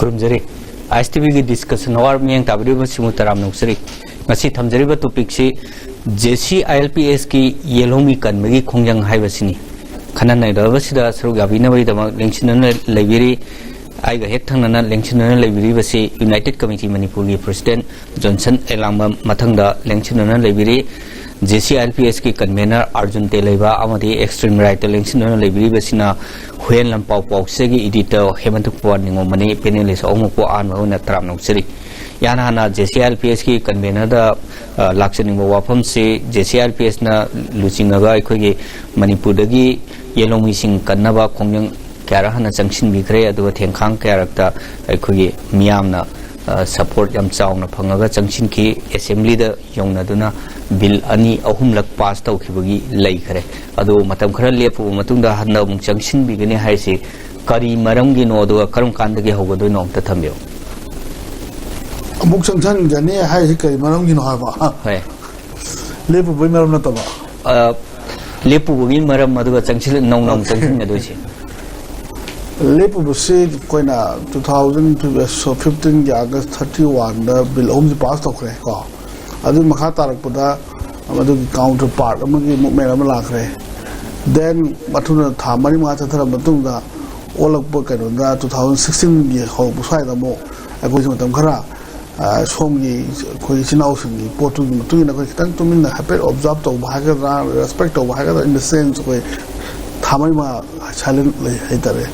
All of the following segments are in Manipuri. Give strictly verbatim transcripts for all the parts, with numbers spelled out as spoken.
ꯈꯨꯔꯨꯝꯖꯔꯤ꯫ ꯑꯥꯏ ꯑꯦꯁ ꯇꯤ ꯚꯤꯒꯤ ꯗꯤꯁꯀꯁꯟ ꯑꯋꯥꯔ ꯃꯤꯠꯌꯦꯡ ꯇꯥꯕꯤꯔꯤꯕꯁꯤꯡꯕꯨ ꯇꯔꯥꯝꯅ ꯑꯣꯛꯆꯔꯤ꯫ ꯉꯁꯤ ꯊꯝꯖꯔꯤꯕ ꯇꯣꯄꯤꯛꯁꯤ J C I L P ꯑꯦꯁꯀꯤ ꯌꯦꯜꯍꯧꯃꯤ ꯀꯟꯕꯒꯤ ꯈꯣꯡꯖꯪ ꯍꯥꯏꯕꯁꯤꯅꯤ꯫ ꯈꯟꯅ ꯅꯩꯅꯕꯁꯤꯗ ꯁꯔꯨꯛ ꯌꯥꯕꯤꯅꯕꯒꯤꯗꯃꯛ ꯂꯦꯡꯁꯤꯟꯗꯨꯅ ꯂꯩꯕꯤꯔꯤ꯫ ꯑꯩꯒ ꯍꯦꯛ ꯊꯪꯅꯅ ꯂꯦꯡꯁꯤꯟꯗꯨꯅ ꯂꯩꯕꯤꯔꯤꯕꯁꯤ ꯌꯨꯅꯥꯏꯇꯦꯠ ꯀꯃꯤꯇꯤ ꯃꯅꯤꯄꯨꯔꯒꯤ ꯄ꯭ꯔꯁꯤꯗꯦꯟ ꯖꯣꯟꯁꯟ ꯑꯦꯂꯥꯡꯕꯝ, ꯃꯊꯪꯗ ꯂꯦꯡꯁꯤꯟꯗꯨꯅ ꯂꯩꯕꯤꯔꯤ J C I L P ꯑꯦꯁꯀꯤ ꯀꯟꯚꯦꯅꯔ ꯑꯥꯔꯖꯨꯟ ꯇꯦꯂꯩꯕ ꯑꯃꯗꯤ ꯑꯦꯛꯁꯇ꯭ꯔꯤꯝ ꯔꯥꯏꯠꯇ ꯂꯦꯡꯁꯤꯟꯗꯨꯅ ꯂꯩꯕꯤꯔꯤꯕꯁꯤꯅ ꯍꯨꯌꯦꯟ ꯂꯝꯄꯥꯎ ꯄꯥꯎꯆꯦꯒꯤ ꯏꯗꯤꯇꯔ ꯍꯦꯃꯟꯇ ꯀꯨꯃꯥꯔ ꯅꯤꯉꯣꯝꯕꯅꯤ꯫ ꯄꯦꯅꯦꯂꯤꯁ ꯑꯍꯨꯝꯃꯛꯄꯨ ꯑꯍꯥꯟꯕ ꯑꯣꯏꯅ ꯇꯔꯥꯝꯅ ꯑꯣꯛꯆꯔꯤ꯫ ꯏꯍꯥꯟ ꯍꯥꯟꯅ J C I L P ꯑꯦꯁꯀꯤ ꯀꯟꯚꯦꯅꯔꯗ, ꯑ, ꯂꯥꯛꯆꯅꯤꯡꯕ ꯋꯥꯐꯝꯁꯤ, J C I L P ꯑꯦꯁꯅ ꯂꯨꯆꯤꯡꯉꯒ ꯑꯩꯈꯣꯏꯒꯤ ꯃꯅꯤꯄꯨꯔꯗꯒꯤ ꯌꯦꯜꯍꯧꯃꯤꯁꯤꯡ ꯀꯟꯅꯕ ꯈꯣꯡꯖꯪ ꯀꯌꯥꯔꯛ ꯍꯥꯟꯅ ꯆꯪꯁꯤꯟꯕꯤꯈ꯭ꯔꯦ, ꯑꯗꯨꯒ ꯊꯦꯡꯈꯥꯡ ꯀꯌꯥꯔꯛꯇ ꯑꯩꯈꯣꯏꯒꯤ ꯃꯤꯌꯥꯝꯅ, ꯑ, ꯁꯄꯣꯔꯠ ꯌꯥꯝ ꯆꯥꯎꯅ ꯐꯪꯉꯒ ꯆꯪꯁꯤꯟꯈꯤ꯫ ꯑꯦꯁꯦꯝꯕ꯭ꯂꯤꯗ ꯌꯧꯅꯗꯨꯅ ꯕꯤꯜ ꯑꯅꯤ ꯑꯍꯨꯝꯂꯛ ꯄꯥꯁ ꯇꯧꯈꯤꯕꯒꯤ ꯂꯩꯈ꯭ꯔꯦ꯫ ꯑꯗꯨ ꯃꯇꯝ ꯈꯔ ꯂꯦꯞꯄꯨꯕ ꯃꯇꯨꯡꯗ ꯍꯟꯗꯛ ꯑꯃꯨꯛ ꯆꯪꯁꯤꯟꯕꯤꯒꯅꯤ ꯍꯥꯏꯁꯤ ꯀꯔꯤ ꯃꯔꯝꯒꯤꯅꯣ, ꯑꯗꯨꯒ ꯀꯔꯝ ꯀꯥꯟꯗꯒꯤ ꯍꯧꯒꯗꯣꯏꯅꯣ ꯑꯝꯇ ꯊꯝꯕꯤꯌꯨ꯫ ꯑꯃꯨꯛ ꯆꯪꯁꯤꯟꯒꯅꯤ ꯍꯥꯏꯁꯤ ꯀꯔꯤ ꯃꯔꯝꯒꯤꯅꯣ ꯍꯥꯏꯕ? ꯍꯣꯏ꯫ ꯂꯦꯞꯄꯨꯕꯒꯤ ꯃꯔꯝ ꯅꯠꯇꯕ? ꯑ, ꯂꯦꯞꯄꯨꯕꯒꯤ ꯃꯔꯝ, ꯑꯗꯨꯒ ꯆꯪꯁꯤꯜ-, ꯅꯧꯅ ꯑꯃꯨꯛ ꯆꯪꯁꯤꯟꯒꯗꯣꯏꯁꯦ꯫ ꯂꯦꯞꯄꯨꯕꯁꯤ ꯑꯩꯈꯣꯏꯅ ꯇꯨ ꯊꯥꯎꯖꯟ ꯐꯤꯐꯇꯤꯟꯒꯤ ꯑꯥꯒꯁ ꯊꯥꯔꯇꯤ ꯋꯥꯟꯗ ꯕꯤꯜ ꯑꯍꯨꯝꯁꯤ ꯄꯥꯁ ꯇꯧꯈ꯭ꯔꯦ ꯀꯣ꯫ ꯑꯗꯨꯒꯤ ꯃꯈꯥ ꯇꯥꯔꯛꯄꯗ ꯃꯗꯨꯒꯤ ꯀꯥꯎꯟꯇꯔ ꯄꯥꯔꯠ ꯑꯃꯒꯤ ꯃꯨꯞꯃꯦꯟ ꯑꯃ ꯂꯥꯛꯈ꯭ꯔꯦ꯫ ꯗꯦꯟ ꯃꯊꯪꯗ ꯊꯥ ꯃꯔꯤ ꯃꯉꯥ ꯆꯠꯊꯔ ꯃꯇꯨꯡꯗ ꯑꯣꯜꯂꯛꯄ ꯀꯩꯅꯣꯗ ꯇꯨ ꯊꯥꯎꯖꯟ ꯁꯤꯛꯁꯇꯤꯟꯒꯤ ꯍꯧꯔꯛꯄ ꯁ꯭ꯋꯥꯏꯗ ꯑꯃꯨꯛ ꯑꯩꯈꯣꯏꯁꯨ ꯃꯇꯝ ꯈꯔ, ꯑ, ꯁꯣꯝꯒꯤ ꯑꯩꯈꯣꯏ ꯏꯆꯤꯟ ꯏꯅꯥꯎꯁꯤꯡꯒꯤ ꯄꯣꯠꯇꯨꯒꯤ ꯃꯇꯨꯡ ꯏꯟꯅ ꯑꯩꯈꯣꯏ ꯈꯤꯇꯪ ꯇꯨꯃꯤꯟꯅ ꯍꯥꯏꯐꯦꯠ ꯑꯣꯕꯖꯥꯔꯕ ꯇꯧꯕ ꯍꯥꯏꯒꯗ꯭ꯔꯥ, ꯔꯦꯁꯄꯦꯛ ꯇꯧꯕ ꯍꯥꯏꯒꯗ꯭ꯔꯥ, in the sense ꯑꯩꯈꯣꯏ ꯊꯥ ꯃꯔꯤ ꯃꯉꯥ ꯁꯥꯏꯂꯦꯟ ꯂꯩ ꯍꯥꯏꯇꯥꯔꯦ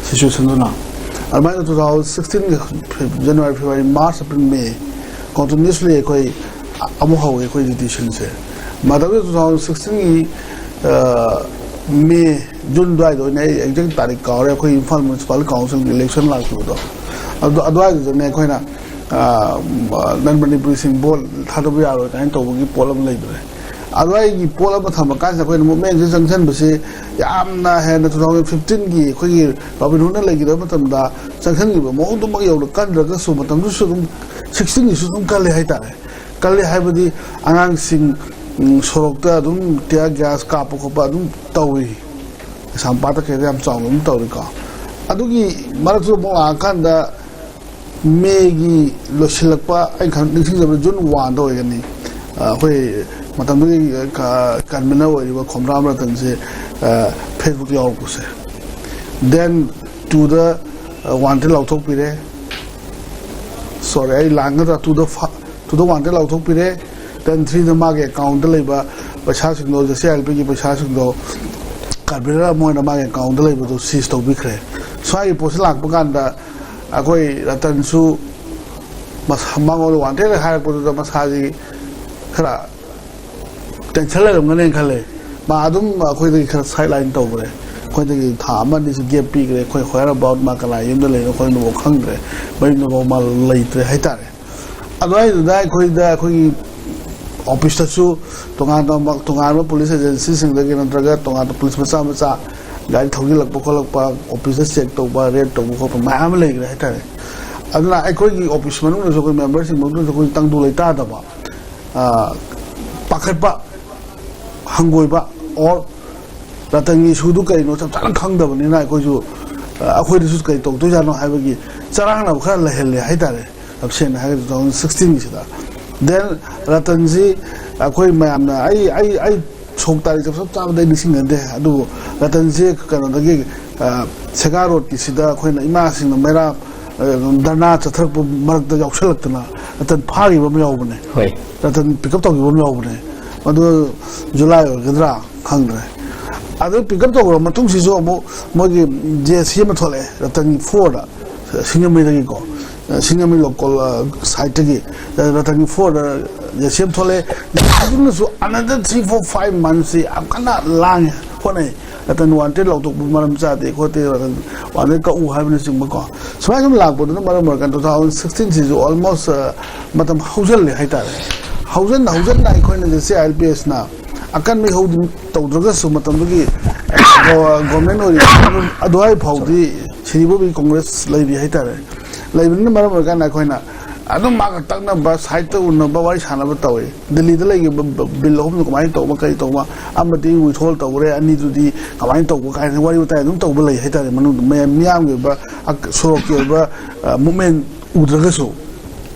ꯁꯤꯆꯨꯋꯦꯁꯟꯗꯨꯅ꯫ ꯑꯗꯨꯃꯥꯏꯅ ꯇꯨ ꯊꯥꯎꯖꯟ ꯁꯤꯛꯁꯇꯤꯟꯒꯤ January, February, March, April, May continuously ꯑꯩꯈꯣꯏ ꯑꯃꯨꯛ ꯍꯧꯋꯤ ꯑꯩꯈꯣꯏ ꯖꯤꯗꯤꯁꯟꯁꯦ꯫ ꯃꯇꯝꯗꯨꯗ ꯇꯨ ꯊꯥꯎꯖꯟ ꯁꯤꯛꯁꯇꯤꯟꯒꯤ, ꯑ, ꯃꯦ, ꯖꯨꯟ ꯑꯗꯨꯋꯥꯏꯗ ꯑꯣꯏꯅ, ꯑꯩ ꯑꯦꯛꯖꯦꯛ ꯇꯥꯔꯤꯛ ꯀꯥꯎꯔꯦ, ꯑꯩꯈꯣꯏ ꯏꯝꯐꯥꯜ ꯃ꯭ꯌꯨꯅꯤꯁꯤꯄꯥꯂꯤꯇꯤ ꯀꯥꯎꯟꯁꯤꯜꯒꯤ ꯏꯂꯦꯛꯁꯟ ꯂꯥꯛꯈꯤꯕꯗꯣ꯫ ꯑꯗꯨ, ꯑꯗꯨꯋꯥꯏꯗꯨꯗꯅꯦ ꯑꯩꯈꯣꯏꯅ, ꯑ, ꯅꯟ ꯃꯅꯤꯄꯨꯔꯤꯁꯤꯡ ꯚꯣꯠ ꯊꯥꯗꯕ ꯌꯥꯔꯣꯏ ꯀꯥꯏꯅ ꯇꯧꯕꯒꯤ ꯄꯣꯠ ꯑꯃ ꯂꯩꯕꯅꯦ꯫ ꯑꯗꯨꯋꯥꯏꯒꯤ ꯄꯣꯠ ꯑꯃ ꯊꯝꯕ ꯀꯥꯟꯁꯤꯗ ꯑꯩꯈꯣꯏꯅ ꯃꯨꯞꯃꯦꯟꯁꯤ ꯆꯪꯁꯤꯟꯕꯁꯤ ꯌꯥꯝꯅ ꯍꯦꯟꯅ ꯇꯨ ꯊꯥꯎꯖꯟ ꯐꯤꯐꯇꯤꯟꯒꯤ ꯑꯩꯈꯣꯏꯒꯤ ꯔꯣꯕꯤꯟ ꯍꯨꯗꯅ ꯂꯩꯈꯤꯗꯕ ꯃꯇꯝꯗ ꯆꯪꯁꯤꯟꯈꯤꯕ ꯃꯑꯣꯡꯗꯨꯃꯛ ꯌꯧꯅ ꯀꯟꯗ꯭ꯔꯒꯁꯨ ꯃꯇꯝꯗꯨꯁꯨ ꯑꯗꯨꯝ ꯁꯤꯛꯁꯇꯤꯟꯒꯤꯁꯨ ꯑꯗꯨꯝ ꯀꯜꯂꯦ ꯍꯥꯏꯇꯥꯔꯦ꯫ ꯀꯜꯂꯦ ꯍꯥꯏꯕꯗꯤ ꯑꯉꯥꯡꯁꯤꯡ, ꯎꯝ, ꯁꯣꯔꯣꯛꯇ ꯑꯗꯨꯝ tear gas ꯀꯥꯞꯄ ꯈꯣꯠꯄ ꯑꯗꯨꯝ ꯇꯧꯏ꯫ ꯀꯩꯁꯥꯝꯄꯥꯠꯇ ꯀꯩꯗ ꯌꯥꯝ ꯆꯥꯎꯅ ꯑꯗꯨꯝ ꯇꯧꯔꯤꯀꯣ꯫ ꯑꯗꯨꯒꯤ ꯃꯔꯛꯇꯨꯗ ꯑꯃꯨꯛ ꯂꯥꯛꯑꯀꯥꯟꯗ ꯃꯦꯒꯤ ꯂꯣꯏꯁꯤꯜꯂꯛꯄ, ꯑꯩꯅ ꯈꯟ ꯅꯤꯡꯁꯤꯡꯖꯕꯗ ꯖꯨꯟ ꯋꯥꯟꯗ ꯑꯣꯏꯒꯅꯤ꯫ ꯑ, ꯑꯩꯈꯣꯏ ꯃꯇꯝꯗꯨꯒꯤ ꯀ-, ꯀꯟꯚꯤꯅꯔ ꯑꯣꯏꯔꯤꯕ ꯈꯣꯝꯗ꯭ꯔꯥꯝ ꯔꯇꯟꯁꯦ, ꯑ, ꯐꯦꯁꯕꯨꯛ ꯌꯥꯎꯔꯛꯄꯁꯦ꯫ ꯗꯦꯟ ꯇꯨꯗ, ꯑ, ꯋꯥꯟꯇꯦꯗ ꯂꯥꯎꯊꯣꯛꯄꯤꯔꯦ꯫ ꯁꯣꯔꯤ, ꯑꯩ ꯂꯥꯟꯒꯗ꯭ꯔꯥ? ꯇꯨꯗ ꯐ-, ꯇꯨꯗ ꯋꯥꯟꯇꯦꯗ ꯂꯥꯎꯊꯣꯛꯄꯤꯔꯦ꯫ ꯗꯦꯟ ꯊ꯭ꯔꯤꯗ ꯃꯥꯒꯤ ꯑꯦꯀꯥꯎꯟꯗ ꯂꯩꯕ ꯄꯩꯁꯥꯁꯤꯡꯗꯣ, ꯖꯦ ꯁꯤ ꯑꯥꯏ ꯑꯦꯜ ꯄꯤꯒꯤ ꯄꯩꯁꯥꯁꯤꯡꯗꯣ, ꯀꯟꯚꯤꯅꯔ ꯑꯃ ꯑꯣꯏꯅ ꯃꯥꯒꯤ ꯑꯦꯀꯥꯎꯟꯗ ꯂꯩꯕꯗꯣ ꯁꯤꯖ ꯇꯧꯕꯤꯈ꯭ꯔꯦ꯫ ꯁ꯭ꯋꯥꯏꯒꯤ ꯄꯣꯠꯁꯤ ꯂꯥꯛꯄ ꯀꯥꯟꯗ ꯑꯩꯈꯣꯏ ꯔꯇꯟꯁꯨ ꯃꯁꯥ, ꯃꯉꯣꯟꯗ ꯋꯥꯟꯇꯦꯗ ꯍꯥꯏꯔꯛꯄꯗꯨꯗ ꯃꯁꯥꯁꯤ ꯈꯔ ꯇꯦꯟꯁꯟ ꯂꯩꯔꯝꯒꯅꯦꯅ ꯈꯜꯂꯦ꯫ ꯃꯥ ꯑꯗꯨꯝ ꯑꯩꯈꯣꯏꯗꯒꯤ ꯈꯔ ꯁꯥꯏꯠ ꯂꯥꯏꯟ ꯇꯧꯈ꯭ꯔꯦ꯫ ꯑꯩꯈꯣꯏꯗꯒꯤ ꯊꯥ ꯑꯃ ꯑꯅꯤꯁꯤ ꯒꯦꯞ ꯄꯤꯈ꯭ꯔꯦ꯫ ꯑꯩꯈꯣꯏ where about, ꯃꯥ ꯀꯅꯥ ꯌꯨꯝꯗ ꯂꯩꯅꯣ ꯈꯣꯠꯂꯤꯅꯣꯐꯥꯎ ꯈꯪꯗ꯭ꯔꯦ꯫ ꯃꯌꯨꯝꯗꯐꯥꯎ ꯃꯥ ꯂꯩꯇ꯭ꯔꯦ ꯍꯥꯏꯇꯥꯔꯦ꯫ ꯑꯗꯨꯋꯥꯏꯗꯨꯗ ꯑꯩꯈꯣꯏꯗ, ꯑꯩꯈꯣꯏꯒꯤ ꯑꯣꯐꯤꯁꯇꯁꯨ ꯇꯣꯉꯥꯟ ꯇꯣꯉꯥꯟꯕ, ꯇꯣꯉꯥꯟꯕ ꯄꯨꯂꯤꯁ ꯑꯦꯖꯦꯟꯁꯤꯁꯤꯡꯗꯒꯤ ꯅꯠꯇ꯭ꯔꯒ ꯇꯣꯉꯥꯟꯕ ꯄꯨꯂꯤꯁ ꯃꯆꯥ ꯃꯆꯥ ꯒꯥꯔꯤ ꯊꯧꯖꯤꯜꯂꯛꯄ ꯈꯣꯠꯂꯛꯄ, ꯑꯣꯐꯤꯁꯇ ꯆꯦꯛ ꯇꯧꯕ, ꯔꯦꯗ ꯇꯧꯕ ꯈꯣꯠꯄ ꯃꯌꯥꯝ ꯑꯃ ꯂꯩꯈ꯭ꯔꯦ ꯍꯥꯏꯇꯥꯔꯦ꯫ ꯑꯗꯨꯅ ꯑꯩꯈꯣꯏꯒꯤ ꯑꯣꯐꯤꯁ ꯃꯅꯨꯡꯗꯁꯨ, ꯑꯩꯈꯣꯏ ꯃꯦꯝꯕꯔꯁꯤꯡ ꯃꯅꯨꯡꯗꯁꯨ ꯑꯩꯈꯣꯏ ꯇꯪꯗꯨ ꯂꯩꯇꯥꯗꯕ, ꯑ, ꯄꯥꯈꯠꯄ, ꯍꯪꯒꯣꯏꯕ, ꯑꯣꯔ ꯔꯇꯟꯒꯤ ꯏꯁꯨꯗꯨ ꯀꯔꯤꯅꯣ ꯆꯞ ꯆꯥꯅ ꯈꯪꯗꯕꯅꯤꯅ ꯑꯩꯈꯣꯏꯁꯨ, ꯑ, ꯑꯩꯈꯣꯏꯗꯁꯨ ꯀꯔꯤ ꯇꯧꯗꯣꯏꯖꯥꯠꯅꯣ ꯍꯥꯏꯕꯒꯤ ꯆꯔꯥꯡꯅꯕ ꯈꯔ ꯂꯩꯍꯜꯂꯦ ꯍꯥꯏꯇꯥꯔꯦ, ꯌꯥꯝ ꯁꯦꯡꯅ ꯍꯥꯏꯔꯒꯗꯤ ꯇꯨ ꯊꯥꯎꯖꯟ ꯁꯤꯛꯁꯇꯤꯟꯒꯤꯁꯤꯗ꯫ ꯗꯦꯟ ꯔꯇꯟꯁꯤ ꯑꯩꯈꯣꯏ ꯃꯌꯥꯝꯅ, ꯑꯩ, ꯑꯩ, ꯑꯩ ꯁꯣꯛ ꯇꯥꯔꯤꯛ ꯆꯞ, ꯆꯞ ꯆꯥꯕꯗ ꯑꯩ ꯅꯤꯡꯁꯤꯡꯅꯗꯦ, ꯑꯗꯨꯕꯨ ꯔꯇꯟꯁꯤ ꯀꯩꯅꯣꯗꯒꯤ, ꯑ, ꯁꯦꯒꯥ ꯔꯣꯗꯀꯤꯁꯤꯗ ꯑꯩꯈꯣꯏꯅ ꯏꯃꯥꯁꯤꯡꯅ ꯃꯩꯔꯥ, ꯑ, ꯙꯔꯅꯥ ꯆꯠꯊꯔꯛꯄ ꯃꯔꯛꯇ ꯌꯥꯎꯁꯜꯂꯛꯇꯅ ꯔꯇꯟ ꯐꯥꯈꯤꯕ ꯑꯃ ꯌꯥꯎꯕꯅꯦ꯫ ꯍꯣꯏ꯫ ꯔꯇꯟ ꯄꯤꯛ ꯑꯞ ꯇꯧꯈꯤꯕ ꯑꯃ ꯌꯥꯎꯕꯅꯦ꯫ ꯃꯗꯨ ꯖꯨꯂꯥꯏ ꯑꯣꯏꯒꯗ꯭ꯔꯥ ꯈꯪꯗ꯭ꯔꯦ꯫ ꯑꯗꯨ ꯄꯤꯛ ꯑꯞ ꯇꯧꯈ꯭ꯔ ꯃꯇꯨꯡꯁꯤꯁꯨ ꯑꯃꯨꯛ ꯃꯣꯏꯒꯤ ꯖꯦ ꯁꯤ ꯑꯃ ꯊꯣꯛꯂꯛꯑꯦ, ꯔꯇꯟꯒꯤ ꯐꯣꯔꯗ, ꯁꯤꯡꯖꯃꯩꯗꯒꯤꯀꯣ, ꯁꯤꯡꯖꯃꯩ ꯂꯣꯀꯦꯜ, ꯑ, ꯁꯥꯏꯠꯇꯒꯤ, ꯔꯇꯟꯒꯤ ꯐꯣꯔꯗ ꯖꯦ ꯁꯤ ꯑꯃ ꯊꯣꯛꯂꯛꯑꯦ꯫ ꯑꯗꯨꯅꯁꯨ another three, four, five months ꯁꯤ ꯌꯥꯝ ꯀꯟꯅ ꯂꯥꯡꯉꯦ, ꯍꯣꯠꯅꯩ꯫ ꯔꯇꯟ ꯋꯥꯟꯇꯦꯗ ꯂꯥꯎꯊꯣꯛꯄ ꯃꯔꯝ ꯆꯥꯗꯦ ꯈꯣꯠꯇꯦ, ꯔꯇꯟ ꯋꯥꯟꯇꯦꯗ ꯀꯛꯎ ꯍꯥꯏꯕꯅꯆꯤꯡꯕꯀꯣ꯫ ꯁꯨꯃꯥꯏꯅ ꯁꯨꯝ ꯂꯥꯛꯄꯗꯨꯅ ꯃꯔꯝ ꯑꯣꯏꯔꯀꯥꯟꯗ ꯇꯨ ꯊꯥꯎꯖꯟ ꯁꯤꯛꯁꯇꯤꯟꯁꯤꯁꯨ almost, ꯑ, ꯃꯇꯝ ꯍꯧꯖꯤꯜꯂꯦ ꯍꯥꯏꯇꯥꯔꯦ꯫ ꯍꯧꯖꯤꯟꯅ ꯍꯧꯖꯤꯟꯅ ꯑꯩꯈꯣꯏꯅ J C I L P ꯑꯦꯁꯅ ꯑꯀꯟꯕ ꯏꯍꯧꯗꯤ ꯇꯧꯗ꯭ꯔꯒꯁꯨ ꯃꯇꯝꯗꯨꯒꯤ, ꯑ, ꯒꯣ-, ꯒꯣꯔꯃꯦꯟ ꯑꯣꯏꯔꯤꯕ ꯑꯗꯨꯋꯥꯏ ꯐꯥꯎꯗꯤ ꯁꯤꯔꯤꯕꯣꯕꯤ ꯀꯣꯡꯒ꯭ꯔꯦꯁ ꯂꯩꯔꯤ ꯍꯥꯏꯇꯥꯔꯦ꯫ ꯂꯩꯕꯅꯤꯅ ꯃꯔꯝ ꯑꯣꯏꯔꯀꯥꯟꯗ ꯑꯩꯈꯣꯏꯅ ꯑꯗꯨꯝ ꯃꯥꯒ ꯇꯛꯅꯕ, ꯁꯥꯏꯠꯇ ꯎꯅꯕ, ꯋꯥꯔꯤ ꯁꯥꯟꯅꯕ ꯇꯧꯋꯤ꯫ ꯗꯤꯜꯂꯤꯗ ꯂꯩꯈꯤꯕ ꯕ-, ꯕꯤꯜ ꯑꯍꯨꯝꯗꯨ ꯀꯃꯥꯏꯅ ꯇꯧꯕ, ꯀꯔꯤ ꯇꯧꯕ, ꯑꯃꯗꯤ ꯋꯤꯊꯣꯜ ꯇꯧꯈ꯭ꯔꯦ, ꯑꯅꯤꯗꯨꯗꯤ ꯀꯃꯥꯏꯅ ꯇꯧꯕ ꯀꯥꯏꯅ ꯋꯥꯔꯤ ꯋꯥꯇꯥꯏ ꯑꯗꯨꯝ ꯇꯧꯕ ꯂꯩ ꯍꯥꯏꯇꯥꯔꯦ꯫ ꯃꯅꯨꯡꯗ ꯃꯌꯥꯝ, ꯃꯤꯌꯥꯝꯒꯤ ꯑꯣꯏꯕ ꯑꯛ-, ꯁꯣꯔꯣꯛꯀꯤ ꯑꯣꯏꯕ, ꯑ, ꯃꯨꯞꯃꯦꯟ ꯎꯗ꯭ꯔꯒꯁꯨ,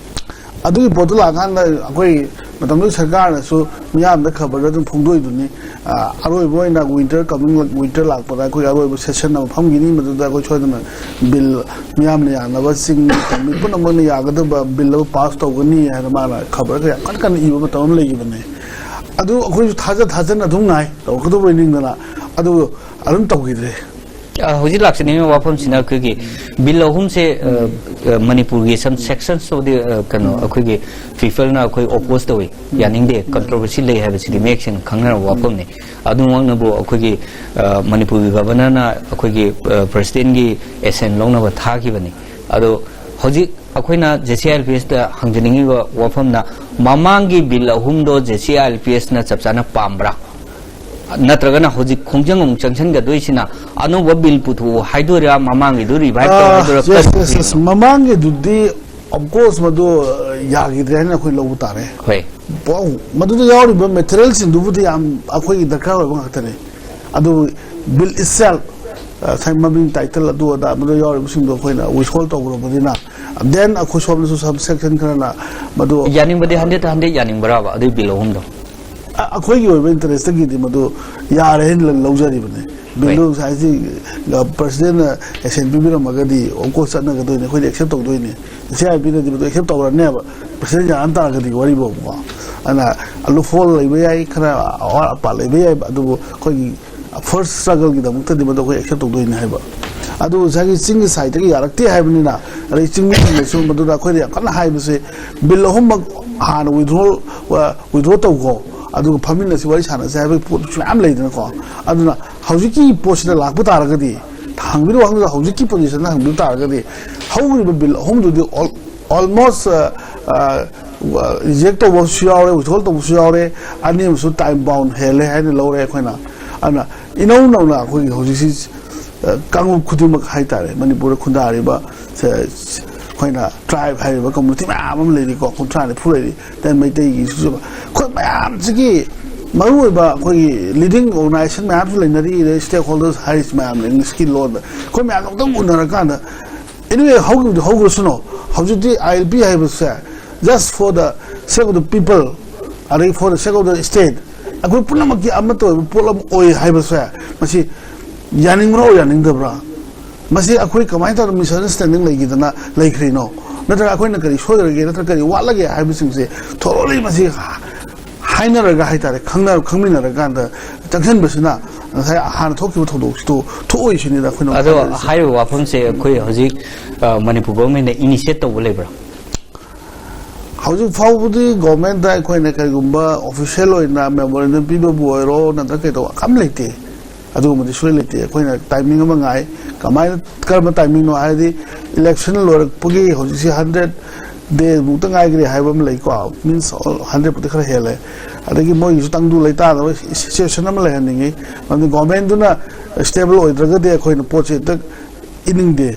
ꯑꯗꯨꯒꯤ ꯄꯣꯠꯇꯨ ꯂꯥꯛꯑꯀꯥꯟꯗ ꯑꯩꯈꯣꯏ ꯃꯇꯝꯗꯨꯒꯤ ꯁꯔꯀꯥꯔꯅꯁꯨ ꯃꯤꯌꯥꯝꯗ ꯈꯕꯔꯗ ꯑꯗꯨꯝ ꯐꯣꯡꯗꯣꯛꯏꯗꯨꯅꯤ꯫ ꯑ, ꯑꯔꯣꯏꯕ ꯑꯣꯏꯅ winter coming, winter ꯂꯥꯛꯄꯗ ꯑꯩꯈꯣꯏ ꯑꯔꯣꯏꯕ session ꯑꯃ ꯐꯝꯈꯤꯅꯤ, ꯃꯗꯨꯗ ꯑꯩꯈꯣꯏ ꯁꯣꯏꯗꯅ bill, ꯃꯤꯌꯥꯝꯅ ꯌꯥꯅꯕ, ꯆꯤꯡ ꯃꯤ ꯄꯨꯝꯅꯃꯛꯅ ꯌꯥꯒꯗꯕ bill ꯑꯃ pass ꯇꯧꯒꯅꯤ ꯍꯥꯏꯅ ꯃꯥꯅ ꯈꯕꯔꯒ ꯌꯥꯝ ꯀꯟꯅ ꯀꯟꯅ ꯏꯕ ꯃꯇꯝ ꯑꯃ ꯂꯩꯈꯤꯕꯅꯦ꯫ ꯑꯗꯨ ꯑꯩꯈꯣꯏꯁꯨ ꯊꯥꯖ ꯊꯥꯖꯅ ꯑꯗꯨꯝ ꯉꯥꯏ, ꯇꯧꯔꯛꯀꯗꯧꯕꯩ ꯅꯤꯡꯗꯅ, ꯑꯗꯨ ꯑꯗꯨꯝ ꯇꯧꯈꯤꯗ꯭ꯔꯦ꯫ ꯑ, ꯍꯧꯖꯤꯛ ꯂꯥꯛꯆꯅꯤꯡꯉꯤꯕ ꯋꯥꯐꯝꯁꯤꯅ ꯑꯩꯈꯣꯏꯒꯤ bill ꯑꯍꯨꯝꯁꯦ, ꯑ, ꯑ, ꯃꯅꯤꯄꯨꯔꯒꯤ some sections of the, ꯑ, ꯀꯩꯅꯣ, ꯑꯩꯈꯣꯏꯒꯤ PIFL ꯅ ꯑꯩꯈꯣꯏ oppose ꯇꯧꯏ, ꯌꯥꯅꯤꯡꯗꯦ, controversy ꯂꯩ ꯍꯥꯏꯕꯁꯤꯗꯤ ꯃꯌꯦꯛ ꯁꯦꯡꯅ ꯈꯪꯅꯔꯕ ꯋꯥꯐꯝꯅꯤ꯫ ꯑꯗꯨꯃꯛꯅꯕꯨ ꯑꯩꯈꯣꯏꯒꯤ, ꯑ, ꯃꯅꯤꯄꯨꯔꯒꯤ governor ꯅ ꯑꯩꯈꯣꯏꯒꯤ, ꯑ, president ꯀꯤ assent ꯂꯧꯅꯕ ꯊꯥꯈꯤꯕꯅꯤ꯫ ꯑꯗꯣ ꯍꯧꯖꯤꯛ ꯑꯩꯈꯣꯏꯅ JCILPS ꯇ ꯍꯪꯖꯅꯤꯡꯉꯤꯕ ꯋꯥꯐꯝꯅ, ꯃꯃꯥꯡꯒꯤ bill ꯑꯍꯨꯝꯗꯣ JCILPS ꯅ ꯆꯞ ꯆꯥꯅ ꯄꯥꯝꯕ꯭ꯔꯥ? ꯅꯠꯇ꯭ꯔꯒꯅ ꯍꯧꯖꯤꯛ ꯈꯣꯡꯖꯪ ꯑꯃꯨꯛ ꯆꯪꯁꯤꯟꯒꯗꯣꯏꯁꯤꯅ ꯑꯅꯧꯕ bill ꯄꯨꯊꯣꯛꯑꯣ ꯍꯥꯏꯗꯣꯏꯔꯥ, ꯃꯃꯥꯡꯒꯤꯗꯨ revise ꯇꯧ ꯑꯥ, ꯍꯥꯏꯗꯣꯏꯔꯥ, yes, yes, yes. ꯀꯔꯤꯅꯣ? ꯃꯃꯥꯡꯒꯤꯗꯨꯗꯤ, of course, ꯃꯗꯨ, ꯑ, ꯌꯥꯈꯤꯗ꯭ꯔꯦ ꯍꯥꯏꯅ ꯑꯩꯈꯣꯏ ꯂꯧꯕ ꯇꯥꯔꯦ꯫ ꯍꯣꯏ꯫ ꯄꯥꯎ-, ꯃꯗꯨꯗ ꯌꯥꯎꯔꯤꯕ material ꯁꯤꯡꯗꯨꯕꯨꯗꯤ ꯌꯥꯝ ꯑꯩꯈꯣꯏꯒꯤ ꯗꯔꯀꯥꯔ ꯑꯣꯏꯕ ꯉꯥꯛꯇꯅꯤ꯫ ꯑꯗꯨꯕꯨ bill itself, ꯑ, ꯉꯁꯥꯏ ꯃꯃꯤꯡ, title, ꯑꯗꯨ ꯑꯗꯥ ꯃꯗꯨ ꯌꯥꯎꯔꯤꯕꯁꯤꯡꯗꯣ ꯑꯩꯈꯣꯏꯅ withhold ꯇꯧꯈ꯭ꯔꯕꯅꯤꯅ, then ꯑꯩꯈꯣꯏ ꯁꯣꯝꯗꯁꯨ subsection ꯈꯔꯅ ꯃꯗꯨ ꯌꯥꯅꯤꯡꯕꯗꯤ hundred ꯇ hundred ꯌꯥꯅꯤꯡꯕ꯭ꯔꯥꯕ ꯑꯗꯨꯒꯤ bill ꯑꯍꯨꯝꯗꯣ? ꯑ-, ꯑꯩꯈꯣꯏꯒꯤ ꯑꯣꯏꯕ interest ꯇꯒꯤꯗꯤ ꯃꯗꯨ ꯌꯥꯔꯦ ꯍꯥꯏꯅ ꯂꯧꯖꯔꯤꯕꯅꯤ꯫ ꯍꯣꯏ꯫ Bill ꯗꯨ ꯉꯁꯥꯏ ꯍꯧꯖꯤꯛ, ꯑ, president ꯅ assent ꯄꯤꯕꯤꯔꯝꯃꯒꯗꯤ, of course, ꯆꯠꯅꯒꯗꯣꯏꯅꯤ, ꯑꯩꯈꯣꯏꯗꯤ accept ꯇꯧꯗꯣꯏꯅꯤ꯫ JCILP ꯅꯗꯤ ꯃꯗꯨ accept ꯇꯧꯔꯅꯦꯕ, president ꯌꯥꯔꯝ ꯇꯥꯔꯒꯗꯤ ꯋꯥꯔꯤꯕꯣꯕꯀꯣ꯫ ꯑꯗꯨꯅ loophole ꯂꯩꯕ ꯌꯥꯏ, ꯈꯔ ꯑꯋꯥꯠ ꯑꯄꯥ ꯂꯩꯕ ꯌꯥꯏ, ꯑꯗꯨꯕꯨ ꯑꯩꯈꯣꯏꯒꯤ first struggle ꯒꯤꯗꯃꯛꯇꯗꯤ ꯃꯗꯨ ꯑꯩꯈꯣꯏ accept ꯇꯧꯗꯣꯏꯅꯤ ꯍꯥꯏꯕ꯫ ꯑꯗꯨ ꯉꯁꯥꯏꯒꯤ ꯆꯤꯡꯒꯤ side ꯇꯒꯤ ꯌꯥꯔꯛꯇꯦ ꯍꯥꯏꯕꯅꯤꯅ, ꯑꯗꯩ ꯆꯤꯡꯃꯤꯁꯤꯡꯅꯁꯨ ꯃꯗꯨꯗ ꯑꯩꯈꯣꯏꯗ ꯌꯥꯝ ꯀꯟꯅ ꯍꯥꯏꯕꯁꯦ, bill ꯑꯍꯨꯝꯃꯛ ꯍꯥꯟꯅ withdraw, ꯑ, withdraw ꯇꯧꯈꯣ, ꯑꯗꯨꯒ ꯐꯝꯃꯤꯟꯅꯁꯤ, ꯋꯥꯔꯤ ꯁꯥꯟꯅꯁꯤ ꯍꯥꯏꯕꯒꯤ ꯄꯣꯠꯁꯨ ꯃꯌꯥꯝ ꯂꯩꯗꯅꯀꯣ꯫ ꯑꯗꯨꯅ ꯍꯧꯖꯤꯛꯀꯤ ꯄꯣꯠꯁꯤꯗ ꯂꯥꯛꯄ ꯇꯥꯔꯒꯗꯤ, ꯍꯪꯕꯤꯔꯤꯕ ꯋꯥꯍꯪꯗꯨꯗ ꯍꯧꯖꯤꯛꯀꯤ position ꯗ ꯍꯪꯕꯤꯕ ꯇꯥꯔꯒꯗꯤ, ꯍꯧꯈ꯭ꯔꯤꯕ bill ꯑꯍꯨꯝꯗꯨꯗꯤ al-, almost, ꯑ, ꯑ, reject ꯇꯧꯕꯁꯨ ꯌꯥꯎꯔꯦ, withhold ꯇꯧꯕꯁꯨ ꯌꯥꯎꯔꯦ, ꯑꯅꯤ ꯑꯃꯁꯨ time bound ꯍꯦꯜꯂꯦ ꯍꯥꯏꯅ ꯂꯧꯔꯦ ꯑꯩꯈꯣꯏꯅ꯫ ꯑꯗꯨꯅ ꯏꯅꯧ ꯅꯧꯅ ꯑꯩꯈꯣꯏꯒꯤ ꯍꯧꯖꯤꯛꯁꯤ, ꯑ, ꯀꯥꯡꯂꯨꯞ ꯈꯨꯗꯤꯡꯃꯛ ꯍꯥꯏꯇꯥꯔꯦ, ꯃꯅꯤꯄꯨꯔꯗ ꯈꯨꯟꯗꯥꯔꯤꯕ, ꯁꯦ, ꯑꯩꯈꯣꯏꯅ tribe ꯍꯥꯏꯔꯤꯕ community ꯃꯌꯥꯝ ꯑꯃ ꯂꯩꯔꯤꯀꯣ, ꯀꯨꯟꯊ꯭ꯔꯥ ꯅꯤꯐꯨ ꯂꯩꯔꯤ꯫ Then ꯃꯩꯇꯩꯒꯤꯁꯨ ꯑꯩꯈꯣꯏ ꯃꯌꯥꯝꯁꯤꯒꯤ ꯃꯔꯨꯑꯣꯏꯕ ꯑꯩꯈꯣꯏꯒꯤ leading organization ꯃꯌꯥꯝꯁꯨ ꯂꯩꯅꯔꯤ, ꯑꯗꯩ stakeholders ꯍꯥꯏꯔꯤꯁꯤ ꯃꯌꯥꯝꯅ English ꯀꯤ ꯂꯣꯟꯗ꯫ ꯑꯩꯈꯣꯏ ꯃꯌꯥꯝ ꯑꯃꯨꯛꯇꯪ ꯎꯅꯔꯀꯥꯟꯗ Anyway, ꯍꯧꯈꯤꯕꯗꯤ ꯍꯧꯈ꯭ꯔꯁꯅꯨ꯫ ꯍꯧꯖꯤꯛꯇꯤ I L P ꯍꯥꯏꯕꯁꯦ just for the sake of the people, ꯑꯗꯒꯤ for the sake of the state, ꯑꯩꯈꯣꯏ ꯄꯨꯝꯅꯃꯛꯀꯤ ꯑꯃꯠꯇ ꯑꯣꯏꯕ ꯄꯣꯠ ꯑꯃ ꯑꯣꯏ ꯍꯥꯏꯕꯁꯦ, ꯃꯁꯤ ꯌꯥꯅꯤꯡꯕ꯭ꯔꯥ ꯑꯣꯔ ꯌꯥꯅꯤꯡꯗꯕ꯭ꯔꯥ? ꯃꯁꯤ ꯑꯩꯈꯣꯏ ꯀꯃꯥꯏꯅ ꯇꯧꯗꯅ misunderstanding ꯂꯩꯈꯤꯗꯅ ꯂꯩꯈ꯭ꯔꯤꯅꯣ? ꯅꯠꯇ꯭ꯔꯒ ꯑꯩꯈꯣꯏꯅ ꯀꯔꯤ ꯁꯣꯏꯈ꯭ꯔꯒꯦ, ꯅꯠꯇ꯭ꯔꯒ ꯀꯔꯤ ꯋꯥꯠꯂꯒꯦ ꯍꯥꯏꯕꯁꯤꯡꯁꯦ thoroughly ꯃꯁꯤ ꯍꯥꯏꯅꯔꯒ ꯍꯥꯏꯇꯥꯔꯦ, ꯈꯪꯅ ꯈꯪꯃꯤꯟꯅꯔꯀꯥꯟꯗ ꯆꯪꯁꯤꯟꯕꯁꯤꯅ ꯉꯁꯥꯏ ꯍꯥꯟꯅ ꯊꯣꯛꯈꯤꯕ ꯊꯧꯗꯣꯛꯁꯤꯗꯣ ꯊꯣꯛꯑꯣꯏꯁꯤꯅꯤꯗ ꯑꯩꯈꯣꯏꯅ ꯑꯗꯣ ꯈꯜꯂꯤꯁꯦ꯫ ꯍꯥꯏꯔꯤꯕ ꯋꯥꯐꯝꯁꯦ ꯑꯩꯈꯣꯏ ꯍꯧꯖꯤꯛ ꯑ, ꯃꯅꯤꯄꯨꯔ ꯒꯣꯔꯃꯦꯟꯅ ꯏꯅꯤꯁꯤꯌꯦꯠ ꯇꯧꯕ ꯂꯩꯕ꯭ꯔꯥ? ꯍꯧꯖꯤꯛ ꯐꯥꯎꯕꯗꯤ ꯒꯣꯔꯃꯦꯟꯗ ꯑꯩꯈꯣꯏꯅ ꯀꯔꯤꯒꯨꯝꯕ ꯑꯣꯐꯤꯁꯤꯌꯦꯜ ꯑꯣꯏꯅ ꯃꯦꯃꯣꯔꯦꯟꯗꯝ ꯄꯤꯕꯕꯨ ꯑꯣꯏꯔꯣ, ꯅꯠꯇ꯭ꯔꯒ ꯀꯩꯗꯧꯕ ꯑꯃ ꯂꯩꯇꯦ꯫ ꯑꯗꯨꯒꯨꯝꯕꯗꯤ ꯁꯨꯡꯂꯩ ꯂꯩꯇꯦ꯫ ꯑꯩꯈꯣꯏꯅ ꯇꯥꯏꯃꯤꯡ ꯑꯃ ꯉꯥꯏ꯫ ꯀꯃꯥꯏꯅ, ꯀꯔꯝꯕ ꯇꯥꯏꯃꯤꯡꯅꯣ ꯍꯥꯏꯔꯗꯤ, ꯏꯂꯦꯛꯁꯟ ꯂꯣꯏꯔꯛꯄꯒꯤ ꯍꯧꯖꯤꯛꯁꯤ ꯍꯟꯗ꯭ꯔꯦꯠ ꯗꯦ ꯃꯨꯛꯇ ꯉꯥꯏꯈ꯭ꯔꯦ ꯍꯥꯏꯕ ꯑꯃ ꯂꯩꯀꯣ, ꯃꯤꯟꯁ ꯍꯟꯗ꯭ꯔꯦꯠ ꯄꯨꯗꯤ ꯈꯔ ꯍꯦꯜꯂꯦ꯫ ꯑꯗꯒꯤ ꯃꯣꯏꯒꯤꯁꯨ ꯇꯪꯗꯨ ꯂꯩꯇꯥꯗꯕ ꯁꯤꯆꯨꯋꯦꯁꯟ ꯑꯃ ꯂꯩꯍꯟꯅꯤꯡꯉꯤ꯫ ꯃꯔꯝꯗꯤ ꯒꯣꯔꯃꯦꯟꯗꯨꯅ ꯁ꯭ꯇꯦꯕꯜ ꯑꯣꯏꯗ꯭ꯔꯒꯗꯤ ꯑꯩꯈꯣꯏꯅ ꯄꯣꯠꯁꯦ ꯍꯦꯛꯇ ꯏꯅꯤꯡꯗꯦ꯫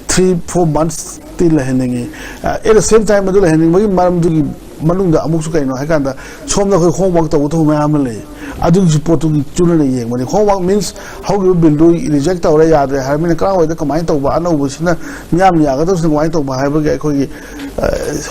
Three four months ꯇꯤ ꯂꯩꯍꯟꯅꯤꯡꯉꯤ꯫ At the same time, ꯑꯗꯨ ꯂꯩꯍꯟꯅꯤꯡꯕꯒꯤ ꯃꯔꯝꯗꯨꯒꯤ ꯃꯅꯨꯡꯗ ꯑꯃꯨꯛꯁꯨ ꯀꯩꯅꯣ ꯍꯥꯏꯀꯥꯟꯗ, ꯁꯣꯝꯗ ꯑꯩꯈꯣꯏ homework ꯇꯧꯒꯗꯧꯕ ꯃꯌꯥꯝ ꯑꯃ ꯂꯩ꯫ ꯑꯗꯨꯒꯤꯁꯨ ꯄꯣꯠꯇꯨꯒꯤ ꯆꯨꯅꯅ ꯌꯦꯡꯕꯅꯤ꯫ Homework means ꯍꯧꯈꯤꯕ ꯕꯤꯜꯗꯨ ꯔꯤꯖꯦꯛ ꯇꯧꯔꯦ, ꯌꯥꯗ꯭ꯔꯦ ꯍꯥꯏꯔꯕꯅꯤꯅ, ꯀꯔꯝꯕꯗ ꯀꯃꯥꯏꯅ ꯇꯧꯕ, ꯑꯅꯧꯕꯁꯤꯅ ꯃꯤꯌꯥꯝꯅ ꯌꯥꯒꯗꯧꯁꯤꯅ ꯀꯃꯥꯏꯅ ꯇꯧꯕ ꯍꯥꯏꯕꯒꯤ ꯑꯩꯈꯣꯏꯒꯤ, ꯑ,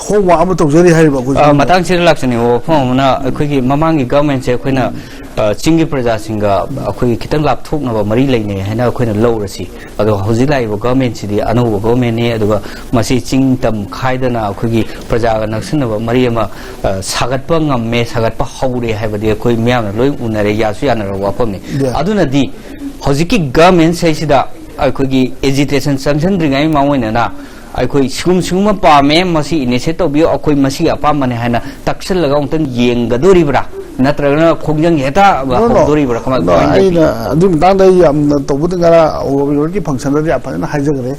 homework ꯑꯃ ꯇꯧꯖꯔꯤ ꯍꯥꯏꯔꯤꯕ ꯑꯩꯈꯣꯏꯁꯨ꯫ ꯑ, ꯃꯇꯥꯡꯁꯤꯗ ꯂꯥꯛꯆꯅꯤꯡꯕ ꯋꯥꯐꯝ ꯑꯃꯅ, ꯑꯩꯈꯣꯏꯒꯤ ꯃꯃꯥꯡꯒꯤ ꯒꯚꯔꯟꯃꯦꯟꯠꯁꯦ ꯑꯩꯈꯣꯏꯅ, ꯑ, ꯆꯤꯡꯒꯤ ꯄ꯭ꯔꯖꯥꯁꯤꯡꯒ ꯑꯩꯈꯣꯏꯒꯤ ꯈꯤꯇꯪ ꯂꯥꯞꯊꯣꯛꯅꯕ ꯃꯔꯤ ꯂꯩꯅꯩ ꯍꯥꯏꯅ ꯑꯩꯈꯣꯏꯅ ꯂꯧꯔꯁꯤ꯫ ꯑꯗꯣ ꯍꯧꯖꯤꯛ ꯂꯥꯛꯏꯕ ꯒꯚꯔꯟꯃꯦꯟꯠꯁꯤꯗꯤ ꯑꯅꯧꯕ ꯒꯚꯔꯟꯃꯦꯟꯠꯅꯤ, ꯑꯗꯨꯒ ꯃꯁꯤ ꯆꯤꯡ ꯇꯝ ꯈꯥꯏꯗꯅ ꯑꯩꯈꯣꯏꯒꯤ ꯄ꯭ꯔꯖꯥꯒ ꯅꯛꯁꯤꯟꯅꯕ ꯃꯔꯤ ꯑꯃ, ꯑ, ꯁꯥꯒꯠꯄ ꯉꯝꯃꯦ, ꯁꯥꯒꯠꯄ ꯍꯧꯔꯦ ꯍꯥꯏꯕꯗꯤ ꯑꯩꯈꯣꯏ ꯃꯤꯌꯥꯝꯅ ꯂꯣꯏ ꯎꯅꯔꯦ, ꯌꯥꯁꯨ ꯌꯥꯅꯔꯕ ꯋꯥꯐꯝꯅꯤ꯫ Yeah. ꯑꯗꯨꯅꯗꯤ ꯍꯧꯖꯤꯛꯀꯤ ꯒꯚꯔꯟꯃꯦꯟꯠꯁꯤꯗ ꯑꯩꯈꯣꯏꯒꯤ ꯑꯦꯖꯤꯇꯦꯁꯟ ꯆꯪꯁꯤꯟꯗ꯭ꯔꯤꯉꯩ ꯃꯃꯥꯡ ꯑꯣꯏꯅꯅ ꯑꯩꯈꯣꯏ ꯁꯤꯒꯨꯝ ꯁꯤꯒꯨꯝꯕ ꯄꯥꯝꯃꯦ, ꯃꯁꯤ ꯏꯅꯤꯁꯤꯌꯦꯠ ꯇꯧꯕꯤꯌꯨ, ꯑꯩꯈꯣꯏ ꯃꯁꯤꯒꯤ ꯑꯄꯥꯝꯕꯅꯦ ꯍꯥꯏꯅ ꯇꯛꯁꯤꯜꯂꯒ ꯑꯃꯨꯛꯇꯪ ꯌꯦꯡꯒꯗꯣꯔꯤꯕ꯭ꯔꯥ? ꯅꯠꯇ꯭ꯔꯒꯅ ꯈꯣꯡꯖꯪ ꯍꯦꯛꯇ No, no. ꯍꯧꯗꯣꯔꯤꯕ꯭ꯔꯥ? ꯀꯃꯥꯏ-, No, ꯀꯃꯥꯏꯅ ꯇꯧꯕꯤ? ꯑꯩꯅ ꯑꯗꯨꯒꯤ ꯃꯇꯥꯡꯗ ꯑꯩ ꯌꯥꯝꯅ ꯇꯧꯕꯗ ꯉꯔꯥꯡ ꯑꯣꯕꯔꯒꯤ ꯐꯪꯁꯟꯗꯗꯤ ꯌꯥꯝ ꯐꯖꯅ ꯍꯥꯏꯖꯈ꯭ꯔꯦ꯫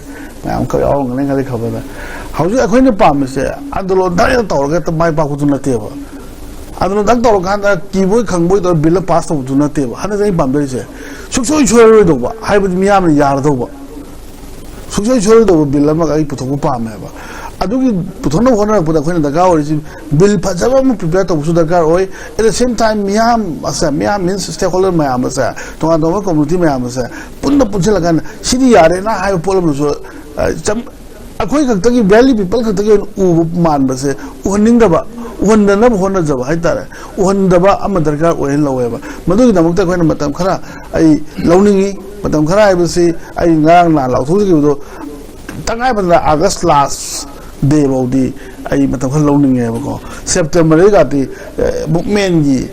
ꯃꯌꯥꯝ ꯈꯔ ꯌꯥꯎꯔꯝꯒꯅꯤ ꯉꯁꯤ ꯈꯕꯔꯗ꯫ ꯍꯧꯖꯤꯛ ꯑꯩꯈꯣꯏꯅ ꯄꯥꯝꯃꯤꯁꯦ ꯑꯟꯗꯣꯂꯟ ꯗꯥꯏꯔꯦꯛ ꯇꯧꯔꯒ ꯍꯦꯛꯇ ꯃꯥꯏ ꯄꯥꯛꯄꯗꯨ ꯅꯠꯇꯦꯕ꯫ ꯑꯟꯗꯣꯂꯟ ꯗꯥꯏꯔꯦꯛ ꯇꯧꯔꯀꯥꯟꯗ ꯀꯤꯕꯣꯏ ꯈꯪꯕꯣꯏ ꯇꯧꯔ ꯕꯤꯜ ꯑꯃ ꯄꯥꯁ ꯇꯧꯕꯗꯨ ꯅꯠꯇꯦꯕ꯫ ꯍꯟꯗꯛ ꯑꯩꯅ ꯄꯥꯝꯖꯔꯤꯁꯦ ꯁꯨꯡꯁꯣꯏ ꯁꯣꯏꯔꯔꯣꯏꯗꯧꯕ, ꯍꯥꯏꯕꯗꯤ ꯃꯤꯌꯥꯝꯅ ꯌꯥꯔꯗꯧꯕ, ꯁꯨꯡꯁꯣꯏ ꯁꯣꯏꯔꯣꯏꯗꯧꯕ ꯕꯤꯜ ꯑꯃ ꯑꯩ ꯄꯨꯊꯣꯛꯄ ꯄꯥꯝꯃꯦꯕ꯫ ꯑꯗꯨꯒꯤ ꯄꯨꯊꯣꯛꯅꯕ ꯍꯣꯠꯅꯔꯛꯄꯗ ꯑꯩꯈꯣꯏꯅ ꯗꯔꯀꯥꯔ ꯑꯣꯏꯔꯤꯁꯤ ꯕꯤꯜ ꯐꯖꯕ ꯑꯃ ꯄ꯭ꯔꯤꯄꯦꯌꯔ ꯇꯧꯕꯁꯨ ꯗꯔꯀꯥꯔ ꯑꯣꯏ꯫ At the same time, ꯃꯤꯌꯥꯝ ꯑꯁꯦ, ꯃꯤꯌꯥꯝ means stakeholder ꯃꯌꯥꯝ ꯑꯁꯦ, ꯇꯣꯉꯥꯟ ꯇꯣꯉꯥꯟꯕ community ꯃꯌꯥꯝ ꯑꯁꯦ ꯄꯨꯟꯅ ꯄꯨꯟꯁꯤꯜꯂꯀꯥꯟꯗ ꯁꯤꯗꯤ ꯌꯥꯔꯦꯅ ꯍꯥꯏꯕ ꯄꯣꯠ ꯑꯃꯁꯨ, ꯑ, ꯆꯝ-, ꯑꯩꯈꯣꯏ ꯈꯛꯇꯒꯤ, ꯚꯦꯂꯤ ꯄꯤꯄꯜ ꯈꯛꯇꯒꯤ ꯑꯣꯏꯅ ꯎꯕ ꯃꯥꯟꯕꯁꯦ ꯎꯍꯟꯅꯤꯡꯗꯕ, ꯎꯍꯟꯗꯅꯕ ꯍꯣꯠꯅꯖꯕ ꯍꯥꯏꯇꯥꯔꯦ, ꯎꯍꯟꯗꯕ ꯑꯃ ꯗꯔꯀꯥꯔ ꯑꯣꯏꯍꯜꯂꯧꯋꯦꯕ꯫ ꯃꯗꯨꯒꯤꯗꯃꯛꯇ ꯑꯩꯈꯣꯏꯅ ꯃꯇꯝ ꯈꯔ ꯑꯩ ꯂꯧꯅꯤꯡꯉꯤ꯫ ꯃꯇꯝ ꯈꯔ ꯍꯥꯏꯕꯁꯤ ꯑꯩ ꯉꯔꯥꯡ ꯅꯍꯥꯟ ꯂꯥꯎꯊꯣꯛꯆꯈꯤꯕꯗꯣ, ꯇꯉꯥꯏ ꯐꯗꯅ ꯑꯥꯒꯁ ꯂꯥꯁ ꯗꯦ ꯐꯥꯎꯗꯤ ꯑꯩ ꯃꯇꯝ ꯈꯔ ꯂꯧꯅꯤꯡꯉꯦꯕꯀꯣ꯫ ꯁꯦꯞꯇꯦꯝꯕꯔꯗꯒꯤꯗꯤ ꯃꯨꯞꯃꯦꯟꯒꯤ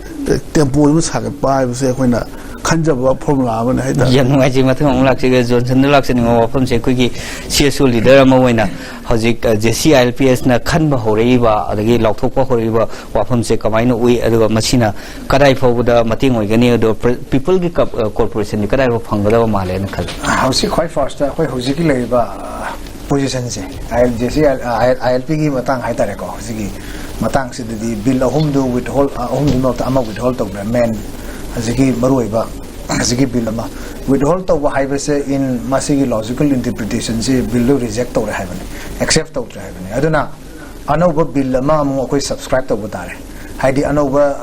ꯇꯦꯝꯄꯣ ꯑꯃ ꯁꯥꯒꯠꯄ ꯍꯥꯏꯕꯁꯦ ꯑꯩꯈꯣꯏꯅ ꯈꯟꯖꯕ ꯐꯣꯔꯃꯨꯂꯥ ꯑꯃꯅꯤ ꯍꯥꯏꯇꯥꯔꯦ꯫ ꯌꯥꯝ ꯅꯨꯡꯉꯥꯏꯖꯩ꯫ ꯃꯊꯪ ꯑꯃꯨꯛ ꯂꯥꯛꯆꯒꯦ꯫ ꯖꯣꯟꯁꯟꯗ ꯂꯥꯛꯆꯅꯤꯡꯕ ꯋꯥꯐꯝꯁꯦ, ꯑꯩꯈꯣꯏꯒꯤ ꯁꯤ ꯑꯦꯁ ꯑꯣ ꯂꯤꯗꯔ ꯑꯃ ꯑꯣꯏꯅ ꯍꯧꯖꯤꯛ J C I L P ꯑꯦꯁꯅ ꯈꯟꯕ ꯍꯧꯔꯛꯏꯕ ꯑꯗꯒꯤ ꯂꯥꯎꯊꯣꯛꯄ ꯍꯧꯔꯛꯏꯕ ꯋꯥꯐꯝꯁꯦ ꯀꯃꯥꯏꯅ ꯎꯏ, ꯑꯗꯨꯒ ꯃꯁꯤꯅ ꯀꯗꯥꯏ ꯐꯥꯎꯕꯗ ꯃꯇꯦꯡ ꯑꯣꯏꯒꯅꯤ, ꯑꯗꯣ ꯄꯤꯄꯜꯒꯤ ꯀꯣꯔꯄꯣꯔꯦꯁꯟꯗꯤ ꯀꯗꯥꯏ ꯐꯥꯎ ꯐꯪꯒꯗꯕ ꯃꯥꯜꯂꯦꯅ ꯈꯜꯂꯤ? ꯍꯧꯖꯤꯛ ꯈ꯭ꯋꯥꯏ ꯐꯥꯔꯁꯇ ꯑꯩꯈꯣꯏ ꯍꯧꯖꯤꯛꯀꯤ ꯂꯩꯔꯤꯕ ꯄꯣꯖꯤꯁꯟꯁꯦ, ꯑꯥꯏ L J C I L ꯄꯤꯒꯤ ꯃꯇꯥꯡ ꯍꯥꯏꯇꯥꯔꯦꯀꯣ, ꯍꯧꯖꯤꯛꯀꯤ ꯃꯇꯥꯡꯁꯤꯗꯗꯤ ꯕꯤꯜ ꯑꯍꯨꯝꯗꯨ ꯋꯤꯠꯍꯣꯜ, ꯑꯍꯨꯝꯗꯨꯒꯤ ꯃꯔꯛꯇ ꯑꯃ ꯋꯤꯠꯍꯣꯜ ꯇꯧꯈ꯭ꯔꯦ꯫ ꯃꯦꯟ ꯍꯧꯖꯤꯛꯀꯤ ꯃꯔꯨꯑꯣꯏꯕ ꯍꯧꯖꯤꯛꯀꯤ ꯕꯤꯜ ꯑꯃ ꯋꯤꯠꯍꯣꯜ ꯇꯧꯕ ꯍꯥꯏꯕꯁꯦ, ꯏꯟ ꯃꯁꯤꯒꯤ ꯂꯣꯖꯤꯀꯦꯜ ꯏꯟꯇꯔꯄ꯭ꯔꯤꯇꯦꯁꯟꯁꯤ ꯕꯤꯜꯗꯨ ꯔꯤꯖꯦꯛ ꯇꯧꯔꯦ ꯍꯥꯏꯕꯅꯤ, ꯑꯦꯛꯁꯦꯞ ꯇꯧꯗ꯭ꯔꯦ ꯍꯥꯏꯕꯅꯤ꯫ ꯑꯗꯨꯅ ꯑꯅꯧꯕ ꯕꯤꯜ ꯑꯃ ꯑꯃꯨꯛ ꯑꯩꯈꯣꯏ ꯁꯕꯁꯀ꯭ꯔꯥꯏꯕ ꯇꯧꯕ ꯇꯥꯔꯦ, ꯍꯥꯏꯗꯤ ꯑꯅꯧꯕ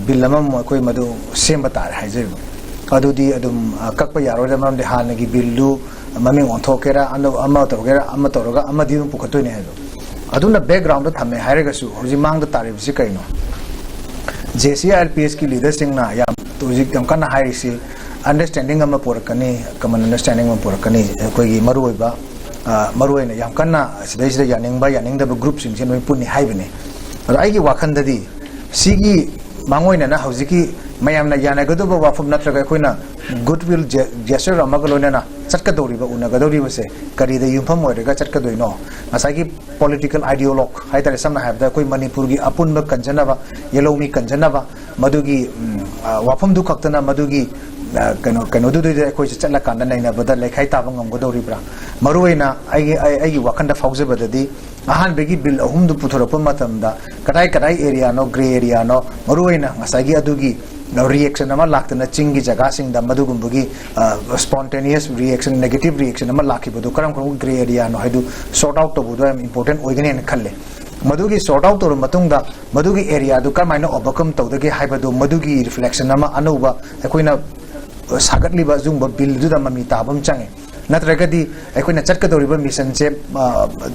ꯕꯤꯜ ꯑꯃꯃꯨꯛ ꯑꯩꯈꯣꯏ ꯃꯗꯨ ꯁꯦꯝꯕ ꯇꯥꯔꯦ ꯍꯥꯏꯖꯔꯤꯕ꯫ ꯑꯗꯨꯗꯤ ꯑꯗꯨꯝ ꯀꯛꯄ ꯌꯥꯔꯣꯏꯗ, ꯃꯔꯝꯗꯤ ꯍꯥꯟꯅꯒꯤ ꯕꯤꯜꯗꯨ ꯃꯃꯤꯡ ꯑꯣꯟꯊꯣꯛꯀꯦꯔꯥ, ꯑꯅꯧ ꯑꯃ ꯇꯧꯒꯦꯔꯥ, ꯑꯃ ꯇꯧꯔꯒ ꯑꯃꯗꯤ ꯑꯗꯨꯝ ꯄꯨꯈꯠꯇꯣꯏꯅꯦ ꯍꯥꯏꯗꯣ꯫ ꯑꯗꯨꯅ ꯕꯦꯛꯒ꯭ꯔꯥꯎꯟꯗ ꯊꯝꯃꯦ ꯍꯥꯏꯔꯒꯁꯨ, ꯍꯧꯖꯤꯛ ꯃꯥꯡꯗ ꯇꯥꯔꯤꯕꯁꯤ ꯀꯩꯅꯣ? J C I L P ꯑꯦꯁꯀꯤ ꯂꯤꯗꯔꯁꯤꯡꯅ ꯌꯥꯝ ꯍꯧꯖꯤꯛ ꯌꯥꯝ ꯀꯟꯅ ꯍꯥꯏꯔꯤꯁꯤ, ꯑꯟꯗꯔꯁꯇꯦꯟꯗꯤꯡ ꯑꯃ ꯄꯨꯔꯛꯀꯅꯤ, ꯀꯃꯟ ꯑꯟꯗꯔꯁꯇꯦꯟꯗꯤꯡ ꯑꯃ ꯄꯨꯔꯛꯀꯅꯤ꯫ ꯑꯩꯈꯣꯏꯒꯤ ꯃꯔꯨꯑꯣꯏꯕ, ꯃꯔꯨ ꯑꯣꯏꯅ ꯌꯥꯝ ꯀꯟꯅ ꯁꯤꯗꯩꯁꯤꯗ ꯌꯥꯅꯤꯡꯕ ꯌꯥꯅꯤꯡꯗꯕ ꯒ꯭ꯔꯨꯞꯁꯤꯡꯁꯦ ꯂꯣꯏ ꯄꯨꯟꯅꯤ ꯍꯥꯏꯕꯅꯤ꯫ ꯑꯗꯣ ꯑꯩꯒꯤ ꯋꯥꯈꯜꯗꯗꯤ ꯁꯤꯒꯤ ꯃꯥꯡꯑꯣꯏꯅꯅ ꯍꯧꯖꯤꯛꯀꯤ ꯃꯌꯥꯝꯅ ꯌꯥꯅꯒꯗꯧꯕ ꯋꯥꯐꯝ ꯅꯠꯇ꯭ꯔꯒ ꯑꯩꯈꯣꯏꯅ ꯒꯨꯗ ꯋꯤꯜ ꯖꯦꯁꯆꯔ ꯑꯃꯒ ꯂꯣꯏꯅꯅ ꯆꯠꯀꯗꯧꯔꯤꯕ, ꯎꯅꯒꯗꯧꯔꯤꯕꯁꯦ ꯀꯔꯤꯗ ꯌꯨꯝꯐꯝ ꯑꯣꯏꯔꯒ ꯆꯠꯀꯗꯣꯏꯅꯣ? ꯉꯁꯥꯏꯒꯤ ꯄꯣꯂꯤꯇꯤꯀꯦꯜ ꯑꯥꯏꯗꯤꯌꯣꯂꯣꯛ ꯍꯥꯏꯇꯥꯔꯦ, ꯁꯝꯅ ꯍꯥꯏꯔꯕꯗ ꯑꯩꯈꯣꯏ ꯃꯅꯤꯄꯨꯔꯒꯤ ꯑꯄꯨꯟꯕ ꯀꯟꯖꯅꯕ, ꯌꯦꯜꯍꯧꯃꯤ ꯀꯟꯖꯅꯕ, ꯃꯗꯨꯒꯤ ꯋꯥꯐꯝꯗꯨ ꯈꯛꯇꯅ ꯃꯗꯨꯒꯤ ꯀꯩꯅꯣ ꯀꯩꯅꯣꯗꯨꯗ ꯑꯩꯈꯣꯏꯁꯦ ꯆꯠꯂꯀꯥꯟꯗ ꯅꯩꯅꯕꯗ ꯂꯩꯈꯥꯏ ꯇꯥꯕ ꯉꯝꯒꯗꯧꯔꯤꯕ꯭ꯔꯥ? ꯃꯔꯨꯑꯣꯏꯅ ꯑꯩꯒꯤ ꯑꯩꯒꯤ ꯋꯥꯈꯜꯗ ꯐꯥꯎꯖꯕꯗꯗꯤ, ꯑꯍꯥꯟꯕꯒꯤ ꯕꯤꯜ ꯑꯍꯨꯝꯗꯨ ꯄꯨꯊꯣꯔꯛꯄ ꯃꯇꯝꯗ ꯀꯗꯥꯏ ꯀꯗꯥꯏ ꯑꯦꯔꯤꯌꯥꯅꯣ, ꯒ꯭ꯔꯦ ꯑꯦꯔꯤꯌꯥꯅꯣ, ꯃꯔꯨꯑꯣꯏꯅ ꯉꯁꯥꯏꯒꯤ ꯑꯗꯨꯒꯤ ꯔꯤꯌꯦꯛꯁꯟ ꯑꯃ ꯂꯥꯛꯇꯅ ꯆꯤꯡꯒꯤ ꯖꯒꯥꯁꯤꯡꯗ ꯃꯗꯨꯒꯨꯝꯕꯒꯤ ꯁ꯭ꯄꯣꯟꯇꯦꯅꯤꯌꯁ ꯔꯤꯌꯦꯛꯁꯟ, ꯅꯦꯒꯦꯇꯤꯚ ꯔꯤꯌꯦꯛꯁꯟ ꯑꯃ ꯂꯥꯛꯈꯤꯕꯗꯣ ꯀꯔꯝ ꯀꯔꯝꯕ ꯒ꯭ꯔꯦ ꯑꯦꯔꯤꯌꯥꯅꯣ ꯍꯥꯏꯗꯨ ꯁꯣꯔꯠ ꯑꯥꯎꯠ ꯇꯧꯕꯗꯣ ꯌꯥꯝ ꯏꯝꯄꯣꯔꯇꯦꯟ ꯑꯣꯏꯒꯅꯦꯅ ꯈꯜꯂꯦ꯫ ꯃꯗꯨꯒꯤ ꯁꯣꯔꯠ ꯑꯥꯎꯠ ꯇꯧꯔꯕ ꯃꯇꯨꯡꯗ ꯃꯗꯨꯒꯤ ꯑꯦꯔꯤꯌꯥꯗꯨ ꯀꯔꯝꯍꯥꯏꯅ ꯑꯣꯚꯔꯀꯝ ꯇꯧꯗꯒꯦ ꯍꯥꯏꯕꯗꯨ, ꯃꯗꯨꯒꯤ ꯔꯤꯐ꯭ꯂꯦꯛꯁꯟ ꯑꯃ ꯑꯅꯧꯕ ꯑꯩꯈꯣꯏꯅ ꯁꯥꯒꯠꯂꯤꯕ ꯑꯗꯨꯒꯨꯝꯕ ꯕꯤꯜꯗꯨꯗ ꯃꯃꯤ ꯇꯥꯕ ꯑꯃ ꯆꯪꯉꯦ꯫ ꯅꯠꯇ꯭ꯔꯒꯗꯤ ꯑꯩꯈꯣꯏꯅ ꯆꯠꯀꯗꯧꯔꯤꯕ ꯃꯤꯁꯟꯁꯦ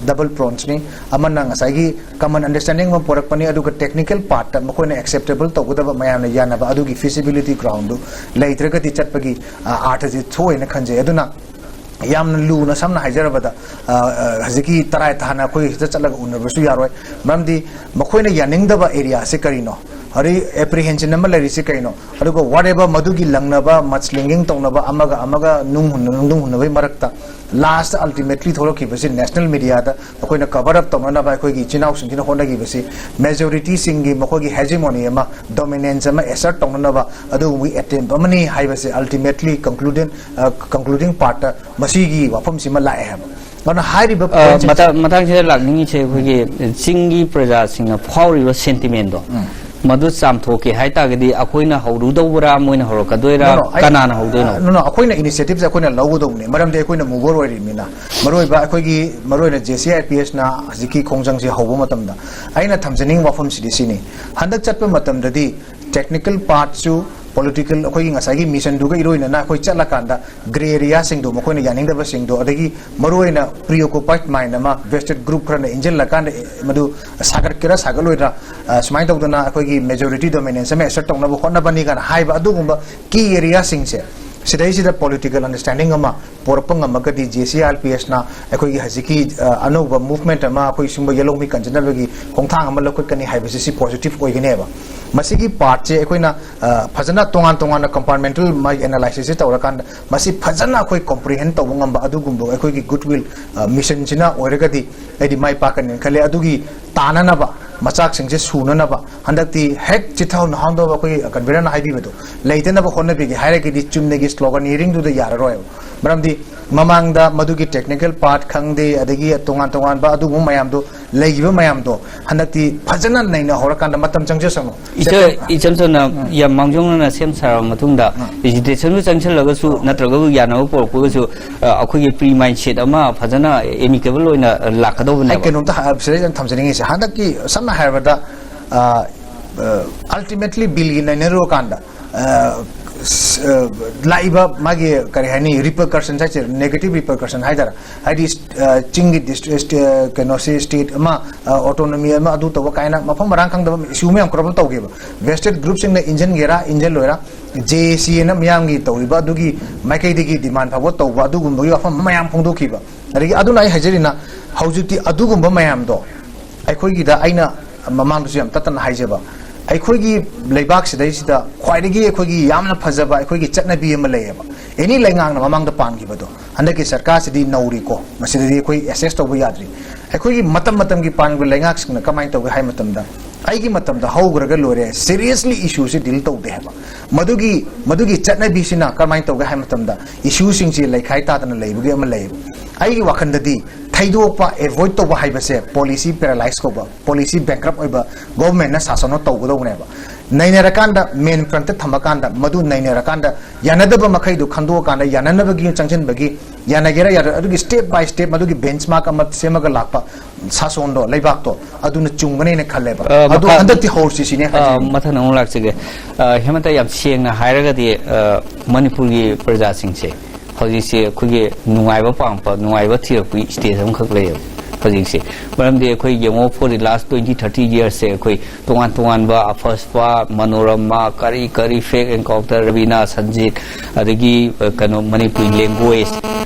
ꯗꯕꯜ ꯄ꯭ꯔꯣꯟꯁꯅꯤ꯫ ꯑꯃꯅ ꯉꯁꯥꯏꯒꯤ ꯀꯃꯟ ꯑꯟꯗꯔꯁ꯭ꯇꯦꯟꯗꯤꯡ ꯑꯃ ꯄꯨꯔꯛꯄꯅꯤ, ꯑꯗꯨꯒ ꯇꯦꯛꯅꯤꯀꯦꯜ ꯄꯥꯔꯠꯇ ꯃꯈꯣꯏꯅ ꯑꯦꯛꯁꯦꯞꯇꯦꯕꯜ ꯇꯧꯒꯗꯕ, ꯃꯌꯥꯝꯅ ꯌꯥꯅꯕ ꯑꯗꯨꯒꯤ ꯐꯤꯖꯤꯕꯤꯂꯤꯇꯤ ꯒ꯭ꯔꯥꯎꯟꯗꯨ ꯂꯩꯇ꯭ꯔꯒꯗꯤ ꯆꯠꯄꯒꯤ ꯑꯥꯔꯊꯁꯦ ꯊꯣꯛꯑꯦꯅ ꯈꯟꯖꯩ꯫ ꯑꯗꯨꯅ ꯌꯥꯝꯅ ꯂꯨꯅ, ꯁꯝꯅ ꯍꯥꯏꯖꯔꯕꯗ, ꯍꯧꯖꯤꯛꯀꯤ ꯇꯔꯥꯏ ꯇꯥꯅ ꯑꯩꯈꯣꯏ ꯍꯦꯛꯇ ꯆꯠꯂꯒ ꯎꯅꯕꯁꯨ ꯌꯥꯔꯣꯏ꯫ ꯃꯔꯝꯗꯤ ꯃꯈꯣꯏꯅ ꯌꯥꯅꯤꯡꯗꯕ ꯑꯦꯔꯤꯌꯥꯁꯦ ꯀꯔꯤꯅꯣ, ꯍꯧꯖꯤꯛ ꯑꯦꯄ꯭ꯔꯤꯍꯦꯟꯁꯟ ꯑꯃ ꯂꯩꯔꯤꯁꯦ ꯀꯩꯅꯣ, ꯑꯗꯨꯒ ꯋꯥꯠ ꯑꯦꯕꯔ ꯃꯗꯨꯒꯤ ꯂꯪꯅꯕ, ꯃꯠꯁ꯭ꯂꯤꯡꯒꯤꯡ ꯇꯧꯅꯕ, ꯑꯃꯒ ꯑꯃꯒ ꯅꯨꯡ ꯍꯨꯟꯅ-, ꯅꯨꯡ ꯍꯨꯟꯅꯕꯒꯤ ꯃꯔꯛꯇ ꯂꯥꯁꯇ ꯑꯜꯇꯤꯃꯦꯠꯂꯤ ꯊꯣꯛꯂꯛꯈꯤꯕꯁꯤ ꯅꯦꯁꯅꯦꯜ ꯃꯤꯗꯤꯌꯥꯗ ꯑꯩꯈꯣꯏꯅ ꯀꯚꯔ ꯑꯞ ꯇꯧꯅꯅꯕ ꯑꯩꯈꯣꯏꯒꯤ ꯏꯆꯤꯟ ꯏꯅꯥꯎꯁꯤꯡꯁꯤꯅ ꯍꯣꯠꯅꯈꯤꯕꯁꯤ, ꯃꯦꯖꯣꯔꯤꯇꯤꯁꯤꯡꯒꯤ ꯃꯈꯣꯏꯒꯤ ꯍꯦꯖꯤꯃꯣꯅꯤ ꯑꯃ, ꯗꯣꯃꯤꯅꯦꯟꯁ ꯑꯃ ꯑꯦꯁꯔꯠ ꯇꯧꯅꯅꯕ ꯑꯗꯨꯒꯨꯝꯕꯒꯤ ꯑꯦꯇꯦꯝꯞ ꯑꯃꯅꯤ ꯍꯥꯏꯕꯁꯦ ꯑꯜꯇꯤꯃꯦꯠꯂꯤ ꯀꯟꯀ꯭ꯂꯨꯗꯤꯡ, ꯀꯟꯀ꯭ꯂꯨꯗꯤꯡ ꯄꯥꯔꯠꯇ ꯃꯁꯤꯒꯤ ꯋꯥꯐꯝꯁꯤꯃ ꯂꯥꯛꯑꯦ ꯍꯥꯏꯕ꯫ ꯑꯗꯨꯅ ꯍꯥꯏꯔꯤꯕ ꯄꯣꯏꯟꯠꯁꯤꯡꯁꯦ ꯃꯇꯥꯡ ꯁꯤꯗ ꯂꯥꯛꯅꯤꯡꯉꯤꯁꯦ, ꯑꯩꯈꯣꯏꯒꯤ ꯆꯤꯡꯒꯤ ꯄ꯭ꯔꯖꯥꯁꯤꯡꯅ ꯐꯥꯎꯔꯤꯕ ꯁꯦꯟꯇꯤꯃꯦꯟꯗꯣ, ꯃꯗꯨ ꯆꯥꯝꯊꯣꯛꯀꯦ ꯍꯥꯏ ꯇꯥꯔꯒꯗꯤ ꯑꯩꯈꯣꯏꯅ ꯍꯧꯔꯨꯗꯧꯕ꯭ꯔꯥ, ꯃꯣꯏꯅ ꯍꯧꯔꯛꯀꯗꯣꯏꯔꯥ, ꯅꯣ, ꯅꯣ, ꯑꯩ ꯀꯅꯥꯅ ꯍꯧꯗꯣꯏꯅꯣ? ꯅꯣ, ꯅꯣ, ꯑꯩꯈꯣꯏꯅ ꯏꯅꯤꯁꯤꯌꯦꯇꯤꯚꯁꯦ ꯑꯩꯈꯣꯏꯅ ꯂꯧꯒꯗꯧꯕꯅꯦ, ꯃꯔꯝꯗꯤ ꯑꯩꯈꯣꯏꯅ ꯃꯨꯚꯔ ꯑꯣꯏꯔꯤꯕꯅꯤꯅ꯫ ꯃꯔꯨꯑꯣꯏꯕ ꯑꯩꯈꯣꯏꯒꯤ, ꯃꯔꯨꯑꯣꯏꯅ ꯖꯦ ꯁꯤ ꯑꯥꯏ ꯄꯤ ꯑꯦꯁꯅ ꯍꯧꯖꯤꯛꯀꯤ ꯈꯣꯡꯖꯪꯁꯦ ꯍꯧꯕ ꯃꯇꯝꯗ ꯑꯩꯅ ꯊꯝꯖꯅꯤꯡꯕ ꯋꯥꯐꯝꯁꯤꯗꯤ ꯁꯤꯅꯤ: ꯍꯟꯗꯛ ꯆꯠꯄ ꯃꯇꯝꯗꯗꯤ ꯇꯦꯛꯅꯤꯀꯦꯜ ꯄꯥꯔꯠꯁꯨ, ꯄꯣꯂꯤꯇꯤꯀꯦꯜ, ꯑꯩꯈꯣꯏꯒꯤ ꯉꯁꯥꯏꯒꯤ ꯃꯤꯁꯟꯗꯨꯒ ꯏꯔꯣꯏꯅꯅ ꯑꯩꯈꯣꯏ ꯆꯠꯂꯀꯥꯟꯗ ꯒ꯭ꯔꯦ ꯑꯦꯔꯤꯌꯥꯁꯤꯡꯗꯣ, ꯃꯈꯣꯏꯅ ꯌꯥꯅꯤꯡꯗꯕꯁꯤꯡꯗꯣ, ꯑꯗꯒꯤ ꯃꯔꯨꯑꯣꯏꯅ ꯄ꯭ꯔꯤꯑꯣꯀꯨꯄꯥꯏꯗ ꯃꯥꯏꯟ ꯑꯃ ꯚꯦꯁꯇꯦꯗ ꯒ꯭ꯔꯨꯞ ꯈꯔꯅ ꯏꯟꯁꯤꯜꯂꯀꯥꯟꯗ, ꯑꯦ, ꯃꯗꯨ ꯁꯥꯒꯠꯀꯦꯔꯥ ꯁꯥꯒꯠꯂꯣꯏꯗ꯭ꯔꯥ, ꯑ, ꯁꯨꯃꯥꯏꯅ ꯇꯧꯗꯅ ꯑꯩꯈꯣꯏꯒꯤ ꯃꯦꯖꯣꯔꯤꯇꯤ ꯗꯣꯃꯤꯅꯦꯟꯁ ꯑꯃ ꯑꯦꯁꯔꯠ ꯇꯧꯅꯕ ꯍꯣꯠꯅꯕꯅꯤ ꯀꯥꯏꯅ ꯍꯥꯏꯕ, ꯑꯗꯨꯒꯨꯝꯕ ꯀꯤ ꯑꯦꯔꯤꯌꯥꯁꯤꯡꯁꯦ, ꯁꯤꯗꯩꯁꯤꯗ ꯄꯣꯂꯤꯇꯤꯀꯦꯜ ꯑꯟꯗꯔꯁ꯭ꯇꯦꯟꯗꯤꯡ ꯑꯃ ꯄꯣꯔꯛꯄ ꯉꯝꯃꯒꯗꯤ, ꯖꯦ ꯁꯤ ꯑꯥꯏ ꯄꯤ ꯑꯦꯁꯅ ꯑꯩꯈꯣꯏꯒꯤ ꯍꯧꯖꯤꯛꯀꯤ, ꯑ, ꯑꯅꯧꯕ ꯃꯨꯚꯃꯦꯟꯠ ꯑꯃ, ꯑꯩꯈꯣꯏ ꯁꯤꯒꯨꯝꯕ ꯌꯦꯜꯍꯧꯃꯤ ꯀꯟꯖꯅꯕꯒꯤ ꯈꯣꯡꯊꯥꯡ ꯑꯃ ꯂꯧꯈꯠꯀꯅꯤ ꯍꯥꯏꯕꯁꯤ, ꯁꯤ ꯄꯣꯖꯤꯇꯤꯚ ꯑꯣꯏꯒꯅꯦꯕ꯫ ꯃꯁꯤꯒꯤ ꯄꯥꯔꯠꯁꯦ ꯑꯩꯈꯣꯏꯅ, ꯑ, ꯐꯖꯅ ꯇꯣꯉꯥꯟ ꯇꯣꯉꯥꯟꯅ ꯀꯝꯄꯥꯔꯠꯃꯦꯟꯇꯦꯜ ꯃꯥꯒꯤ ꯑꯦꯅꯥꯂꯥꯏꯁꯤꯁꯁꯦ ꯇꯧꯔꯀꯥꯟꯗ ꯃꯁꯤ ꯐꯖꯅ ꯑꯩꯈꯣꯏ ꯀꯣꯝꯄ꯭ꯔꯤꯍꯦꯟ ꯇꯧꯕ ꯉꯝꯕ ꯑꯗꯨꯒꯨꯝꯕ ꯑꯩꯈꯣꯏꯒꯤ ꯒꯨꯗ ꯋꯤꯜ, ꯑ, ꯃꯤꯁꯟꯁꯤꯅ ꯑꯣꯏꯔꯒꯗꯤ ꯑꯩꯗꯤ ꯃꯥꯏ ꯄꯥꯛꯀꯅꯤꯅ ꯈꯜꯂꯦ꯫ ꯑꯗꯨꯒꯤ ꯇꯥꯅꯅꯕ, ꯃꯆꯥꯛꯁꯤꯡꯁꯦ ꯁꯨꯅꯅꯕ ꯍꯟꯗꯛꯇꯤ ꯍꯦꯛ ꯆꯤꯠꯊꯍꯧ ꯅꯥꯍꯧꯗꯕ ꯑꯩꯈꯣꯏꯒꯤ ꯀꯟꯚꯤꯅꯔꯅ ꯍꯥꯏꯕꯤꯕꯗꯣ ꯂꯩꯇꯅꯕ ꯍꯣꯠꯅꯕꯤꯒꯦ ꯍꯥꯏꯔꯒꯗꯤ ꯆꯨꯝꯅꯒꯤ ꯁ꯭ꯂꯣꯒꯟ ꯌꯦꯔꯤꯡꯗꯨꯗ ꯌꯥꯔꯔꯣꯏꯕ꯫ ꯃꯔꯝꯗꯤ ꯃꯃꯥꯡꯗ ꯃꯗꯨꯒꯤ ꯇꯦꯛꯅꯤꯀꯦꯜ ꯄꯥꯔꯠ ꯈꯪꯗꯦ, ꯑꯗꯒꯤ ꯇꯣꯉꯥꯟ ꯇꯣꯉꯥꯟꯕ ꯑꯗꯨꯒꯨꯝꯕ ꯃꯌꯥꯝꯗꯣ, ꯂꯩꯈꯤꯕ ꯃꯌꯥꯝꯗꯣ ꯍꯟꯗꯛꯇꯤ ꯐꯖꯅ ꯅꯩꯅ ꯍꯧꯔꯀꯥꯟꯗ ꯃꯇꯝ ꯆꯪꯖꯁꯅꯨ꯫ ꯏꯆ-, ꯁꯦꯞꯇꯦꯝ-, ꯏꯆꯝ ꯆꯝꯅ, ꯎꯝ꯫ ꯌꯥꯝ ꯃꯥꯡꯖꯧꯅꯅ ꯁꯦꯝ ꯁꯥꯔꯕ ꯃꯇꯨꯡꯗ, ꯎꯝ꯫ ꯑꯦꯖꯤꯇꯦꯁꯟꯕꯨ ꯆꯪꯁꯤꯜꯂꯒꯁꯨ, ꯎꯝ꯫ ꯅꯠꯇ꯭ꯔꯒ ꯌꯥꯅꯕ ꯄꯨꯔꯛꯄꯒꯁꯨ, ꯑ, ꯑꯩꯈꯣꯏꯒꯤ ꯄ꯭ꯔꯤ ꯃꯥꯏꯟꯁꯦꯠ ꯑꯃ ꯐꯖꯅ ꯑꯦꯃꯤꯀꯦꯕꯜ ꯑꯣꯏꯅ ꯑꯩ ꯂꯥꯛꯀꯗꯧꯕꯅꯦꯕ꯫ ꯀꯩꯅꯣꯝꯇ ꯍꯥ-, ꯁꯤꯗꯩꯗ ꯊꯝꯖꯅꯤꯡꯉꯤꯁꯦ, ꯍꯟꯗꯛꯀꯤ ꯁꯝꯅ ꯍꯥꯏꯔꯕꯗ, ꯑ, ꯑ, ꯑꯜꯇꯤꯃꯦꯠꯂꯤ ꯕꯤꯜꯒꯤ ꯅꯩꯅꯔꯨꯔꯀꯥꯟꯗ, ꯑ, ꯂꯥꯛꯏꯕ ꯃꯥꯒꯤ, ꯀꯔꯤ ꯍꯥꯏꯅꯤ, ꯔꯤꯄꯔꯀꯁꯟ ꯍꯥꯏꯁꯦ, ꯅꯦꯒꯦꯇꯤꯚ ꯔꯤꯄꯔꯀꯁꯟ ꯍꯥꯏꯇꯥꯔꯦ, ꯍꯥꯏꯗꯤ ꯆꯤꯡꯒꯤ ꯗꯤꯁꯇ꯭ꯔꯤꯛ, ꯀꯩꯅꯣꯁꯤ, ꯁ꯭ꯇꯦꯠ ꯑꯃ, ꯑꯣꯇꯣꯅꯣꯃꯤ ꯑꯃ, ꯑꯗꯨ ꯇꯧꯕ ꯀꯥꯏꯅ ꯃꯐꯝ ꯃꯔꯥꯡ ꯈꯪꯗꯕ ꯏꯁꯨ ꯃꯌꯥꯝ ꯀ꯭ꯔꯣꯞ ꯇꯧꯈꯤꯕ꯫ ꯚꯦꯁꯇꯦꯠ ꯒ꯭ꯔꯨꯞꯁꯤꯡꯅ ꯏꯟꯖꯟꯒꯦꯔꯥ ꯏꯟꯖꯜꯂꯣꯏꯔꯥ, ꯖꯦ ꯑꯦ ꯁꯤ ꯑꯅ ꯃꯤꯌꯥꯝꯒꯤ ꯇꯧꯔꯤꯕ ꯑꯗꯨꯒꯤ ꯃꯥꯏꯀꯩꯗꯒꯤ ꯗꯤꯃꯥꯟ ꯐꯥꯎꯕ ꯇꯧꯕ, ꯑꯗꯨꯒꯨꯝꯕꯒꯤ ꯋꯥꯐꯝ ꯃꯌꯥꯝ ꯐꯣꯡꯗꯣꯛꯈꯤꯕ꯫ ꯑꯗꯒꯤ ꯑꯗꯨꯅ ꯑꯩ ꯍꯥꯏꯖꯔꯤꯅ, ꯍꯧꯖꯤꯛꯇꯤ ꯑꯗꯨꯒꯨꯝꯕ ꯃꯌꯥꯝꯗꯣ ꯑꯩꯈꯣꯏꯒꯤꯗ, ꯑꯩꯅ ꯃꯃꯥꯡꯗꯁꯨ ꯌꯥꯝ ꯇꯠꯇꯅ ꯍꯥꯏꯖꯕ, ꯑꯩꯈꯣꯏꯒꯤ ꯂꯩꯕꯥꯛꯁꯤꯗꯩꯁꯤꯗ ꯈ꯭ꯋꯥꯏꯗꯒꯤ ꯑꯩꯈꯣꯏꯒꯤ ꯌꯥꯝꯅ ꯐꯖꯕ ꯑꯩꯈꯣꯏꯒꯤ ꯆꯠꯅꯕꯤ ꯑꯃ ꯂꯩꯌꯦꯕ, ꯑꯦꯅꯤ ꯂꯩꯉꯥꯛꯅ ꯃꯃꯥꯡꯗ ꯄꯥꯟꯈꯤꯕꯗꯣ, ꯍꯟꯗꯛꯀꯤ ꯁꯔꯀꯥꯔꯁꯤꯗꯤ ꯅꯧꯔꯤꯀꯣ, ꯃꯁꯤꯗꯗꯤ ꯑꯩꯈꯣꯏ ꯑꯦꯁꯦꯁ ꯇꯧꯕ ꯌꯥꯗ꯭ꯔꯤ꯫ ꯑꯩꯈꯣꯏꯒꯤ ꯃꯇꯝ ꯃꯇꯝꯒꯤ ꯄꯥꯟꯈꯤꯕ ꯂꯩꯉꯥꯛꯁꯤꯡꯅ ꯀꯃꯥꯏꯅ ꯇꯧꯒꯦ ꯍꯥꯏ ꯃꯇꯝꯗ, ꯑꯩꯒꯤ ꯃꯇꯝꯗ ꯍꯧꯈ꯭ꯔꯒ ꯂꯣꯏꯔꯦ, ꯁꯤꯔꯤꯌꯁꯂꯤ ꯏꯁꯨꯁꯤ ꯗꯤꯜ ꯇꯧꯗꯦ ꯍꯥꯏꯕ꯫ ꯃꯗꯨꯒꯤ, ꯃꯗꯨꯒꯤ ꯆꯠꯅꯕꯤꯁꯤꯅ ꯀꯃꯥꯏꯅ ꯇꯧꯒꯦ ꯍꯥꯏ ꯃꯇꯝꯗ, ꯏꯁꯨꯁꯤꯡꯁꯤ ꯂꯩꯈꯥꯏ ꯇꯥꯗꯅ ꯂꯩꯕꯒꯤ ꯑꯃ ꯂꯩꯌꯦꯕ꯫ ꯑꯩꯒꯤ ꯋꯥꯈꯜꯗꯗꯤ ꯊꯩꯗꯣꯛꯄ, ꯑꯦꯚꯣꯏꯗ ꯇꯧꯕ ꯍꯥꯏꯕꯁꯦ ꯄꯣꯂꯤꯁꯤ ꯄꯦꯔꯥꯂꯥꯏꯁ ꯀꯧꯕ, ꯄꯣꯂꯤꯁꯤ ꯕꯦꯡꯀ꯭ꯔꯞ ꯑꯣꯏꯕ ꯒꯣꯚꯔꯟꯃꯦꯟꯠꯅ ꯁꯥꯁꯟꯅ ꯇꯧꯒꯗꯧꯕꯅꯦꯕ꯫ ꯅꯩꯅꯔꯀꯥꯟꯗ, ꯃꯦꯟ ꯐ꯭ꯔꯟꯠꯇ ꯊꯝꯃꯀꯥꯟꯗ, ꯃꯗꯨ ꯅꯩꯅꯔꯀꯥꯟꯗ, ꯌꯥꯅꯗꯕ ꯃꯈꯩꯗꯨ ꯈꯟꯗꯣꯛꯑꯀꯥꯟꯗ, ꯌꯥꯅꯅꯕꯒꯤ ꯆꯪꯁꯤꯟꯕꯒꯤ, ꯌꯥꯅꯒꯦꯔꯥ ꯌꯥꯔꯣꯏ, ꯑꯗꯨꯒꯤ ꯁ꯭ꯇꯦꯞ ꯕꯥꯏ ꯁ꯭ꯇꯦꯞ ꯃꯗꯨꯒꯤ ꯕꯦꯟꯆꯃꯥꯔꯛ ꯑꯃ ꯁꯦꯝꯃꯒ ꯂꯥꯛꯄ ꯁꯥꯁꯣꯟꯗꯣ, ꯂꯩꯕꯥꯛꯇꯣ, ꯑꯗꯨꯅ ꯆꯨꯝꯒꯅꯦꯅ ꯈꯜꯂꯦꯕ꯫ ꯑ, ꯑꯗꯣ ꯃꯈꯥ-, ꯍꯟꯗꯛꯇꯤ ꯍꯧꯔꯁꯤ ꯁꯤꯅꯦ ꯑ, ꯍꯥꯏꯖꯅꯤꯡꯉꯤ꯫ ꯃꯊꯪ ꯑꯃꯨꯛ ꯂꯥꯛꯆꯒꯦ꯫ ꯑ, ꯍꯦꯃꯟꯇ, ꯌꯥꯝ ꯁꯦꯡꯅ ꯍꯥꯏꯔꯒꯗꯤ, ꯑ, ꯃꯅꯤꯄꯨꯔꯒꯤ ꯄ꯭ꯔꯖꯥꯁꯤꯡꯁꯦ ꯍꯧꯖꯤꯛꯁꯦ ꯑꯩꯈꯣꯏꯒꯤ ꯅꯨꯡꯉꯥꯏꯕ ꯄꯥꯝꯕ, ꯅꯨꯡꯉꯥꯏꯕ ꯊꯤꯔꯛꯄꯒꯤ ꯁ꯭ꯇꯦꯖ ꯑꯃꯈꯛ ꯂꯩꯌꯦꯕ ꯍꯧꯖꯤꯛꯁꯦ꯫ ꯃꯔꯝꯗꯤ ꯑꯩꯈꯣꯏ ꯌꯦꯡꯉꯣ, for the last twenty, thirty yearsꯁꯦ ꯑꯩꯈꯣꯏ ꯇꯣꯉꯥꯟ ꯇꯣꯉꯥꯟꯕ ꯑꯐꯁꯄꯥ, ꯃꯅꯣꯔꯃꯥ, ꯀꯔꯤ ꯀꯔꯤ, ꯐꯦꯛ ꯑꯦꯟꯀꯥꯎꯟꯇꯔ, ꯔꯕꯤꯅꯥ ꯁꯟꯖꯤꯠ, ꯑꯗꯒꯤ, ꯑ, ꯀꯩꯅꯣ, ꯃꯅꯤꯄꯨꯔꯤ ꯂꯦꯡꯒ꯭ꯋꯦꯖ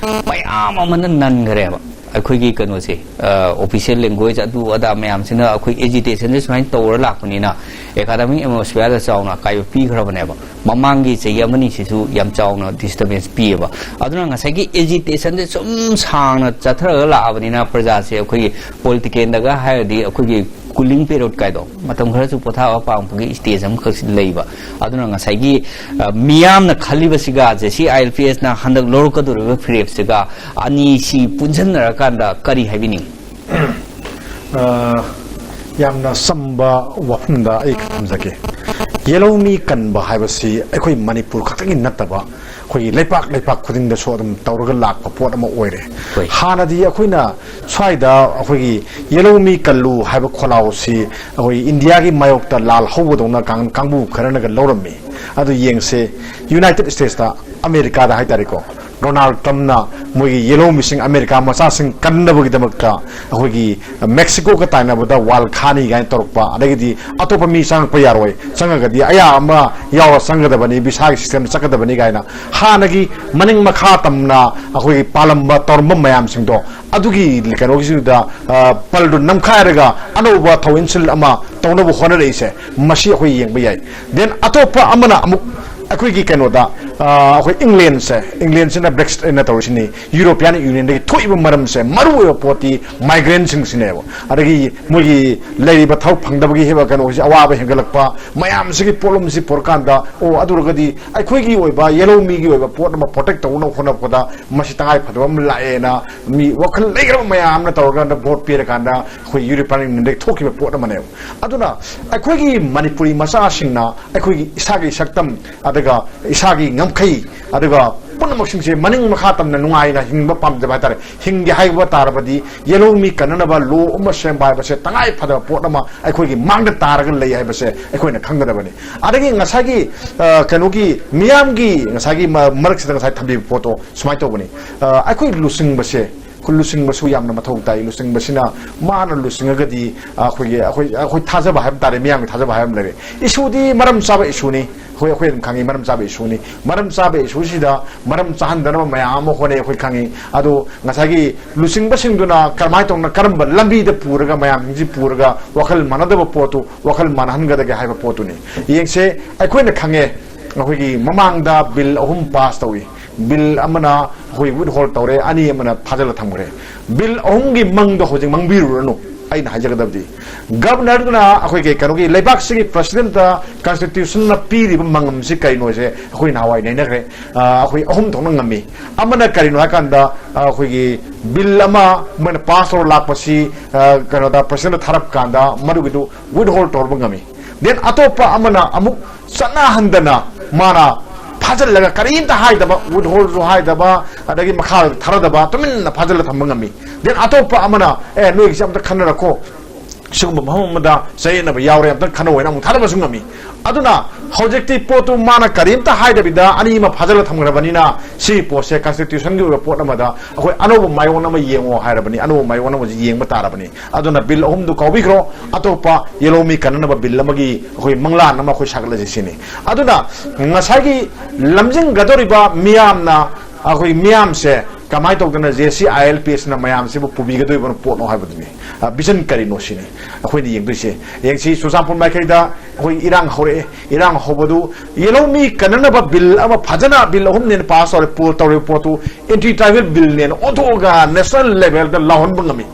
ꯃꯌꯥꯝ ꯑꯃꯅ ꯅꯟꯈ꯭ꯔꯦꯕ꯫ ꯑꯩꯈꯣꯏꯒꯤ ꯀꯩꯅꯣꯁꯦ, ꯑ, ꯑꯣꯐꯤꯁꯤꯌꯦꯜ ꯂꯦꯡꯒ꯭ꯋꯦꯖ ꯑꯗꯨ ꯑꯗꯥ ꯃꯌꯥꯝꯁꯤꯅ ꯑꯩꯈꯣꯏ ꯑꯦꯖꯤꯇꯦꯁꯟꯁꯦ ꯁꯨꯃꯥꯏꯅ ꯇꯧꯔ ꯂꯥꯛꯄꯅꯤꯅ ꯑꯦꯀꯥꯗꯃꯤꯛ ꯑꯦꯠꯃꯣꯁꯐꯤꯌꯔꯗ ꯆꯥꯎꯅ ꯑꯀꯥꯏꯕ ꯄꯤꯈ꯭ꯔꯕꯅꯦꯕ꯫ ꯃꯃꯥꯡꯒꯤ ꯆꯍꯤ ꯑꯃꯅꯤꯁꯤꯁꯨ ꯌꯥꯝ ꯆꯥꯎꯅ ꯗꯤꯁꯇꯔꯕꯦꯟꯁ ꯄꯤꯌꯦꯕ꯫ ꯑꯗꯨꯅ ꯉꯁꯥꯏꯒꯤ ꯑꯦꯖꯤꯇꯦꯁꯟꯁꯦ ꯁꯨꯝ ꯁꯥꯡꯅ ꯆꯠꯊꯔꯒ ꯂꯥꯛꯑꯕꯅꯤꯅ ꯄ꯭ꯔꯖꯥꯁꯦ ꯑꯩꯈꯣꯏꯒꯤ ꯄꯣꯂꯤꯇꯤꯀꯦꯜꯗꯒ ꯍꯥꯏꯔꯗꯤ ꯑꯩꯈꯣꯏꯒꯤ ꯀꯨꯂꯤꯡ ꯄꯦꯔꯣꯠ ꯀꯥꯏꯗꯣ, ꯃꯇꯝ ꯈꯔꯁꯨ ꯄꯣꯊꯥꯕ ꯄꯥꯝꯕꯒꯤ ꯁ꯭ꯇꯦꯖ ꯑꯃꯈꯛꯁꯤ ꯂꯩꯕ꯫ ꯑꯗꯨꯅ ꯉꯁꯥꯏꯒꯤ, ꯑ, ꯃꯤꯌꯥꯝꯅ ꯈꯜꯂꯤꯕꯁꯤꯒ J C I L P ꯑꯦꯁꯅ ꯍꯟꯗꯛ ꯂꯧꯔꯛꯀꯗꯧꯔꯤꯕ ꯐꯤꯔꯦꯞꯁꯤꯒ ꯑꯅꯤꯁꯤ ꯄꯨꯟꯁꯤꯟꯅꯔꯀꯥꯟꯗ ꯀꯔꯤ ꯍꯥꯏꯕꯤꯅꯤꯡꯉꯤ? ꯑ, ꯌꯥꯝꯅ ꯆꯝꯕ ꯋꯥꯐꯝꯗ ꯑꯩ ꯊꯝꯖꯒꯦ꯫ ꯌꯦꯜꯍꯧꯃꯤ ꯀꯟꯕ ꯍꯥꯏꯕꯁꯤ ꯑꯩꯈꯣꯏ ꯃꯅꯤꯄꯨꯔ ꯈꯛꯇꯒꯤ ꯅꯠꯇꯕ, ꯑꯩꯈꯣꯏꯒꯤ ꯂꯩꯄꯥꯛ ꯂꯩꯄꯥꯛ ꯈꯨꯗꯤꯡꯗꯁꯨ ꯑꯗꯨꯝ ꯇꯧꯔꯒ ꯂꯥꯛꯄ ꯄꯣꯠ ꯑꯃ ꯑꯣꯏꯔꯦ꯫ ꯍꯣꯏ꯫ ꯍꯥꯟꯅꯗꯤ ꯑꯩꯈꯣꯏꯅ ꯁ꯭ꯋꯥꯏꯗ ꯑꯩꯈꯣꯏꯒꯤ ꯌꯦꯜꯍꯧꯃꯤ ꯀꯜꯂꯨ ꯍꯥꯏꯕ ꯈꯣꯜꯂꯥꯎꯁꯤ ꯑꯩꯈꯣꯏ ꯏꯟꯗꯤꯌꯥꯒꯤ ꯃꯥꯌꯣꯛꯇ ꯂꯥꯜ ꯍꯧꯕꯗꯧꯅ ꯀꯥꯡ-, ꯀꯥꯡꯕꯨ ꯈꯔꯅꯒ ꯂꯧꯔꯝꯃꯤ꯫ ꯑꯗꯨ ꯌꯦꯡꯁꯦ, ꯌꯨꯅꯥꯏꯇꯦꯗ ꯁ꯭ꯇꯦꯠꯁꯇ, ꯑꯃꯦꯔꯤꯀꯥꯗ ꯍꯥꯏꯇꯥꯔꯦꯀꯣ, ꯗꯣꯅꯥꯜꯗ ꯇ꯭ꯔꯝꯞꯅ ꯃꯣꯏꯒꯤ ꯌꯦꯜꯍꯧꯃꯤꯁꯤꯡ, ꯑꯃꯦꯔꯤꯀꯥ ꯃꯆꯥꯁꯤꯡ ꯀꯟꯅꯕꯒꯤꯗꯃꯛꯇ ꯑꯩꯈꯣꯏꯒꯤ ꯃꯦꯛꯁꯤꯀꯣꯒ ꯇꯥꯏꯅꯕꯗ ꯋꯥꯜ ꯈꯥꯅꯤ ꯀꯥꯏꯅ ꯇꯧꯔꯛꯄ, ꯑꯗꯒꯤꯗꯤ ꯑꯇꯣꯞꯄ ꯃꯤ ꯆꯪꯉꯛꯄ ꯌꯥꯔꯣꯏ, ꯆꯪꯉꯒꯗꯤ ꯑꯌꯥ ꯑꯃ ꯌꯥꯎꯔ ꯆꯪꯒꯗꯕꯅꯤ, ꯚꯤꯁꯥꯒꯤ ꯁꯤꯁꯇꯦꯝꯗ ꯆꯠꯀꯗꯕꯅꯤ ꯀꯥꯏꯅ ꯍꯥꯟꯅꯒꯤ ꯃꯅꯤꯡ ꯃꯈꯥ ꯇꯝꯅ ꯑꯩꯈꯣꯏꯒꯤ ꯄꯥꯜꯂꯝꯕ ꯇꯧꯔꯝꯕ ꯃꯌꯥꯝꯁꯤꯡꯗꯣ, ꯑꯗꯨꯒꯤ ꯀꯩꯅꯣꯒꯤꯁꯤꯗ, ꯑ, ꯄꯜꯗꯨ ꯅꯝꯈꯥꯏꯔꯒ ꯑꯅꯧꯕ ꯊꯧꯏꯟꯁꯤꯜ ꯑꯃ ꯇꯧꯅꯕ ꯍꯣꯠꯅꯔꯛꯏꯁꯦ, ꯃꯁꯤ ꯑꯩꯈꯣꯏ ꯌꯦꯡꯕ ꯌꯥꯏ꯫ ꯗꯦꯟ ꯑꯇꯣꯞꯄ ꯑꯃꯅ ꯑꯃꯨꯛ ꯑꯩꯈꯣꯏꯒꯤ ꯀꯩꯅꯣꯗ, ꯑ, ꯑꯩꯈꯣꯏ ꯏꯪꯂꯦꯟꯁꯦ, ꯏꯪꯂꯦꯟꯁꯤꯅ ꯕ꯭ꯔꯦꯛꯁꯤꯠ ꯑꯩꯅ ꯇꯧꯔꯤꯁꯤꯅꯤ, ꯌꯨꯔꯣꯄꯤꯌꯥꯟ ꯌꯨꯅꯤꯌꯟꯗꯒꯤ ꯊꯣꯛꯏꯕ ꯃꯔꯝꯁꯦ, ꯃꯔꯨ ꯑꯣꯏꯕ ꯄꯣꯠꯇꯤ ꯃꯥꯏꯒ꯭ꯔꯦꯟꯁꯤꯡꯁꯤꯅꯦꯕ꯫ ꯑꯗꯒꯤ ꯃꯣꯏꯒꯤ ꯂꯩꯔꯤꯕ ꯊꯕꯛ ꯐꯪꯗꯕꯒꯤ ꯍꯦꯕ ꯀꯩꯅꯣꯁꯤ, ꯑꯋꯥꯕ ꯍꯦꯟꯒꯠꯂꯛꯄ ꯃꯌꯥꯝꯁꯤꯒꯤ ꯄꯣꯠꯂꯨꯝꯁꯤ ꯄꯨꯔꯀꯥꯟꯗ, ꯑꯣ, ꯑꯗꯨ ꯑꯣꯏꯔꯒꯗꯤ ꯑꯩꯈꯣꯏꯒꯤ ꯑꯣꯏꯕ ꯌꯦꯜꯍꯧ ꯃꯤꯒꯤ ꯑꯣꯏꯕ ꯄꯣꯠ ꯑꯃ ꯄ꯭ꯔꯣꯇꯦꯛ ꯇꯧꯅꯕ ꯍꯣꯠꯅꯔꯛꯄꯗ ꯃꯁꯤ ꯇꯉꯥꯏ ꯐꯗꯕ ꯑꯃ ꯂꯥꯛꯑꯦꯅ ꯃꯤ ꯋꯥꯈꯜ ꯂꯩꯈ꯭ꯔꯕ ꯃꯌꯥꯝ ꯑꯃꯅ ꯇꯧꯔꯀꯥꯟꯗ ꯚꯣꯠ ꯄꯤꯔꯀꯥꯟꯗ ꯑꯩꯈꯣꯏ ꯌꯨꯔꯣꯄꯤꯌꯟ ꯌꯨꯅꯤꯌꯟꯗꯒꯤ ꯊꯣꯛꯈꯤꯕ ꯄꯣꯠ ꯑꯃꯅꯦꯕ꯫ ꯑꯗꯨꯅ ꯑꯩꯈꯣꯏꯒꯤ ꯃꯅꯤꯄꯨꯔꯤ ꯃꯆꯥꯁꯤꯡꯅ ꯑꯩꯈꯣꯏꯒꯤ ꯏꯁꯥꯒꯤ ꯁꯛꯇꯝ, ꯑꯗꯨꯒ ꯏꯁꯥꯒꯤ ꯉꯝꯈꯩ, ꯑꯗꯨꯒ ꯄꯨꯝꯅꯃꯛꯁꯤꯡꯁꯦ ꯃꯅꯤꯡ ꯃꯈꯥ ꯇꯝꯅ ꯅꯨꯡꯉꯥꯏꯅ ꯍꯤꯡꯕ ꯄꯥꯝꯖꯕ ꯍꯥꯏꯇꯥꯔꯦ, ꯍꯤꯡꯒꯦ ꯍꯥꯏꯕ ꯇꯥꯔꯕꯗꯤ ꯌꯦꯜꯍꯧ ꯃꯤ ꯀꯟꯅꯅꯕ ꯂꯣ ꯑꯃ ꯁꯦꯝꯕ ꯍꯥꯏꯕꯁꯦ ꯇꯉꯥꯏ ꯐꯗꯕ ꯄꯣꯠ ꯑꯃ ꯑꯩꯈꯣꯏꯒꯤ ꯃꯥꯡꯗ ꯇꯥꯔꯒ ꯂꯩ ꯍꯥꯏꯕꯁꯦ ꯑꯩꯈꯣꯏꯅ ꯈꯪꯒꯗꯕꯅꯤ꯫ ꯑꯗꯒꯤ ꯉꯁꯥꯏꯒꯤ, ꯑ, ꯀꯩꯅꯣꯒꯤ ꯃꯤꯌꯥꯝꯒꯤ ꯉꯁꯥꯏꯒꯤ ꯃ-, ꯃꯔꯛꯁꯤꯗ ꯉꯁꯥꯏ ꯊꯝꯕꯤꯕ ꯄꯣꯠꯇꯣ ꯁꯨꯃꯥꯏꯅ ꯇꯧꯕꯅꯤ꯫ ꯑ, ꯑꯩꯈꯣꯏ ꯂꯨꯆꯤꯡꯕꯁꯦ, ꯑꯩꯈꯣꯏ ꯂꯨꯆꯤꯡꯕꯁꯨ ꯌꯥꯝꯅ ꯃꯊꯧ ꯇꯥꯏ꯫ ꯂꯨꯆꯤꯡꯕꯁꯤꯅ ꯃꯥꯅ ꯂꯨꯆꯤꯡꯉꯒꯗꯤ ꯑꯩꯈꯣꯏꯒꯤ, ꯑꯩꯈꯣꯏ, ꯑꯩꯈꯣꯏ ꯊꯥꯖꯕ ꯍꯥꯏꯕ ꯇꯥꯔꯦ, ꯃꯤꯌꯥꯝꯒꯤ ꯊꯥꯖꯕ ꯍꯥꯏꯕ ꯑꯃ ꯂꯩꯔꯦ꯫ ꯏꯁꯨꯗꯤ ꯃꯔꯝ ꯆꯥꯕ ꯏꯁꯨꯅꯤ, ꯑꯩꯈꯣꯏ, ꯑꯩꯈꯣꯏ ꯑꯗꯨꯝ ꯈꯪꯉꯤ, ꯃꯔꯝ ꯆꯥꯕ ꯏꯁꯨꯅꯤ꯫ ꯃꯔꯝ ꯆꯥꯕ ꯏꯁꯨꯁꯤꯗ ꯃꯔꯝ ꯆꯥꯍꯟꯗꯅꯕ ꯃꯌꯥꯝ ꯑꯃ ꯍꯣꯠꯅꯩ, ꯑꯩꯈꯣꯏ ꯈꯪꯉꯤ꯫ ꯑꯗꯣ ꯉꯁꯥꯏꯒꯤ ꯂꯨꯆꯤꯡꯕꯁꯤꯡꯗꯨꯅ ꯀꯔꯝꯍꯥꯏꯅ ꯇꯧꯅ, ꯀꯔꯝꯕ ꯂꯝꯕꯤꯗ ꯄꯨꯔꯒ, ꯃꯌꯥꯝꯁꯤꯡꯁꯤ ꯄꯨꯔꯒ ꯋꯥꯈꯜ ꯃꯥꯟꯅꯗꯕ ꯄꯣꯠꯇꯨ ꯋꯥꯈꯜ ꯃꯥꯟꯅꯍꯟꯒꯗꯒꯦ ꯍꯥꯏꯕ ꯄꯣꯠꯇꯨꯅꯤ꯫ ꯌꯦꯡꯁꯦ, ꯑꯩꯈꯣꯏꯅ ꯈꯪꯉꯦ, ꯑꯩꯈꯣꯏꯒꯤ ꯃꯃꯥꯡꯗ ꯕꯤꯜ ꯑꯍꯨꯝ ꯄꯥꯁ ꯇꯧꯏ꯫ ꯕꯤꯜ ꯑꯃꯅ ꯑꯩꯈꯣꯏ ꯋꯤꯠꯍꯣꯜ ꯇꯧꯔꯦ, ꯑꯅꯤ ꯑꯃꯅ ꯐꯥꯖꯤꯜꯂ ꯊꯝꯈ꯭ꯔꯦ꯫ ꯕꯤꯜ ꯑꯍꯨꯝꯒꯤ ꯃꯪꯗꯣ ꯍꯧꯖꯤꯛ ꯃꯪꯕꯤꯔꯨꯔꯅꯨ꯫ ꯑꯩꯅ ꯍꯥꯏꯖꯒꯗꯕꯗꯤ, ꯒꯕꯔꯅꯔꯗꯨꯅ ꯑꯩꯈꯣꯏꯒꯤ ꯀꯩꯅꯣꯒꯤ ꯂꯩꯕꯥꯛꯁꯤꯒꯤ ꯄ꯭ꯔꯁꯤꯗꯦꯟꯠꯇ ꯀꯟꯁꯇꯤꯇ꯭ꯌꯨꯁꯟꯅ ꯄꯤꯔꯤꯕ ꯃꯪ ꯑꯃꯁꯤ ꯀꯔꯤꯅꯣꯁꯦ ꯑꯩꯈꯣꯏ ꯅꯍꯥꯟꯋꯥꯏ ꯅꯩꯅꯈ꯭ꯔꯦ꯫ ꯑ, ꯑꯩꯈꯣꯏ ꯑꯍꯨꯝ ꯊꯣꯛꯅ ꯉꯝꯃꯤ꯫ ꯑꯃꯅ ꯀꯔꯤꯅꯣ ꯍꯥꯏꯀꯥꯟꯗ, ꯑ, ꯑꯩꯈꯣꯏꯒꯤ ꯕꯤꯜ ꯑꯃ ꯃꯣꯏꯅ ꯄꯥꯁ ꯇꯧꯔ ꯂꯥꯛꯄꯁꯤ, ꯑ, ꯀꯩꯅꯣꯗ ꯄ꯭ꯔꯁꯤꯗꯦꯟꯠꯇ ꯊꯥꯔꯛꯄ ꯀꯥꯟꯗ ꯃꯗꯨꯒꯤꯗꯨ ꯋꯤꯠꯍꯣꯜ ꯇꯧꯔꯕ ꯉꯝꯃꯤ꯫ ꯗꯦꯟ ꯑꯇꯣꯞꯄ ꯑꯃꯅ ꯑꯃꯨꯛ ꯆꯠꯅꯍꯟꯗꯅ ꯃꯥꯅ ꯐꯥꯖꯤꯜꯂꯒ ꯀꯔꯤꯝꯇ ꯍꯥꯏꯗꯕ, ꯋꯤꯠꯍꯣꯜꯁꯨ ꯍꯥꯏꯗꯕ, ꯑꯗꯒꯤ ꯃꯈꯥ ꯊꯥꯔꯗꯕ, ꯇꯨꯃꯤꯟꯅ ꯐꯥꯖꯤꯜꯂ ꯊꯝꯕ ꯉꯝꯃꯤ꯫ ꯗꯦꯟ ꯑꯇꯣꯞꯄ ꯑꯃꯅ, "ꯑꯦ, ꯅꯣꯏꯒꯤꯁꯦ ꯑꯝꯇ ꯈꯟꯅꯔꯛꯈꯣ, ꯁꯤꯒꯨꯝꯕ ꯃꯐꯝ ꯑꯃꯗ ꯆꯌꯦꯠꯅꯕ ꯌꯥꯎꯔꯦ, ꯑꯝꯇꯪ ꯈꯟꯅꯧ ꯍꯥꯏꯅ ꯑꯃꯨꯛ ꯊꯥꯗꯕꯁꯨ ꯉꯝꯃꯤ꯫ ꯑꯗꯨꯅ ꯍꯧꯖꯤꯛꯇꯤ ꯄꯣꯠꯇꯨ ꯃꯥꯅ ꯀꯔꯤꯝꯇ ꯍꯥꯏꯗꯕꯤꯗ ꯑꯅꯤ ꯑꯃ ꯐꯥꯖꯤꯜꯂ ꯊꯝꯈ꯭ꯔꯕꯅꯤꯅ, ꯁꯤꯒꯤ ꯄꯣꯠꯁꯦ constitutionꯒꯤ ꯑꯣꯏꯕ ꯄꯣꯠ ꯑꯃꯗ ꯑꯩꯈꯣꯏ ꯑꯅꯧꯕ ꯃꯥꯏꯑꯣꯟ ꯑꯃ ꯌꯦꯡꯉꯣ ꯍꯥꯏꯔꯕꯅꯤ, ꯑꯅꯧꯕ ꯃꯥꯏꯑꯣꯟ ꯑꯃꯁꯤ ꯌꯦꯡꯕ ꯇꯥꯔꯕꯅꯤ꯫ ꯑꯗꯨꯅ ꯕꯤꯜ ꯑꯍꯨꯝꯗꯨ ꯀꯥꯎꯕꯤꯈ꯭ꯔꯣ, ꯑꯇꯣꯞꯄ ꯌꯦꯜꯍꯧꯃꯤ ꯀꯟꯅꯅꯕ ꯕꯤꯜ ꯑꯃꯒꯤ ꯑꯩꯈꯣꯏ ꯃꯪꯂꯥꯟ ꯑꯃ ꯑꯩꯈꯣꯏ ꯁꯥꯒꯠꯂꯁꯤ ꯁꯤꯅꯤ꯫ ꯑꯗꯨꯅ ꯉꯁꯥꯏꯒꯤ ꯂꯝꯖꯤꯡꯒꯗꯧꯔꯤꯕ ꯃꯤꯌꯥꯝꯅ, ꯑꯩꯈꯣꯏ ꯃꯤꯌꯥꯝꯁꯦ ꯀꯃꯥꯏꯅ ꯇꯧꯗꯅ JCILPSꯅ ꯃꯌꯥꯝꯁꯤꯕꯨ ꯄꯨꯕꯤꯒꯗꯧꯔꯤꯕ ꯄꯣꯠꯅꯣ ꯍꯥꯏꯕꯗꯨꯅꯤ꯫ ꯑ, vision ꯀꯔꯤꯅꯣ ꯁꯤꯅꯤ ꯑꯩꯈꯣꯏꯅ ꯌꯦꯡꯗꯣꯏꯁꯦ꯫ ꯌꯦꯡꯁꯤ, ꯆꯨꯔꯆꯥꯟꯄꯨꯔ ꯃꯥꯏꯀꯩꯗ ꯑꯩꯈꯣꯏ ꯏꯔꯥꯡ ꯍꯧꯔꯛꯑꯦ, ꯏꯔꯥꯡ ꯍꯧꯕꯗꯨ ꯌꯦꯜꯍꯧꯃꯤ ꯀꯟꯅꯅꯕ ꯕꯤꯜ ꯑꯃ ꯐꯖꯅ, ꯕꯤꯜ ꯑꯍꯨꯝꯅꯦꯅ ꯄꯥꯁ ꯇꯧꯔꯦ, ꯄꯣ-, ꯇꯧꯔꯤꯕ ꯄꯣꯠꯇꯨ anti tribal billꯅꯦꯅ ꯑꯣꯟꯊꯣꯛꯑꯒ national levelꯗ ꯂꯥꯎꯍꯟꯕ ꯉꯝꯃꯤ꯫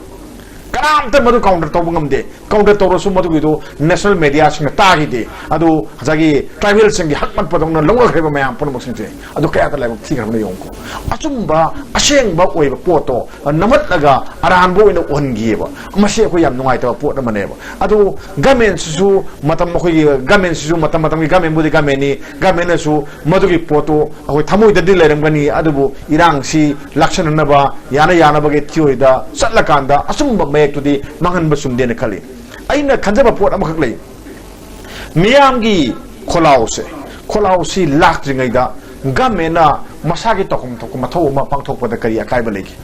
ꯀꯅꯥꯝꯇ ꯃꯗꯨ counter ꯇꯧꯕ ꯉꯝꯗꯦ꯫ Counter ꯇꯧꯔꯁꯨ ꯃꯗꯨꯒꯤꯗꯨ national mediaꯁꯤꯡꯅ ꯇꯥꯈꯤꯗꯦ꯫ ꯑꯗꯨ ꯉꯁꯥꯏꯒꯤ tribalꯁꯤꯡꯒꯤ ꯍꯛ ꯃꯠꯄꯗꯧꯅ ꯂꯧꯅꯈ꯭ꯔꯤꯕ ꯃꯌꯥꯝ ꯄꯨꯝꯅꯃꯛꯁꯤꯡꯁꯦ, ꯑꯗꯨ ꯀꯌꯥꯗ ꯂꯥꯏꯕꯛ ꯊꯤꯈ꯭ꯔꯕꯅꯣ ꯌꯦꯡꯉꯨꯀꯣ꯫ ꯑꯆꯨꯝꯕ, ꯑꯁꯦꯡꯕ ꯑꯣꯏꯕ ꯄꯣꯠꯇꯣ ꯅꯝꯍꯠꯂꯒ ꯑꯔꯥꯟꯕ ꯑꯣꯏꯅ ꯎꯍꯟꯈꯤꯑꯕ꯫ ꯃꯁꯤ ꯑꯩꯈꯣꯏ ꯌꯥꯝ ꯅꯨꯡꯉꯥꯏꯇꯕ ꯄꯣꯠ ꯑꯃꯅꯦꯕ꯫ ꯑꯗꯨ governmentꯁꯤꯁꯨ ꯃꯇꯝ, ꯑꯩꯈꯣꯏꯒꯤ governmentꯁꯤꯁꯨ ꯃꯇꯝ ꯃꯇꯝꯒꯤ governmentꯕꯨꯗꯤ governmentꯅꯤ, governmentꯅꯁꯨ ꯃꯗꯨꯒꯤ ꯄꯣꯠꯇꯨ ꯑꯩꯈꯣꯏ ꯊꯃꯣꯏꯗꯗꯤ ꯂꯩꯔꯝꯒꯅꯤ, ꯑꯗꯨꯕꯨ ꯏꯔꯥꯡꯁꯤ ꯂꯥꯛꯁꯟꯅꯅꯕ, ꯌꯥꯅ ꯌꯥꯅꯕꯒꯤ theoryꯗ ꯆꯠꯂꯀꯥꯟꯗ ꯑꯆꯨꯝꯕ ꯃꯌꯦꯛꯇꯨꯗꯤ ꯃꯥꯡꯍꯟꯕ ꯆꯨꯝꯗꯦꯅ ꯈꯜꯂꯤ꯫ ꯑꯩꯅ ꯈꯟꯖꯕ ꯄꯣꯠ ꯑꯃꯈꯛ ꯂꯩ꯫ ꯃꯤꯌꯥꯝꯒꯤ ꯈꯣꯜꯂꯥꯎꯁꯦ, ꯈꯣꯜꯂꯥꯎꯁꯤ ꯂꯥꯛꯇ꯭ꯔꯤꯉꯩꯗ governmentꯅ ꯃꯁꯥꯒꯤ ꯇꯧꯐꯝ ꯊꯣꯛꯄ ꯃꯊꯧ ꯑꯃ ꯄꯥꯡꯊꯣꯛꯄꯗ ꯀꯔꯤ ꯑꯀꯥꯏꯕ ꯂꯩꯒꯦ?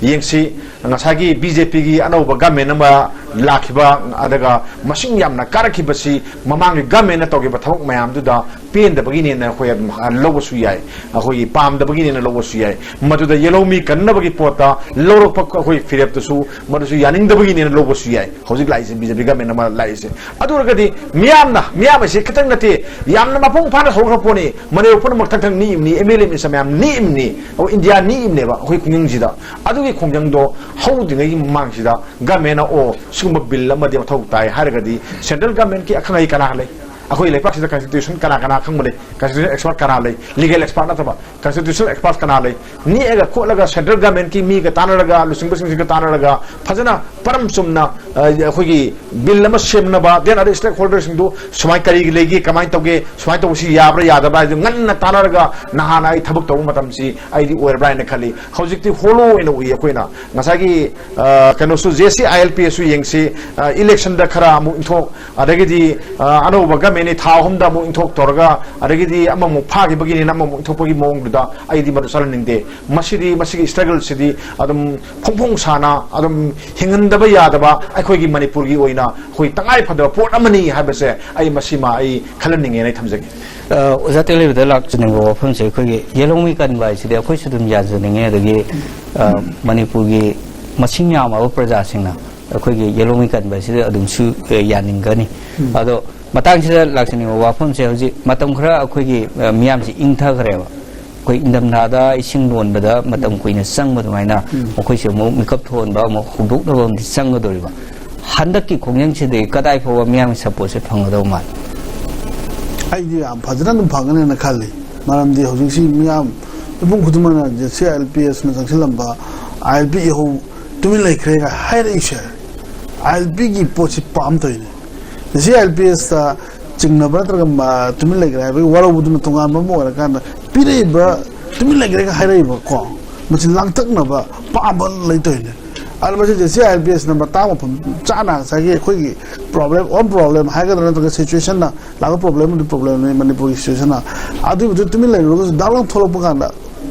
ꯌꯦꯡꯁꯤ, ꯉꯁꯥꯏꯒꯤ BJPꯒꯤ ꯑꯅꯧꯕ government ꯑꯃ ꯂꯥꯛꯈꯤꯕ, ꯑꯗꯨꯒ ꯃꯁꯤꯡ ꯌꯥꯝꯅ ꯀꯥꯔꯛꯈꯤꯕꯁꯤ ꯃꯃꯥꯡꯒꯤ governmentꯅ ꯇꯧꯈꯤꯕ ꯊꯕꯛ ꯃꯌꯥꯝꯗꯨꯗ ꯄꯦꯟꯗꯕꯒꯤꯅꯦꯅ ꯑꯩꯈꯣꯏ ꯑꯗꯨꯝ, ꯑ, ꯂꯧꯕꯁꯨ ꯌꯥꯏ, ꯑꯩꯈꯣꯏꯒꯤ ꯄꯥꯝꯗꯕꯒꯤꯅꯦꯅ ꯂꯧꯕꯁꯨ ꯌꯥꯏ꯫ ꯃꯗꯨꯗ ꯌꯦꯜꯍꯧꯃꯤ ꯀꯟꯅꯕꯒꯤ ꯄꯣꯠꯇ ꯂꯧꯔꯛꯄ ꯑꯩꯈꯣꯏ ꯐꯤꯔꯦꯞꯇꯨꯁꯨ ꯃꯗꯨꯁꯨ ꯌꯥꯅꯤꯡꯗꯕꯒꯤꯅꯦꯅ ꯂꯧꯕꯁꯨ ꯌꯥꯏ꯫ ꯍꯧꯖꯤꯛ ꯂꯥꯛꯏꯁꯦ BJP government ꯑꯃ ꯂꯥꯛꯏꯁꯦ꯫ ꯑꯗꯨ ꯑꯣꯏꯔꯒꯗꯤ ꯃꯤꯌꯥꯝꯅ, ꯃꯤꯌꯥꯝ ꯑꯁꯤ ꯈꯤꯇꯪ ꯅꯠꯇꯦ, ꯌꯥꯝꯅ ꯃꯄꯨꯡ ꯐꯥꯅ ꯍꯧꯈ꯭ꯔ ꯄꯣꯠꯅꯤ꯫ ꯃꯅꯤꯄꯨꯔ ꯄꯨꯝꯅꯃꯛ ꯊꯪ ꯊꯪ ꯅꯤꯛꯏꯕꯅꯤ, MLA minister ꯃꯌꯥꯝ ꯅꯤꯛꯏꯕꯅꯤ꯫ ꯑꯩꯈꯣꯏ ꯏꯟꯗꯤꯌꯥ ꯅꯤꯛꯏꯕꯅꯦꯕ ꯑꯩꯈꯣꯏ ꯈꯨꯡꯒꯪꯁꯤꯗ꯫ ꯑꯗꯨꯒꯤ ꯈꯣꯡꯖꯪꯗꯣ ꯍꯧꯗ꯭ꯔꯤꯉꯩꯒꯤ ꯃꯃꯥꯡꯁꯤꯗ governmentꯅ, ꯑꯣ, ꯁꯤꯒꯨꯝꯕ ꯕꯤꯜ ꯑꯃꯗꯤ ꯃꯊꯧ ꯇꯥꯏ ꯍꯥꯏꯔꯒꯗꯤ central governmentꯀꯤ ꯑꯈꯪ ꯑꯍꯩ ꯀꯅꯥ ꯂꯩ? ꯑꯩꯈꯣꯏ ꯂꯩꯄꯥꯛꯁꯤꯗ ꯀꯟꯁꯇꯤꯇ꯭ꯌꯨꯁꯟ ꯀꯅꯥ ꯀꯅꯥ ꯈꯪꯕ ꯂꯩ, ꯀꯟꯁꯇꯤꯇ꯭ꯌꯨꯁꯟ ꯑꯦꯛꯁꯄꯥꯔꯠ ꯀꯅꯥ ꯂꯩ, ꯂꯤꯒꯦꯜ ꯑꯦꯛꯁꯄꯥꯔꯠ ꯅꯠꯇꯕ ꯀꯟꯁꯇꯤꯇ꯭ꯌꯨꯁꯟ ꯑꯦꯛꯁꯄꯥꯔꯠ ꯀꯅꯥ ꯂꯩ, ꯅꯦꯛꯑꯒ ꯈꯣꯠꯂꯒ ꯁꯦꯟꯇ꯭ꯔꯦꯜ ꯒꯃꯦꯟꯀꯤ ꯃꯤꯒ ꯇꯥꯟꯅꯔꯒ, ꯂꯨꯆꯤꯡꯕꯁꯤꯡꯁꯤꯒ ꯇꯥꯟꯅꯔꯒ ꯐꯖꯅ ꯄꯔꯝ ꯆꯨꯝꯅ, ꯑ, ꯑꯩꯈꯣꯏꯒꯤ ꯕꯤꯜ ꯑꯃ ꯁꯦꯝꯅꯕ, then other stakeholderꯁꯤꯡꯗꯨ ꯁꯨꯃꯥꯏꯅ ꯀꯔꯤ ꯂꯩꯒꯦ, ꯀꯃꯥꯏꯅ ꯇꯧꯒꯦ, ꯁꯨꯃꯥꯏꯅ ꯇꯧꯕꯁꯤ ꯌꯥꯕ꯭ꯔꯥ ꯌꯥꯗꯕ꯭ꯔꯥ ꯍꯥꯏꯗꯨ ꯉꯟꯅ ꯇꯥꯟꯅꯔꯒ ꯅꯍꯥꯟ ꯑꯩ ꯊꯕꯛ ꯇꯧꯕ ꯃꯇꯝꯁꯤ ꯑꯩꯗꯤ ꯑꯣꯏꯔꯕ꯭ꯔꯥ ꯍꯥꯏꯅ ꯈꯜꯂꯤ꯫ ꯍꯧꯖꯤꯛꯇꯤ ꯍꯣꯂꯣ ꯑꯣꯏꯅ ꯎꯏ ꯑꯩꯈꯣꯏꯅ꯫ ꯉꯁꯥꯏꯒꯤ, ꯑ, ꯀꯩꯅꯣꯁꯨ, ꯖꯦ ꯁꯤ ꯑꯥꯏ ꯑꯦꯜ ꯄꯤ ꯑꯦꯁꯁꯨ ꯌꯦꯡꯁꯤ, ꯑ, ꯏꯂꯦꯛꯁꯟꯗ ꯈꯔ ꯑꯃꯨꯛ ꯏꯟꯊꯣꯛ, ꯑꯗꯒꯤꯗꯤ, ꯑ, ꯑꯅꯧꯕ ꯒꯃꯦꯟꯅꯤ ꯊꯥ ꯑꯍꯨꯝꯗ ꯑꯃꯨꯛ ꯏꯟꯊꯣꯛ ꯇꯧꯔꯒ, ꯑꯗꯒꯤꯗꯤ ꯑꯃꯃꯨꯛ ꯐꯥꯈꯤꯕꯒꯤꯅꯤꯅ ꯑꯃꯃꯨꯛ ꯏꯟꯊꯣꯛꯄꯒꯤ ꯃꯑꯣꯡꯗꯨꯗ ꯑꯩꯗꯤ ꯃꯗꯨ ꯆꯠꯍꯟꯅꯤꯡꯗꯦ꯫ ꯃꯁꯤꯗꯤ, ꯃꯁꯤꯒꯤ ꯁ꯭ꯇ꯭ꯔꯒꯜꯁꯤꯗꯤ ꯑꯗꯨꯝ ꯐꯣꯡ ꯐꯣꯡ ꯁꯥꯅ ꯑꯗꯨꯝ ꯍꯤꯡꯍꯟꯗꯕ ꯌꯥꯗꯕ ꯑꯩꯈꯣꯏꯒꯤ ꯃꯅꯤꯄꯨꯔꯒꯤ ꯑꯣꯏꯅ ꯑꯩꯈꯣꯏ ꯇꯉꯥꯏ ꯐꯗꯕ ꯄꯣꯠ ꯑꯃꯅꯤ ꯍꯥꯏꯕꯁꯦ ꯑꯩ ꯃꯁꯤꯃ ꯑꯩ ꯈꯜꯍꯟꯅꯤꯡꯉꯦꯅ ꯑꯩ ꯊꯝꯖꯒꯦ꯫ ꯑ, ꯑꯣꯖꯥ ꯇꯦꯂꯤꯕꯗ ꯂꯥꯛꯆꯅꯤꯡꯕ ꯋꯥꯐꯝꯁꯦ, ꯑꯩꯈꯣꯏꯒꯤ ꯌꯦꯂꯣꯃꯤ ꯀꯟꯕ ꯍꯥꯏꯁꯤꯗꯤ ꯑꯩꯈꯣꯏꯁꯨ ꯑꯗꯨꯝ ꯌꯥꯖꯅꯤꯡꯉꯦ, ꯑꯗꯒꯤ, ꯑ, ꯃꯅꯤꯄꯨꯔꯒꯤ ꯃꯁꯤꯡ ꯌꯥꯝꯂꯕ ꯄ꯭ꯔꯖꯥꯁꯤꯡꯅ ꯑꯩꯈꯣꯏꯒꯤ ꯌꯦꯂꯣꯃꯤ ꯀꯟꯕ ꯍꯥꯏꯁꯤꯗ ꯑꯗꯨꯝꯁꯨ, ꯑ, ꯌꯥꯅꯤꯡꯒꯅꯤ꯫ ꯑꯗꯣ ꯃꯇꯥꯡꯁꯤꯗ ꯂꯥꯛꯆꯅꯤꯡꯕ ꯋꯥꯐꯝꯁꯦ, ꯍꯧꯖꯤꯛ ꯃꯇꯝ ꯈꯔ ꯑꯩꯈꯣꯏꯒꯤ, ꯑ, ꯃꯤꯌꯥꯝꯁꯤ ꯏꯪꯊꯈ꯭ꯔꯦꯕ꯫ ꯑꯩꯈꯣꯏ ꯏꯪꯊꯝꯊꯥꯗ ꯏꯁꯤꯡ ꯂꯣꯟꯕꯗ ꯃꯇꯝ ꯀꯨꯏꯅ ꯆꯪꯕ ꯑꯗꯨꯃꯥꯏꯅ ꯃꯈꯣꯏꯁꯨ ꯑꯃꯨꯛ ꯃꯤꯀꯞ ꯊꯣꯛꯍꯟꯕ, ꯑꯃꯨꯛ ꯍꯧꯗꯣꯛꯅꯕ ꯑꯃꯗꯤ ꯆꯪꯒꯗꯧꯔꯤꯕ꯫ ꯍꯟꯗꯛꯀꯤ ꯈꯣꯡꯖꯪꯁꯤꯗꯒꯤ ꯀꯗꯥꯏ ꯐꯥꯎꯕ ꯃꯤꯌꯥꯝꯒꯤ ꯁꯞꯄꯣꯔꯠꯁꯦ ꯐꯪꯒꯗꯧ ꯃꯥꯜꯂꯤ? ꯑꯩꯗꯤ ꯌꯥꯝ ꯐꯖꯅ ꯑꯗꯨꯝ ꯐꯪꯒꯅꯦꯅ ꯈꯜꯂꯤ꯫ ꯃꯔꯝꯗꯤ ꯍꯧꯖꯤꯛꯁꯤ ꯃꯤꯌꯥꯝ ꯃꯤꯄꯨꯝ ꯈꯨꯗꯤꯡꯃꯛꯅ J C I L P ꯑꯦꯁꯅ ꯆꯪꯁꯤꯜꯂꯝꯕ I L ꯄꯤ ꯏꯍꯧ ꯇꯨꯃꯤꯟ ꯂꯩꯈ꯭ꯔꯦꯒ ꯍꯥꯏꯔꯛꯏꯁꯦ, ꯑꯥꯏ ꯑꯦꯜ ꯄꯤꯒꯤ ꯄꯣꯠꯁꯤ ꯄꯥꯝ ꯇꯧꯔꯤꯅꯦ꯫ ꯖꯦ ꯁꯤ ꯑꯥꯏ ꯑꯦꯜ ꯄꯤ ꯑꯦꯁꯇ ꯆꯤꯡꯅꯕ ꯅꯠꯇ꯭ꯔꯒ ꯃ-, ꯇꯨꯃꯤꯟ ꯂꯩꯈ꯭ꯔꯦ ꯍꯥꯏꯕꯒꯤ ꯋꯥꯔꯧꯕꯗꯨꯅ ꯇꯣꯉꯥꯟꯕ ꯑꯃ ꯑꯣꯏꯔꯀꯥꯟꯗ, ꯄꯤꯔꯛꯏꯕ ꯇꯨꯃꯤꯟ ꯂꯩꯈ꯭ꯔꯦꯒ ꯍꯥꯏꯔꯛꯏꯕ ꯀꯣ, ꯃꯁꯤ ꯂꯥꯡꯇꯛꯅꯕ ꯄꯥꯝꯕ ꯂꯩꯇꯧꯔꯤꯅꯦ꯫ ꯑꯗꯨ ꯃꯁꯤ J C I L P ꯑꯦꯁꯅ ꯃꯇꯥꯡ ꯃꯐꯝ ꯆꯥꯅ ꯉꯁꯥꯏꯒꯤ ꯑꯩꯈꯣꯏꯒꯤ ꯄ꯭ꯔꯣꯕ꯭ꯂꯦꯝ ꯑꯣꯟ ꯄ꯭ꯔꯣꯕ꯭ꯂꯦꯝ ꯍꯥꯏꯒꯗ꯭ꯔꯥ ꯅꯠꯇ꯭ꯔꯒ ꯁꯤꯆꯨꯋꯦꯁꯟꯅ ꯂꯥꯛꯄ ꯄ꯭ꯔꯣꯕ꯭ꯂꯦꯝ ꯑꯗꯨ ꯄ꯭ꯔꯣꯕ꯭ꯂꯦꯝꯅꯤ ꯃꯅꯤꯄꯨꯔꯒꯤ ꯁꯤꯆꯨꯋꯦꯁꯟꯅ꯫ ꯑꯗꯨꯒꯤꯗꯨ ꯇꯨꯃꯤꯟ ꯂꯩꯔꯨꯔꯒꯁꯨ ꯗꯥꯛ ꯂꯥꯎ ꯊꯣꯛꯂꯛꯄ ꯀꯥꯟꯗ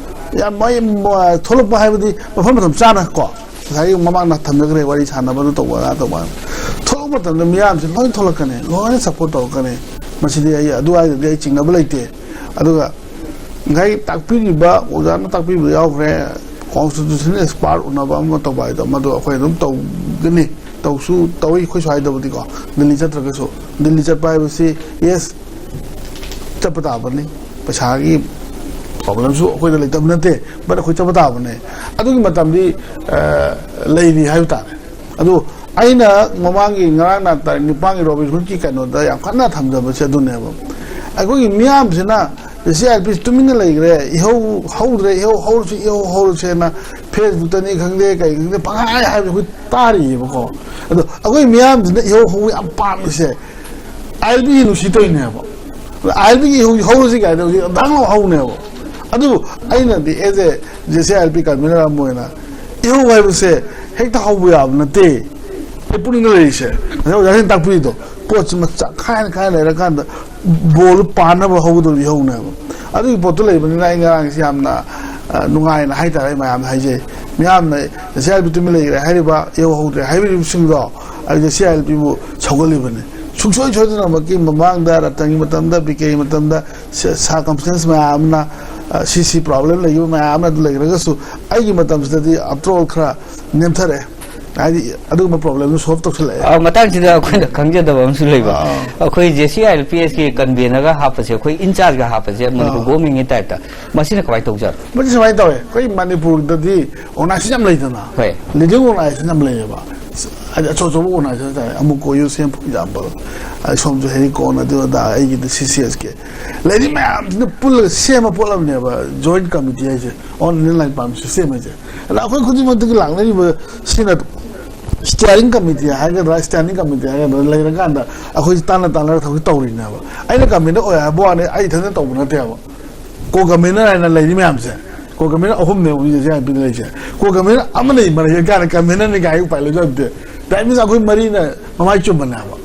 ꯌꯥꯝ ꯃꯩ-, ꯃ-, ꯊꯣꯛꯂꯛꯄ ꯍꯥꯏꯕꯗꯤ ꯃꯐꯝ ꯃꯇꯝ ꯆꯥꯅ ꯀꯣ, ꯉꯁꯥꯏꯒꯤ ꯃꯃꯥꯡꯗ ꯊꯝꯖꯈ꯭ꯔꯦ ꯋꯥꯔꯤ ꯁꯥꯟꯅꯕꯗꯨ ꯇꯧꯕ ꯑꯗꯥ ꯇꯧꯕ꯫ ꯊꯣꯛꯂꯛꯄ ꯃꯇꯝꯗ ꯃꯤꯌꯥꯝꯁꯦ ꯂꯣꯏ ꯊꯣꯛꯂꯛꯀꯅꯤ, ꯂꯣꯏꯅ ꯁꯞꯄꯣꯔꯠ ꯇꯧꯔꯛꯀꯅꯤ꯫ ꯃꯁꯤꯗꯤ ꯑꯩ ꯑꯗꯨꯋꯥꯏꯗꯗꯤ ꯑꯩ ꯆꯤꯡꯅꯕ ꯂꯩꯇꯦ꯫ ꯑꯗꯨꯒ ꯉꯁꯥꯏ ꯇꯥꯛꯄꯤꯔꯤꯕ ꯑꯣꯖꯥꯅ ꯇꯥꯛꯄꯤꯕ ꯌꯥꯎꯈ꯭ꯔꯦ, ꯀꯣꯟꯁꯇꯤꯇ꯭ꯌꯨꯁꯅꯦꯜ ꯑꯦꯛꯁꯄꯥꯔꯠ ꯎꯅꯕ ꯑꯃ ꯇꯧꯕ ꯍꯥꯏꯗꯣ ꯃꯗꯨ ꯑꯩꯈꯣꯏ ꯑꯗꯨꯝ ꯇꯧꯒꯅꯤ, ꯇꯧꯁꯨ ꯇꯧꯏ ꯑꯩꯈꯣꯏ ꯁ꯭ꯋꯥꯏꯗꯕꯨꯗꯤꯀꯣ꯫ ꯗꯤꯜꯂꯤ ꯆꯠꯇ꯭ꯔꯒꯁꯨ, ꯗꯤꯜꯂꯤ ꯆꯠꯄ ꯍꯥꯏꯕꯁꯤ ꯌꯦꯁ ꯆꯠꯄ ꯇꯥꯕꯅꯤ, ꯄꯩꯁꯥꯒꯤ ꯄ꯭ꯔꯣꯕ꯭ꯂꯦꯝꯁꯨ ꯑꯩꯈꯣꯏꯗ ꯂꯩꯇꯕ ꯅꯠꯇꯦ, ꯕꯠ ꯑꯩꯈꯣꯏ ꯆꯠꯄ ꯇꯥꯕꯅꯦ꯫ ꯑꯗꯨꯒꯤ ꯃꯇꯝꯗꯤ, ꯑ, ꯂꯩꯔꯤ ꯍꯥꯏꯕ ꯇꯥꯔꯦ꯫ ꯑꯗꯨ ꯑꯩꯅ ꯃꯃꯥꯡꯒꯤ ꯉꯔꯥꯡ ꯅꯍꯥꯟ ꯇꯥꯔꯤꯛ ꯅꯤꯄꯥꯟꯒꯤ ꯔꯣꯕꯤꯟ ꯍꯨꯗꯀꯤ ꯀꯩꯅꯣꯗ ꯌꯥꯝ ꯀꯟꯅ ꯊꯝꯖꯕꯁꯦ ꯑꯗꯨꯅꯦꯕ꯫ ꯑꯩꯈꯣꯏꯒꯤ ꯃꯤꯌꯥꯝꯁꯤꯅ ꯖꯦ ꯁꯤ ꯑꯥꯏ ꯑꯦꯜ ꯄꯤ ꯇꯨꯃꯤꯟꯅ ꯂꯩꯈ꯭ꯔꯦ, ꯏꯍꯧ ꯍꯧꯗ꯭ꯔꯦ, ꯏꯍꯧ ꯍꯧꯔꯁꯤ, ꯏꯍꯧ ꯍꯧꯔꯁꯦꯅ ꯐꯦꯁꯕꯨꯛꯇꯅꯤ ꯈꯪꯗꯦ, ꯀꯩ ꯈꯪꯗꯦ, ꯄꯪꯍꯥꯏ ꯍꯥꯏꯕꯁꯦ ꯑꯩꯈꯣꯏ ꯇꯥꯔꯤꯑꯕꯀꯣ꯫ ꯑꯗꯣ ꯑꯩꯈꯣꯏ ꯃꯤꯌꯥꯝꯁꯤꯅ ꯏꯍꯧ ꯍꯧꯕ ꯌꯥꯝ ꯄꯥꯝꯃꯤꯁꯦ ꯑꯥꯏ ꯑꯦꯜ ꯄꯤꯁꯤ ꯅꯨꯡꯁꯤ ꯇꯧꯔꯤꯅꯦꯕ꯫ ꯑꯥꯏ ꯑꯦꯜ ꯄꯤꯒꯤ ꯏꯍꯧꯁꯤ ꯍꯧꯔꯁꯤ ꯀꯥꯏꯅ ꯍꯧꯖꯤꯛ ꯗꯥꯡ ꯂꯥꯎ ꯍꯧꯅꯦꯕ꯫ ꯑꯗꯨꯕꯨ ꯑꯩꯅꯗꯤ as a J C I L P convener ꯑꯃ ꯑꯣꯏꯅ ꯏꯍꯧ ꯍꯥꯏꯕꯁꯦ ꯍꯦꯛꯇ ꯍꯧꯕ ꯌꯥꯕ ꯅꯠꯇꯦ꯫ ꯑꯩ ꯄꯨꯛꯅꯤꯡꯗ ꯂꯩꯔꯤꯁꯦ ꯉꯁꯥꯏ ꯑꯣꯖꯥꯁꯤꯡ ꯇꯥꯛꯄꯤꯔꯤꯗꯣ, ꯄꯣꯠꯁꯤ ꯃꯆꯥ ꯈꯥꯏꯅ ꯈꯥꯏꯅ ꯂꯩꯔꯀꯥꯟꯗ ꯕꯣꯜꯗꯨ ꯄꯥꯟꯅꯕ ꯍꯧꯒꯗꯧꯔꯤꯕ ꯏꯍꯧꯅꯦꯕ꯫ ꯑꯗꯨꯒꯤ ꯄꯣꯠꯇꯨ ꯂꯩꯕꯅꯤꯅ ꯑꯩ ꯉꯔꯥꯡꯁꯤ ꯌꯥꯝꯅ, ꯑ, ꯅꯨꯡꯉꯥꯏꯅ ꯍꯥꯏꯇꯥꯔꯦ ꯑꯩ ꯃꯌꯥꯝꯗ ꯍꯥꯏꯖꯩ꯫ ꯃꯤꯌꯥꯝꯅ ꯖꯦ ꯁꯤ ꯑꯥꯏ ꯑꯦꯜ ꯄꯤ ꯇꯨꯃꯤꯟ ꯂꯩꯈ꯭ꯔꯦ ꯍꯥꯏꯔꯤꯕ, ꯏꯍꯧ ꯍꯧꯗ꯭ꯔꯦ ꯍꯥꯏꯕꯤꯔꯤꯕꯁꯤꯡꯗꯣ ꯑꯩ ꯖꯦ ꯁꯤ ꯑꯥꯏ ꯑꯦꯜ ꯄꯤꯕꯨ ꯁꯧꯒꯠꯂꯤꯕꯅꯤ꯫ ꯁꯨꯡꯁꯣꯏ ꯁꯣꯏꯗꯅꯃꯛꯀꯤ ꯃꯃꯥꯡꯗ ꯔꯇꯟꯒꯤ ꯃꯇꯝꯗ, ꯕꯤ ꯀꯦꯒꯤ ꯃꯇꯝꯗ circumstance ꯃꯌꯥꯝ ꯑꯃꯅ, ꯑ, ꯁꯤ ꯁꯤ problem ꯂꯩꯈꯤꯕ ꯃꯌꯥꯝ ꯑꯃ ꯑꯗꯨ ꯂꯩꯈ꯭ꯔꯒꯁꯨ ꯑꯩꯒꯤ ꯃꯇꯝꯁꯤꯗꯗꯤ after all ꯈꯔ ꯅꯦꯝꯊꯔꯛꯑꯦ꯫ ꯍꯥꯏꯗꯤ ꯑꯗꯨꯒꯨꯝꯕ problemꯗꯨ solve ꯇꯧꯁꯜꯂꯛꯑꯦ꯫ ꯑ, ꯃꯇꯥꯡꯁꯤꯗ ꯑꯩꯈꯣꯏꯅ ꯈꯪꯖꯗꯕ ꯑꯃꯁꯨ ꯂꯩꯕ꯫ ꯑꯥ꯫ ꯑꯩꯈꯣꯏ J C I L P ꯑꯦꯁꯀꯤ convenerꯒ ꯍꯥꯞꯄꯁꯦ, ꯑꯩꯈꯣꯏ in chargeꯒ ꯍꯥꯞꯄꯁꯦ ꯃꯅꯤꯄꯨꯔ ꯑꯥ꯫ Governmentꯀꯤ typeꯇ꯫ ꯃꯁꯤꯅ ꯀꯃꯥꯏꯅ ꯇꯧꯖꯥꯠꯅꯣ? ꯃꯁꯤ ꯁꯨꯃꯥꯏꯅ ꯇꯧꯋꯦ, ꯑꯩꯈꯣꯏ ꯃꯅꯤꯄꯨꯔꯗꯗꯤ organization ꯌꯥꯝ ꯂꯩꯗꯅ, ꯍꯣꯏ꯫ Leading organization ꯌꯥꯝ ꯂꯩꯌꯦꯕ꯫ ꯍꯥꯏꯗꯤ ꯑꯆꯧ ꯑꯆꯧꯕ organization ꯍꯥꯏꯇꯥꯔꯦ, ꯑꯃꯨꯛ ꯀꯣ ꯌꯨ ꯁꯤ ꯑꯦꯝ, for example, ꯑꯩ ꯁꯣꯝꯁꯨ ꯍꯦꯔꯤꯀꯣꯟ, ꯑꯗꯨ ꯑꯗꯥ, ꯑꯩꯒꯤꯗꯤ ꯁꯤ ꯁꯤ ꯑꯦꯁ ꯀꯦ꯫ ꯂꯩꯔꯤ ꯃꯌꯥꯝꯁꯤꯅ ꯄꯨꯜꯂꯒ ꯁꯦꯝꯕ ꯄꯣꯠ ꯑꯃꯅꯦꯕ joint committee ꯍꯥꯏꯁꯦ, All India Line Permit System ꯍꯥꯏꯁꯦ꯫ ꯑꯗ ꯑꯩꯈꯣꯏ ꯈꯨꯗꯤꯡꯃꯛꯇꯒꯤ ꯂꯥꯛꯅꯔꯤꯕ ꯁꯤꯅ steering committee ꯍꯥꯏꯒꯗ꯭ꯔꯥ, standing committee ꯍꯥꯏꯒꯗ꯭ꯔꯥ, ꯂꯩꯔꯀꯥꯟꯗ ꯑꯩꯈꯣꯏꯁꯤ ꯇꯥꯟꯅ ꯇꯥꯟꯅꯔꯒ ꯊꯕꯛ ꯇꯧꯔꯤꯅꯦꯕ꯫ ꯑꯩꯅ convener ꯑꯣꯏ ꯍꯥꯏꯕ ꯋꯥꯅꯤ, ꯑꯩ ꯏꯊꯟꯇ ꯇꯧꯕ ꯅꯠꯇꯦꯕ꯫ Co-convener ꯍꯥꯏꯅ ꯂꯩꯔꯤ ꯃꯌꯥꯝꯁꯦ, co-convener ꯑꯍꯨꯝꯅꯦ ꯍꯧꯖꯤꯛ ꯖꯦ ꯁꯤ ꯑꯥꯏ ꯑꯦꯜ ꯄꯤꯗ ꯂꯩꯔꯤꯁꯦ꯫ Co-convener ꯑꯃꯅ ꯃꯔꯩ ꯀꯥꯟꯗ convenerꯅꯤ ꯀꯥꯏ ꯎꯄꯥꯏ ꯂꯩꯕ ꯅꯠꯇꯦ꯫ That means ꯑꯩꯈꯣꯏ ꯃꯔꯤꯅ ꯃꯃꯥꯏ ꯆꯨꯝꯕꯅꯦꯕ꯫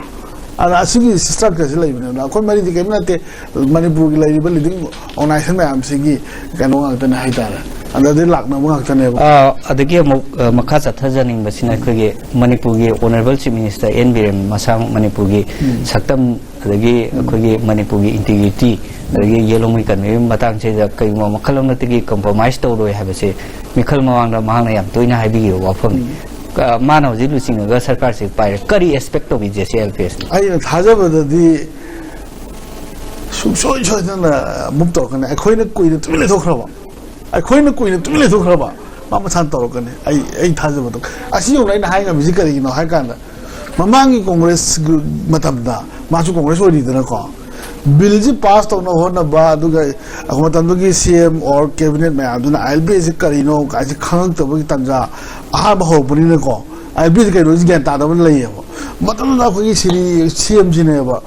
ꯑꯗ ꯑꯁꯤꯒꯤ structureꯁꯤ ꯂꯩꯕꯅꯦ꯫ ꯑꯗ ꯑꯩꯈꯣꯏ ꯃꯔꯤꯗꯤ ꯀꯔꯤꯝ ꯅꯠꯇꯦ, ꯃꯅꯤꯄꯨꯔꯒꯤ ꯂꯩꯔꯤꯕ leading organization ꯃꯌꯥꯝꯁꯤꯒꯤ ꯀꯩꯅꯣ ꯉꯥꯛꯇꯅꯦ ꯍꯥꯏꯇꯥꯔꯦ, ꯑꯗꯨꯗꯩ ꯂꯥꯛꯅꯕ ꯉꯥꯛꯇꯅꯦꯕ꯫ ꯑ, ꯑꯗꯒꯤ ꯑꯃꯨꯛ, ꯑ, ꯃꯈꯥ ꯆꯠꯊꯖꯅꯤꯡꯕꯁꯤꯅ ꯑꯩꯈꯣꯏꯒꯤ ꯃꯅꯤꯄꯨꯔꯒꯤ Honourable Chief Minister N Biren ꯃꯁꯥꯃꯛ ꯃꯅꯤꯄꯨꯔꯒꯤ ꯎꯝ꯫ ꯁꯛꯇꯝ, ꯑꯗꯒꯤ ꯑꯩꯈꯣꯏꯒꯤ ꯃꯅꯤꯄꯨꯔꯒꯤ integrity, ꯑꯗꯒꯤ ꯌꯦꯂꯣꯡꯒꯤ ꯀꯩꯅꯣꯒꯤ ꯃꯇꯥꯡꯁꯤꯗ ꯀꯩꯒꯨꯝꯕ ꯃꯈꯜ ꯑꯃꯠꯇꯒꯤ compromise ꯇꯧꯔꯣꯏ ꯍꯥꯏꯕꯁꯦ ꯃꯤꯈꯜ ꯃꯃꯥꯡꯗ ꯃꯍꯥꯛꯅ ꯌꯥꯝ ꯇꯣꯏꯅ ꯍꯥꯏꯕꯤꯈꯤꯕ ꯋꯥꯐꯝꯅꯤ꯫ ꯎꯝ꯫ ꯑ, ꯃꯥꯅ ꯍꯧꯖꯤꯛ ꯂꯨꯆꯤꯡꯉꯒ ꯁꯔꯀꯥꯔꯁꯤ ꯄꯥꯏꯔꯦ, ꯀꯔꯤ expect ꯇꯧꯕꯤ J C I L P ꯑꯦꯁꯅ? ꯑꯩꯅ ꯊꯥꯖꯕꯗꯗꯤ ꯁꯨꯡꯁꯣꯏ ꯁꯣꯏꯗꯅ move ꯇꯧꯔꯛꯀꯅꯤ꯫ ꯑꯩꯈꯣꯏꯅ ꯀꯨꯏꯅ ꯇꯨꯃꯤꯟ ꯂꯩꯊꯣꯛꯈ꯭ꯔꯕ, ꯑꯩꯈꯣꯏꯅ ꯀꯨꯏꯅ ꯇꯨꯃꯤꯟ ꯂꯩꯊꯣꯛꯈ꯭ꯔꯕ, ꯃꯥ ꯃꯁꯥꯅ ꯇꯧꯔꯛꯀꯅꯤ꯫ ꯑꯩ ꯑꯩ ꯊꯥꯖꯕꯗꯣ ꯑꯁꯤ ꯌꯧꯅ ꯑꯩꯅ ꯍꯥꯏ ꯉꯝꯃꯤꯁꯤ ꯀꯔꯤꯒꯤꯅꯣ ꯍꯥꯏ ꯀꯥꯟꯗ, ꯃꯃꯥꯡꯒꯤ ꯀꯣꯡꯒ꯭ꯔꯦꯁ ꯃꯇꯝꯗ ꯃꯥꯁꯨ ꯀꯣꯡꯒ꯭ꯔꯦꯁ ꯑꯣꯏꯔꯤꯗꯅꯀꯣ, ꯕꯤꯜꯁꯤ ꯄꯥꯁ ꯇꯧꯅꯕ ꯍꯣꯠꯅꯕ, ꯑꯗꯨꯒ ꯃꯇꯝꯗꯨꯒꯤ ꯁꯤ ꯑꯦꯝ ꯑꯣꯔ ꯀꯦꯕꯤꯅꯦꯠ ꯃꯌꯥꯝꯗꯨꯅ ꯑꯥꯏ ꯑꯦꯜ ꯄꯤ ꯑꯦꯁꯁꯤ ꯀꯔꯤꯅꯣ ꯀꯥꯏꯁꯤ ꯈꯪꯉꯛꯇꯕꯒꯤ ꯇꯥꯟꯖꯥ ꯑꯍꯥꯟꯕ ꯍꯧꯔꯛꯄꯅꯤꯅꯀꯣ, ꯑꯥꯏ ꯑꯦꯜ ꯄꯤ ꯑꯦꯁꯁꯤ ꯀꯩꯅꯣꯁꯤ ꯒ꯭ꯌꯥꯟ ꯇꯥꯗꯕ ꯂꯩꯌꯦꯕ꯫ ꯃꯇꯝꯗꯨꯗ ꯑꯩꯈꯣꯏꯒꯤ ꯁꯤꯔꯤ ꯁꯤ ꯑꯦꯝꯁꯤꯅꯦꯕ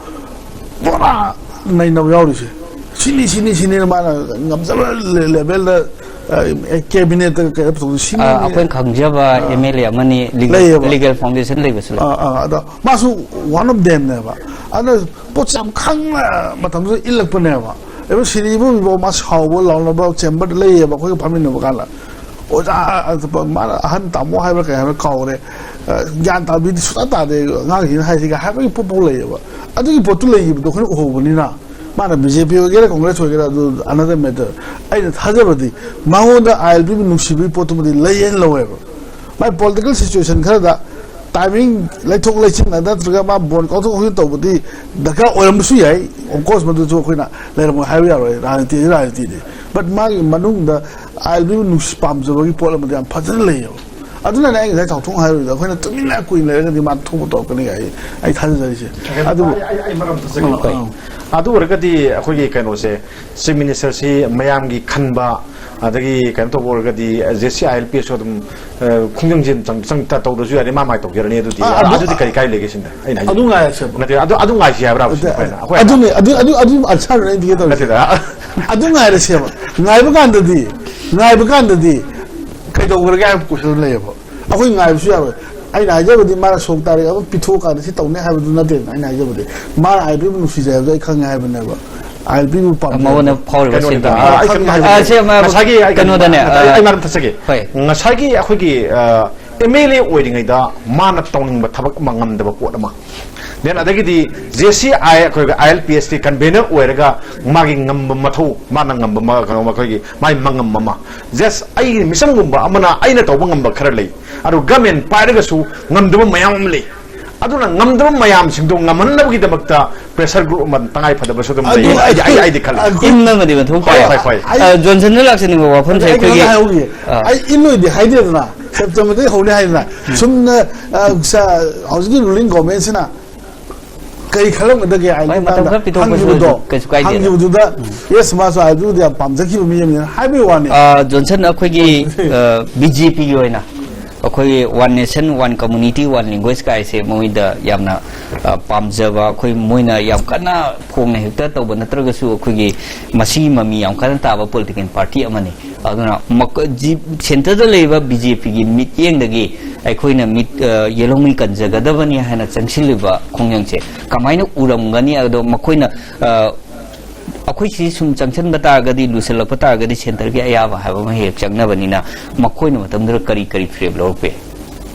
ꯄꯨꯔꯥ ꯅꯩꯅꯕ ꯌꯥꯎꯔꯤꯁꯦ꯫ ꯁꯤꯅꯤ, ꯁꯤꯅꯤ, ꯁꯤꯅꯤꯅ ꯃꯥꯅ ꯉꯝꯖꯕ ꯂꯦ-, ꯂꯦꯚꯦꯜꯗ, ꯑ, ꯀꯦꯕꯤꯅꯦꯠꯇ ꯀꯩꯗ ꯄꯨꯊꯣꯛꯇꯣꯏ ꯁꯤꯅꯤ, ꯑ, ꯑꯩꯈꯣꯏꯅ ꯈꯪꯖꯕ ꯑꯥ꯫ ꯑꯦꯝ ꯑꯦꯜ ꯑꯦ ꯑꯃꯅꯤ, ꯂꯤꯒꯦꯜ, ꯂꯩꯌꯦꯕ꯫ ꯂꯤꯒꯦꯜ ꯐꯥꯎꯟꯗꯦꯁꯟ ꯂꯩꯕꯁꯨ ꯂꯩ꯫ ꯑꯥ, ꯑꯥ, ꯑꯗꯣ ꯃꯥꯁꯨ one of themꯅꯦꯕ꯫ ꯑꯗꯨꯅ ꯄꯣꯠꯁꯦ ꯌꯥꯝ ꯈꯪꯅ ꯃꯇꯝꯗꯨꯗ ꯏꯜꯂꯛꯄꯅꯦꯕ꯫ ꯑꯗꯨ ꯁꯤꯔꯤ ꯏꯕꯣꯕꯤꯐꯥꯎ ꯃꯥ ꯁꯥꯎꯕ ꯂꯥꯎꯅꯕ ꯆꯦꯝꯕꯔꯗ ꯂꯩꯌꯦꯕ, ꯑꯩꯈꯣꯏꯒ ꯐꯝꯃꯤꯟꯅꯕ ꯀꯥꯟꯗ꯫ ꯑꯣꯖꯥ, ꯑ, ꯃꯥꯅ ꯑꯍꯟ ꯇꯥꯃꯣ ꯍꯥꯏꯕ꯭ꯔꯥ ꯀꯩ ꯍꯥꯏꯕ꯭ꯔꯥ ꯀꯥꯎꯔꯦ꯫ ꯑ, ꯒ꯭ꯌꯥꯟ ꯇꯥꯕꯤꯗꯤ ꯁꯨꯡꯇꯥ ꯇꯥꯗꯦ, ꯑꯉꯥꯡꯁꯤꯡꯅ ꯍꯥꯏꯁꯤꯒ ꯍꯥꯏꯕꯒꯤ ꯄꯣꯠ ꯐꯥꯎ ꯂꯩꯌꯦꯕ꯫ ꯑꯗꯨꯒꯤ ꯄꯣꯠꯇꯨ ꯂꯩꯈꯤꯕꯗꯨ ꯑꯩꯈꯣꯏꯅ ꯎꯍꯧꯕꯅꯤꯅ, ꯃꯥꯅ ꯕꯤ ꯖꯦ ꯄꯤ ꯑꯣꯏꯒꯦꯔꯥ ꯀꯣꯡꯒ꯭ꯔꯦꯁ ꯑꯣꯏꯒꯦꯔꯥ, ꯑꯗꯨ another matter꯫ ꯑꯩꯅ ꯊꯥꯖꯕꯗꯤ ꯃꯉꯣꯟꯗ ꯑꯥꯏ ꯑꯦꯜ ꯄꯤꯕꯨ ꯅꯨꯡꯁꯤꯕꯒꯤ ꯄꯣꯠꯇꯨꯃꯗꯤ ꯂꯩ ꯍꯥꯏꯅ ꯂꯧꯋꯦꯕ꯫ ꯃꯥꯏ political situation ꯈꯔꯗ timing ꯂꯩꯊꯣꯛ ꯂꯩꯁꯤꯟ ꯅꯠꯇ꯭ꯔꯒ ꯃꯥ ꯕꯣꯟ ꯀꯥꯎꯊꯣꯛ ꯀꯥꯎꯁꯤꯟ ꯇꯧꯕꯗꯤ ꯗꯔꯀꯥꯔ ꯑꯣꯏꯔꯝꯕꯁꯨ ꯌꯥꯏ꯫ Of course, ꯃꯗꯨꯁꯨ ꯑꯩꯈꯣꯏꯅ ꯂꯩꯔꯝꯃꯣꯏ ꯍꯥꯏꯕ ꯌꯥꯔꯣꯏ, ꯔꯥꯖꯅꯤꯇꯤꯗꯤ ꯔꯥꯖꯅꯤꯇꯤꯅꯤ꯫ But ꯃꯥꯒꯤ ꯃꯅꯨꯡꯗ ꯑꯥꯏ ꯑꯦꯜ ꯄꯤꯕꯨ ꯅꯨꯡꯁꯤ ꯄꯥꯝꯖꯕꯒꯤ ꯄꯣꯠ ꯑꯃꯗꯤ ꯌꯥꯝ ꯐꯖꯅ ꯂꯩꯌꯦꯕ꯫ ꯑꯗꯨꯅꯅꯦ ꯑꯩ ꯉꯁꯥꯏ ꯆꯥꯎꯊꯣꯡ ꯍꯥꯏꯔꯤꯗꯣ, ꯑꯩꯈꯣꯏꯅ ꯇꯨꯃꯤꯟꯅ ꯀꯨꯏꯅ ꯂꯩꯔꯒꯗꯤ ꯃꯥ ꯊꯣꯛꯄ ꯇꯧꯔꯛꯀꯅꯤ ꯑꯩ ꯑꯩ ꯊꯥꯖꯖꯔꯤꯁꯦ꯫ ꯑꯗꯨꯕꯨ ꯑꯩ- ꯑꯩ- ꯑꯩ ꯃꯔꯝ ꯊꯝꯖꯒꯦ꯫ ꯑꯥ, ꯑꯥ꯫ ꯑꯗꯨ ꯑꯣꯏꯔꯒꯗꯤ ꯑꯩꯈꯣꯏꯒꯤ ꯀꯩꯅꯣꯁꯦ, ꯆꯤꯐ ꯃꯤꯅꯤꯁꯇꯔꯁꯤ ꯃꯌꯥꯝꯒꯤ ꯈꯟꯕ, ꯑꯗꯒꯤ ꯀꯩꯅꯣ ꯇꯧꯕ ꯑꯣꯏꯔꯒꯗꯤ ꯖꯦ ꯁꯤ ꯑꯥꯏ ꯑꯦꯜ ꯄꯤ ꯑꯦꯁꯁꯨ ꯑꯗꯨꯝ, ꯑ, ꯈꯣꯡꯖꯪꯁꯤ ꯆꯪ- ꯆꯪ- ꯇꯧꯗ꯭ꯔꯁꯨ ꯌꯥꯔꯦ, ꯃꯥ ꯃꯥꯏ ꯇꯧꯖꯔꯅꯤ꯫ ꯑꯗꯨꯗꯤ ꯑꯥ, ꯑꯗꯨ- ꯑꯗꯨꯗꯤ ꯀꯔꯤ ꯀꯥꯏ ꯂꯩꯒꯦ ꯁꯤꯅ ꯑꯩꯅ ꯍꯥꯏꯖꯩ꯫ ꯑꯗꯨ ꯉꯥꯏꯔꯁꯦꯕ꯫ ꯅꯠꯇꯦ, ꯑꯗꯨ ꯑꯗꯨ ꯉꯥꯏꯁꯤ ꯍꯥꯏꯕ꯭ꯔꯥ ꯁꯤꯅ ꯑꯩꯈꯣꯏꯅ? ꯑꯩꯈꯣꯏ ꯑꯗꯨꯅꯦ, ꯑꯗꯨ ꯑꯗꯨ ꯑꯗꯨ answer ꯅꯦ ꯑꯩꯅ ꯄꯤꯒꯦ ꯇꯧꯔꯤꯁꯦ꯫ ꯅꯠꯇꯦꯗ꯫ ꯑꯗꯨ ꯉꯥꯏꯔꯁꯦꯕ꯫ ꯉꯥꯏꯕ ꯀꯥꯟꯗꯗꯤ, ꯉꯥꯏꯕ ꯀꯥꯟꯗꯗꯤ ꯀꯩꯗꯧꯈ꯭ꯔꯒꯦ ꯍꯥꯏꯕ question ꯂꯩꯌꯦꯕ꯫ ꯑꯩꯈꯣꯏ ꯉꯥꯏꯕꯁꯨ ꯌꯥꯔꯣꯏ꯫ ꯑꯩꯅ ꯍꯥꯏꯖꯕꯗꯤ ꯃꯥꯅ ꯁꯣꯛ ꯇꯥꯔꯤꯛ ꯑꯃ ꯄꯤꯊꯣꯛꯑꯀꯥꯟꯗ ꯁꯤ ꯇꯧꯅꯤ ꯍꯥꯏꯕꯗꯨ ꯅꯠꯇꯦꯗꯅ꯫ ꯑꯩꯅ ꯍꯥꯏꯖꯕꯗꯤ ꯃꯥꯅ ꯑꯥꯏ ꯑꯦꯜ ꯄꯤꯕꯨ ꯅꯨꯡꯁꯤꯖꯩ ꯍꯥꯏꯕꯗꯨ ꯑꯩ ꯈꯪꯉꯦ ꯍꯥꯏꯕꯅꯦꯕ꯫ ꯑꯥꯏ ꯑꯦꯜ ꯄꯤꯕꯨ ꯄꯥꯝꯖꯩ ꯃꯉꯣꯟꯗ ꯍꯥꯏꯕꯗꯨ꯫ ꯐꯥꯎꯔꯤꯕ ꯀꯩꯅꯣꯅꯤꯗ, sentiment꯫ ꯑ, ꯑꯩ ꯀꯩꯅꯣꯝ ꯍꯥꯏꯖꯒꯦ꯫ ꯑ, ꯁꯤ ꯑꯃ ꯉꯁꯥꯏꯒꯤ ꯑꯩ ꯀꯩꯅꯣꯗꯅꯦ, ꯑ, ꯑꯩ ꯃꯔꯝ ꯊꯠꯆꯒꯦ꯫ ꯍꯣꯏ꯫ ꯉꯁꯥꯏꯒꯤ ꯑꯩꯈꯣꯏꯒꯤ, ꯑ, ꯑꯦꯝ ꯑꯦꯜ ꯑꯦ ꯑꯣꯏꯔꯤꯉꯩꯗ ꯃꯥꯅ ꯇꯧꯅꯤꯡꯕ ꯊꯕꯛ ꯑꯃ ꯉꯝꯗꯕ ꯄꯣꯠ ꯑꯃ, then ꯑꯗꯒꯤꯗꯤ ꯖꯦ ꯁꯤ ꯑꯥꯏ ꯑꯩꯈꯣꯏꯒꯤ ꯑꯥꯏ ꯑꯦꯜ ꯄꯤ ꯑꯦꯁ ꯀꯤ convener ꯑꯣꯏꯔꯒ ꯃꯥꯒꯤ ꯉꯝꯕ ꯃꯊꯧ, ꯃꯥꯅ ꯉꯝꯕ ꯃ-, ꯀꯩꯅꯣ, ꯑꯩꯈꯣꯏꯒꯤ ꯃꯥꯏ ꯃꯉꯝ ꯑꯃ, just ꯑꯩꯒꯤ ꯃꯤꯆꯝꯒꯨꯝꯕ ꯑꯃꯅ ꯑꯩꯅ ꯇꯧꯕ ꯉꯝꯕ ꯈꯔ ꯂꯩ, ꯑꯗꯨ government ꯄꯥꯏꯔꯒꯁꯨ ꯉꯝꯗꯕ ꯃꯌꯥꯝ ꯑꯃ ꯂꯩ꯫ ꯑꯗꯨꯅ ꯉꯝꯗꯕ ꯃꯌꯥꯝꯁꯤꯡꯗꯣ ꯉꯝꯍꯟꯅꯕꯒꯤꯗꯃꯛꯇ pressure group ꯑꯃ ꯇꯉꯥꯏ ꯐꯗꯕꯁꯨ ꯑꯗꯨꯝ ꯂꯩ꯫ ꯑꯩ, ꯑꯩ, ꯑꯩꯗꯤ ꯈꯜꯂꯤ꯫ ꯏꯟꯕ ꯑꯃꯗꯤ ꯃꯊꯧ ꯇꯥꯏ꯫ ꯍꯣꯏ, ꯍꯣꯏ꯫ ꯑ, ꯖꯣꯟꯁꯟꯅ ꯂꯥꯛꯆꯅꯤꯡꯕ ꯋꯥꯐꯝꯁꯦ ꯑꯩ ꯀꯩꯅꯣꯝꯇ ꯑꯩꯈꯣꯏꯒꯤ, ꯍꯥꯏꯍꯧꯈꯤꯒꯦ꯫ ꯑ, ꯑꯩ ꯏꯜꯂꯣꯏꯗꯤ ꯍꯥꯏꯗꯦꯗꯅ, ꯁꯦꯞꯇꯦꯝꯕꯔꯗꯒꯤ ꯍꯧꯅꯤ ꯍꯥꯏꯗꯅ꯫ ꯁꯨꯝꯅ, ꯑ, ꯁ-, ꯍꯧꯖꯤꯛꯀꯤ ruling government ꯁꯤꯅ ꯀꯔꯤ ꯈꯜꯂꯝꯒꯗꯒꯦ ꯍꯥꯏꯅ ꯍꯣꯏ, ꯃꯇꯝ ꯈꯔ ꯄꯤꯊꯣꯛꯄꯁꯨ ꯍꯪꯈꯤꯕꯗꯣ, ꯀꯩꯁꯨ ꯀꯥꯏꯗꯦ꯫ ꯍꯪꯈꯤꯕꯗꯨꯗ, "Yes, ꯃꯥꯁꯨ ꯑꯗꯨꯗꯤ ꯌꯥꯝ ꯄꯥꯝꯖꯈꯤꯕ ꯃꯤ ꯑꯃꯅꯤ" ꯍꯥꯏꯕꯒꯤ ꯋꯥꯅꯤ꯫ ꯑ, ꯖꯣꯟꯁꯟ, ꯑꯩꯈꯣꯏꯒꯤ, ꯑ, ꯕꯤ ꯖꯦ ꯄꯤꯒꯤ ꯑꯣꯏꯅ ꯑꯩꯈꯣꯏꯒꯤ One Nation, One Community, One Language ꯀꯥꯏꯁꯦ ꯃꯣꯏꯗ ꯌꯥꯝꯅ, ꯑ, ꯄꯥꯝꯖꯕ, ꯑꯩꯈꯣꯏ ꯃꯣꯏꯅ ꯌꯥꯝ ꯀꯟꯅ ꯐꯣꯡꯅ ꯍꯦꯛꯇ ꯇꯧꯕ ꯅꯠꯇ꯭ꯔꯒꯁꯨ ꯑꯩꯈꯣꯏꯒꯤ ꯃꯁꯤꯒꯤ ꯃꯃꯤ ꯌꯥꯝ ꯀꯟꯅ ꯇꯥꯕ political party ꯑꯃꯅꯤ꯫ ꯑꯗꯨꯅ ꯃꯈꯣꯏ ꯖꯤ-, centre ꯗ ꯂꯩꯔꯤꯕ ꯕꯤ ꯖꯦ ꯄꯤꯒꯤ ꯃꯤꯠꯌꯦꯡꯗꯒꯤ ꯑꯩꯈꯣꯏꯅ ꯃꯤꯠ, ꯑ, ꯌꯦꯜꯍꯧꯉꯩ ꯀꯟꯖꯒꯗꯕꯅꯤ ꯍꯥꯏꯅ ꯆꯪꯁꯤꯜꯂꯤꯕ ꯈꯣꯡꯖꯪꯁꯦ ꯀꯃꯥꯏꯅ ꯎꯔꯝꯒꯅꯤ? ꯑꯗꯣ ꯃꯈꯣꯏꯅ, ꯑ, ꯑꯩꯈꯣꯏ ꯁꯤ ꯁꯨꯝ ꯆꯪꯁꯤꯟꯕ ꯇꯥꯔꯒꯗꯤ, ꯂꯨꯁꯜꯂꯛꯄ ꯇꯥꯔꯒꯗꯤ centre ꯒꯤ ꯑꯌꯥꯕ ꯍꯥꯏꯕ ꯑꯃ ꯍꯦꯛ ꯆꯪꯅꯕꯅꯤꯅ, ꯃꯈꯣꯏꯅ ꯃꯇꯝꯗꯨꯗ ꯀꯔꯤ ꯀꯔꯤ ꯐꯤꯔꯦꯞ ꯂꯧꯔꯛꯄ ꯌꯥꯏ?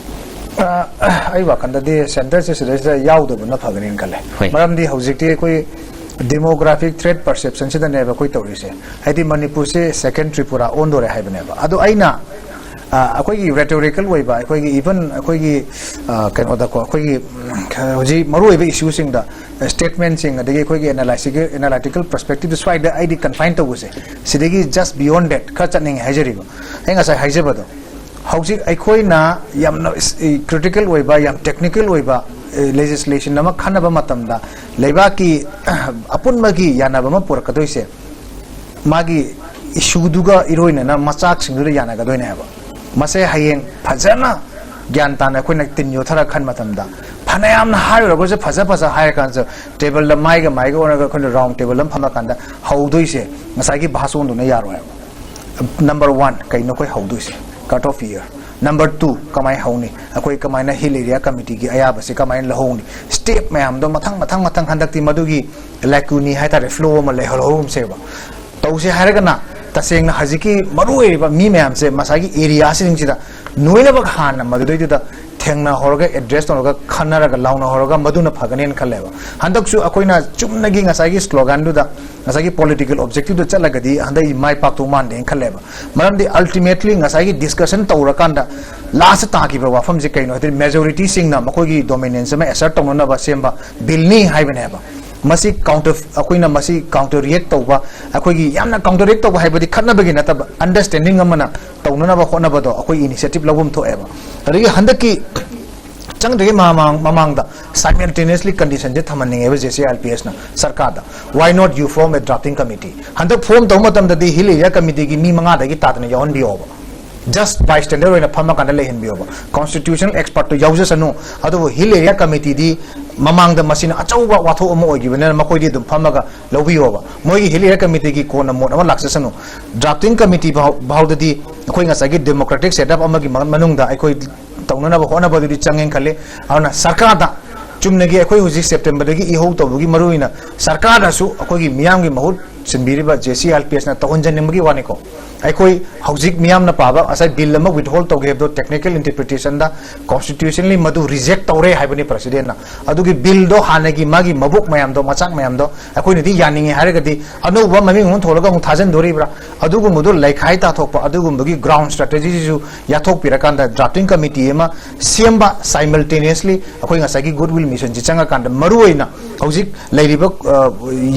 ꯑ, ꯑꯩ ꯋꯥꯈꯜꯗꯗꯤ centre ꯁꯦ ꯁꯤꯗꯩꯁꯤꯗ ꯌꯥꯎꯗꯕꯅ ꯐꯒꯅꯤꯅ ꯈꯜꯂꯦ꯫ ꯍꯣꯏ꯫ ꯃꯔꯝꯗꯤ ꯍꯧꯖꯤꯛꯇꯤ ꯑꯩꯈꯣꯏ demographic threat perception ꯁꯤꯗꯅꯦꯕ ꯑꯩꯈꯣꯏ ꯇꯧꯔꯤꯁꯦ꯫ ꯍꯥꯏꯗꯤ ꯃꯅꯤꯄꯨꯔꯁꯦ second ꯇ꯭ꯔꯤꯄꯨꯔꯥ ꯑꯣꯟꯗꯣꯔꯦ ꯍꯥꯏꯕꯅꯦꯕ꯫ ꯑꯗꯣ ꯑꯩꯅ, ꯑ, ꯑꯩꯈꯣꯏꯒꯤ rhetorical ꯑꯣꯏꯕ, ꯑꯩꯈꯣꯏꯒꯤ even ꯑꯩꯈꯣꯏꯒꯤ, ꯑ, ꯀꯩꯅꯣꯗꯀꯣ, ꯑꯩꯈꯣꯏꯒꯤ, ꯎꯝ, ꯍꯧꯖꯤꯛ ꯃꯔꯨꯑꯣꯏꯕ issue ꯁꯤꯡꯗ statement ꯁꯤꯡ, ꯑꯗꯒꯤ ꯑꯩꯈꯣꯏꯒꯤ analytical, analytical perspective ꯁ꯭ꯋꯥꯏꯗ ꯑꯩꯗꯤ confine ꯇꯧꯕꯁꯦ, ꯁꯤꯗꯒꯤ just beyond that ꯈꯔ ꯆꯠꯅꯤꯡꯉꯦ ꯍꯥꯏꯖꯔꯤꯕ꯫ ꯑꯩ ꯉꯁꯥꯏ ꯍꯥꯏꯖꯕꯗꯣ, ꯍꯧꯖꯤꯛ ꯑꯩꯈꯣꯏꯅ ꯌꯥꯝꯅ ꯏꯁ-, ꯏ-, critical ꯑꯣꯏꯕ, ꯌꯥꯝ technical ꯑꯣꯏꯕ, ꯑꯦ, legislation ꯑꯃ ꯈꯟꯅꯕ ꯃꯇꯝꯗ ꯂꯩꯕꯥꯛꯀꯤ ꯑꯄꯨꯟꯕꯒꯤ ꯌꯥꯅꯕ ꯑꯃ ꯄꯨꯔꯛꯀꯗꯣꯏꯁꯦ, ꯃꯥꯒꯤ issue ꯗꯨꯒ ꯏꯔꯣꯏꯅꯅ ꯃꯆꯥꯛꯁꯤꯡꯗꯨꯗ ꯌꯥꯅꯒꯗꯣꯏꯅꯦ ꯍꯥꯏꯕ꯫ ꯃꯁꯦ ꯍꯌꯦꯡ ꯐꯖꯅ ꯒ꯭ꯌꯥꯟ ꯇꯥꯅ ꯑꯩꯈꯣꯏꯅ ꯇꯤꯟ ꯌꯣꯠꯊꯔ ꯈꯟ ꯃꯇꯝꯗ, ꯐꯅꯌꯥꯝꯅ ꯍꯥꯏꯔꯨꯔꯒꯁꯨ, ꯐꯖ ꯐꯖ ꯍꯥꯏꯔ ꯀꯥꯟꯁꯤꯗ, table ꯗ ꯃꯥꯏꯒ ꯃꯥꯏꯒ ꯑꯣꯟꯅꯔꯒ ꯑꯩꯈꯣꯏꯅ round table ꯑꯃ ꯐꯝꯃꯀꯥꯟꯗ ꯍꯧꯗꯣꯏꯁꯦ ꯉꯁꯥꯏꯒꯤ ꯚꯥꯁꯣꯟꯗꯨꯅ ꯌꯥꯔꯣꯏ ꯍꯥꯏꯕ꯫ Number one, ꯀꯩꯅꯣ ꯑꯩꯈꯣꯏ ꯍꯧꯗꯣꯏꯁꯦ? Cut off year꯫ Number two, ꯀꯃꯥꯏꯅ ꯍꯧꯅꯤ? ꯑꯩꯈꯣꯏ ꯀꯃꯥꯏꯅ Hill Area Committee ꯒꯤ ꯑꯌꯥꯕꯁꯦ ꯀꯃꯥꯏꯅ ꯂꯧꯍꯧꯅꯤ? Step ꯃꯌꯥꯝꯗꯣ ꯃꯊꯪ, ꯃꯊꯪ, ꯃꯊꯪ, ꯍꯟꯗꯛꯇꯤ ꯃꯗꯨꯒꯤ lacuna ꯍꯥꯏꯇꯥꯔꯦ, flow ꯑꯃ ꯂꯩꯍꯜꯍꯧꯔꯝꯁꯦꯕ꯫ ꯇꯧꯁꯦ ꯍꯥꯏꯔꯒꯅ, ꯇꯁꯦꯡꯅ ꯍꯧꯖꯤꯛꯀꯤ ꯃꯔꯨꯑꯣꯏꯔꯤꯕ ꯃꯤ ꯃꯌꯥꯝꯁꯦ ꯃꯁꯥꯒꯤ area ꯁꯤꯡꯁꯤꯗ ꯅꯣꯏꯅꯕ ꯍꯥꯟꯅ ꯃꯗꯨꯗꯩꯗꯨꯗ ꯊꯦꯡꯅꯍꯧꯔꯒ, ꯑꯦꯗ꯭ꯔꯦꯁ ꯇꯧꯔꯒ, ꯈꯟꯅꯔꯒ, ꯂꯥꯎꯅꯍꯧꯔꯒ ꯃꯗꯨꯅ ꯐꯒꯅꯦꯅ ꯈꯜꯂꯦꯕ꯫ ꯍꯟꯗꯛꯁꯨ ꯑꯩꯈꯣꯏꯅ ꯆꯨꯝꯅꯒꯤ ꯉꯁꯥꯏꯒꯤ ꯁ꯭ꯂꯣꯒꯥꯟꯗꯨꯗ, ꯉꯁꯥꯏꯒꯤ ꯄꯣꯂꯤꯇꯤꯀꯦꯜ ꯑꯣꯕꯖꯦꯛꯇꯤꯚꯇ ꯆꯠꯂꯒꯗꯤ ꯍꯟꯗꯛ ꯃꯥꯏ ꯄꯥꯛꯇꯧ ꯃꯥꯟꯗꯦꯅ ꯈꯜꯂꯦꯕ꯫ ꯃꯔꯝꯗꯤ ꯑꯜꯇꯤꯃꯦꯠꯂꯤ ꯉꯁꯥꯏꯒꯤ ꯗꯤꯁꯀꯁꯟ ꯇꯧꯔꯀꯥꯟꯗ ꯂꯥꯁꯇ ꯇꯥꯈꯤꯕ ꯋꯥꯐꯝꯁꯦ ꯀꯩꯅꯣ ꯍꯥꯏꯗꯤ, ꯃꯦꯖꯣꯔꯤꯇꯤꯁꯤꯡꯅ ꯃꯈꯣꯏꯒꯤ ꯗꯣꯃꯤꯅꯦꯟꯁ ꯑꯃ ꯑꯦꯁꯔꯠ ꯇꯧꯅꯅꯕ ꯁꯦꯝꯕ ꯕꯤꯜꯅꯤ ꯍꯥꯏꯕꯅꯦꯕ꯫ ꯃꯁꯤ ꯀꯥꯎꯟꯇꯔ ꯑꯩꯈꯣꯏꯅ ꯃꯁꯤ ꯀꯥꯎꯟꯇꯔ ꯔꯤꯌꯦꯛ ꯇꯧꯕ, ꯑꯩꯈꯣꯏꯒꯤ ꯌꯥꯝꯅ ꯀꯥꯎꯟꯇꯔ ꯔꯤꯌꯦꯛ ꯇꯧꯕ ꯍꯥꯏꯕꯗꯤ ꯈꯠꯅꯕꯒꯤ ꯅꯠꯇꯕ, ꯑꯟꯗꯔꯁ꯭ꯇꯦꯟꯗꯤꯡ ꯑꯃꯅ ꯇꯧꯅꯅꯕ ꯍꯣꯠꯅꯕꯗꯣ ꯑꯩꯈꯣꯏ ꯏꯅꯤꯁꯤꯌꯦꯇꯤꯚ ꯂꯧꯐꯝ ꯊꯣꯛꯑꯦꯕ꯫ ꯑꯗꯒꯤ ꯍꯟꯗꯛꯀꯤ ꯆꯪꯗ꯭ꯔꯤꯉꯩ ꯃꯃꯥꯡ ꯃꯃꯥꯡꯗ ꯁꯥꯏꯃꯜꯇꯦꯅꯤꯌꯁꯂꯤ ꯀꯟꯗꯤꯁꯟꯁꯦ ꯊꯝꯍꯟꯅꯤꯡꯉꯦꯕ J C I L P ꯑꯦꯁꯅ ꯁꯔꯀꯥꯔꯗ꯫ Why not you form a drafting committee? ꯍꯟꯗꯛ ꯐꯣꯔꯝ ꯇꯧꯕ ꯃꯇꯝꯗꯗꯤ ꯍꯤꯜ ꯑꯦꯔꯤꯌꯥ ꯀꯃꯤꯇꯤꯒꯤ ꯃꯤ ꯃꯉꯥꯗꯒꯤ ꯇꯥꯗꯅ ꯌꯥꯎꯍꯟꯕꯤꯌꯣꯕ꯫ ꯖꯁ ꯕꯥꯏ ꯁ꯭ꯇꯦꯟꯗꯔ ꯑꯣꯏꯅ ꯐꯝꯃꯀꯥꯟꯗ ꯂꯩꯍꯟꯕꯤꯌꯣꯕ꯫ ꯀꯣꯟꯁꯇꯤꯇ꯭ꯌꯨꯁꯅꯦꯜ ꯑꯦꯛꯁꯄꯔꯠꯇꯣ ꯌꯥꯎꯖꯁꯅꯨ꯫ ꯑꯗꯨꯕꯨ ꯍꯤꯜ ꯑꯦꯔꯤꯌꯥ ꯀꯃꯤꯇꯤꯗꯤ ꯃꯃꯥꯡꯗ ꯃꯁꯤꯅ ꯑꯆꯧꯕ ꯋꯥꯊꯣꯛ ꯑꯃ ꯑꯣꯏꯈꯤꯕꯅꯤꯅ ꯃꯈꯣꯏꯗꯤ ꯑꯗꯨꯝ ꯐꯝꯃꯒ ꯂꯧꯕꯤꯌꯣꯕ꯫ ꯃꯣꯏꯒꯤ ꯍꯤꯜ ꯑꯦꯔꯤꯌꯥ ꯀꯃꯤꯇꯤꯒꯤ ꯀꯣꯟꯅ ꯃꯣꯠ ꯑꯃ ꯂꯥꯛꯆꯁꯅꯨ꯫ ꯗ꯭ꯔꯥꯐꯇꯤꯡ ꯀꯃꯤꯇꯤ ꯐꯥꯎ-, ꯐꯥꯎꯗꯗꯤ ꯑꯩꯈꯣꯏ ꯉꯁꯥꯏꯒꯤ ꯗꯦꯃꯣꯀ꯭ꯔꯦꯇꯤꯛ ꯁꯦꯠꯑꯞ ꯑꯃꯒꯤ ꯃ-, ꯃꯅꯨꯡꯗ ꯑꯩꯈꯣꯏ ꯇꯧꯅꯅꯕ ꯍꯣꯠꯅꯕꯗꯨꯗꯤ ꯆꯪꯉꯦꯅ ꯈꯜꯂꯤ꯫ ꯑꯗꯨꯅ ꯁꯔꯀꯥꯔꯗ ꯆꯨꯝꯅꯒꯤ ꯑꯩꯈꯣꯏ ꯍꯧꯖꯤꯛ ꯁꯦꯞꯇꯦꯝꯕꯔꯗꯒꯤ ꯏꯍꯧ ꯇꯧꯕꯒꯤ ꯃꯔꯨ ꯑꯣꯏꯅ ꯁꯔꯀꯥꯔꯗꯁꯨ ꯑꯩꯈꯣꯏꯒꯤ ꯃꯤꯌꯥꯝꯒꯤ ꯃꯍꯨꯠ ꯁꯤꯟꯕꯤꯔꯤꯕ J C I L P ꯑꯦꯁꯅ ꯇꯧꯍꯟꯖꯅꯤꯡꯕꯒꯤ ꯋꯥꯅꯤꯀꯣ꯫ ꯑꯩꯈꯣꯏ ꯍꯧꯖꯤꯛ ꯃꯤꯌꯥꯝꯅ ꯄꯥꯕ ꯉꯁꯥꯏ ꯕꯤꯜ ꯑꯃ ꯋꯤꯠꯍꯣꯜ ꯇꯧꯒꯦ ꯍꯥꯏꯕꯗꯣ ꯇꯦꯛꯅꯤꯀꯦꯜ ꯏꯟꯇꯔꯄ꯭ꯔꯤꯇꯦꯁꯟꯗ ꯀꯣꯟꯁꯇꯤꯇ꯭ꯌꯨꯁꯟꯂꯤ ꯃꯗꯨ ꯔꯤꯖꯦꯛ ꯇꯧꯔꯦ ꯍꯥꯏꯕꯅꯤ ꯄ꯭ꯔꯁꯤꯗꯦꯟꯅ꯫ ꯑꯗꯨꯒꯤ ꯕꯤꯜꯗꯣ ꯍꯥꯟꯅꯒꯤ ꯃꯥꯒꯤ ꯃꯕꯨꯛ ꯃꯌꯥꯝꯗꯣ, ꯃꯆꯥꯛ ꯃꯌꯥꯝꯗꯣ ꯑꯩꯈꯣꯏꯅꯗꯤ ꯌꯥꯅꯤꯡꯉꯦ ꯍꯥꯏꯔꯒꯗꯤ ꯑꯅꯧꯕ ꯃꯃꯤꯡ ꯑꯃ ꯊꯣꯜꯂꯒ ꯑꯃꯨꯛ ꯊꯥꯖꯤꯟꯗꯣꯔꯤꯕ꯭ꯔꯥ? ꯑꯗꯨꯒꯨꯝꯕꯗꯣ ꯂꯩꯈꯥꯏ ꯇꯥꯊꯣꯛꯄ, ꯑꯗꯨꯒꯨꯝꯕꯒꯤ ꯒ꯭ꯔꯥꯎꯟ ꯁ꯭ꯇ꯭ꯔꯦꯇꯦꯖꯤꯁꯤꯁꯨ ꯌꯥꯊꯣꯛꯄꯤꯔꯀꯥꯟꯗ ꯗ꯭ꯔꯥꯐꯇꯤꯡ ꯀꯃꯤꯇꯤ ꯑꯃ ꯁꯦꯝꯕ ꯁꯥꯏꯃꯜꯇꯦꯅꯤꯌꯁꯂꯤ ꯑꯩꯈꯣꯏ ꯉꯁꯥꯏꯒꯤ ꯒꯨꯗ ꯋꯤꯜ ꯃꯤꯁꯟꯁꯤ ꯆꯪꯉꯀꯥꯟꯗ ꯃꯔꯨ ꯑꯣꯏꯅ ꯍꯧꯖꯤꯛ ꯂꯩꯔꯤꯕ, ꯑ,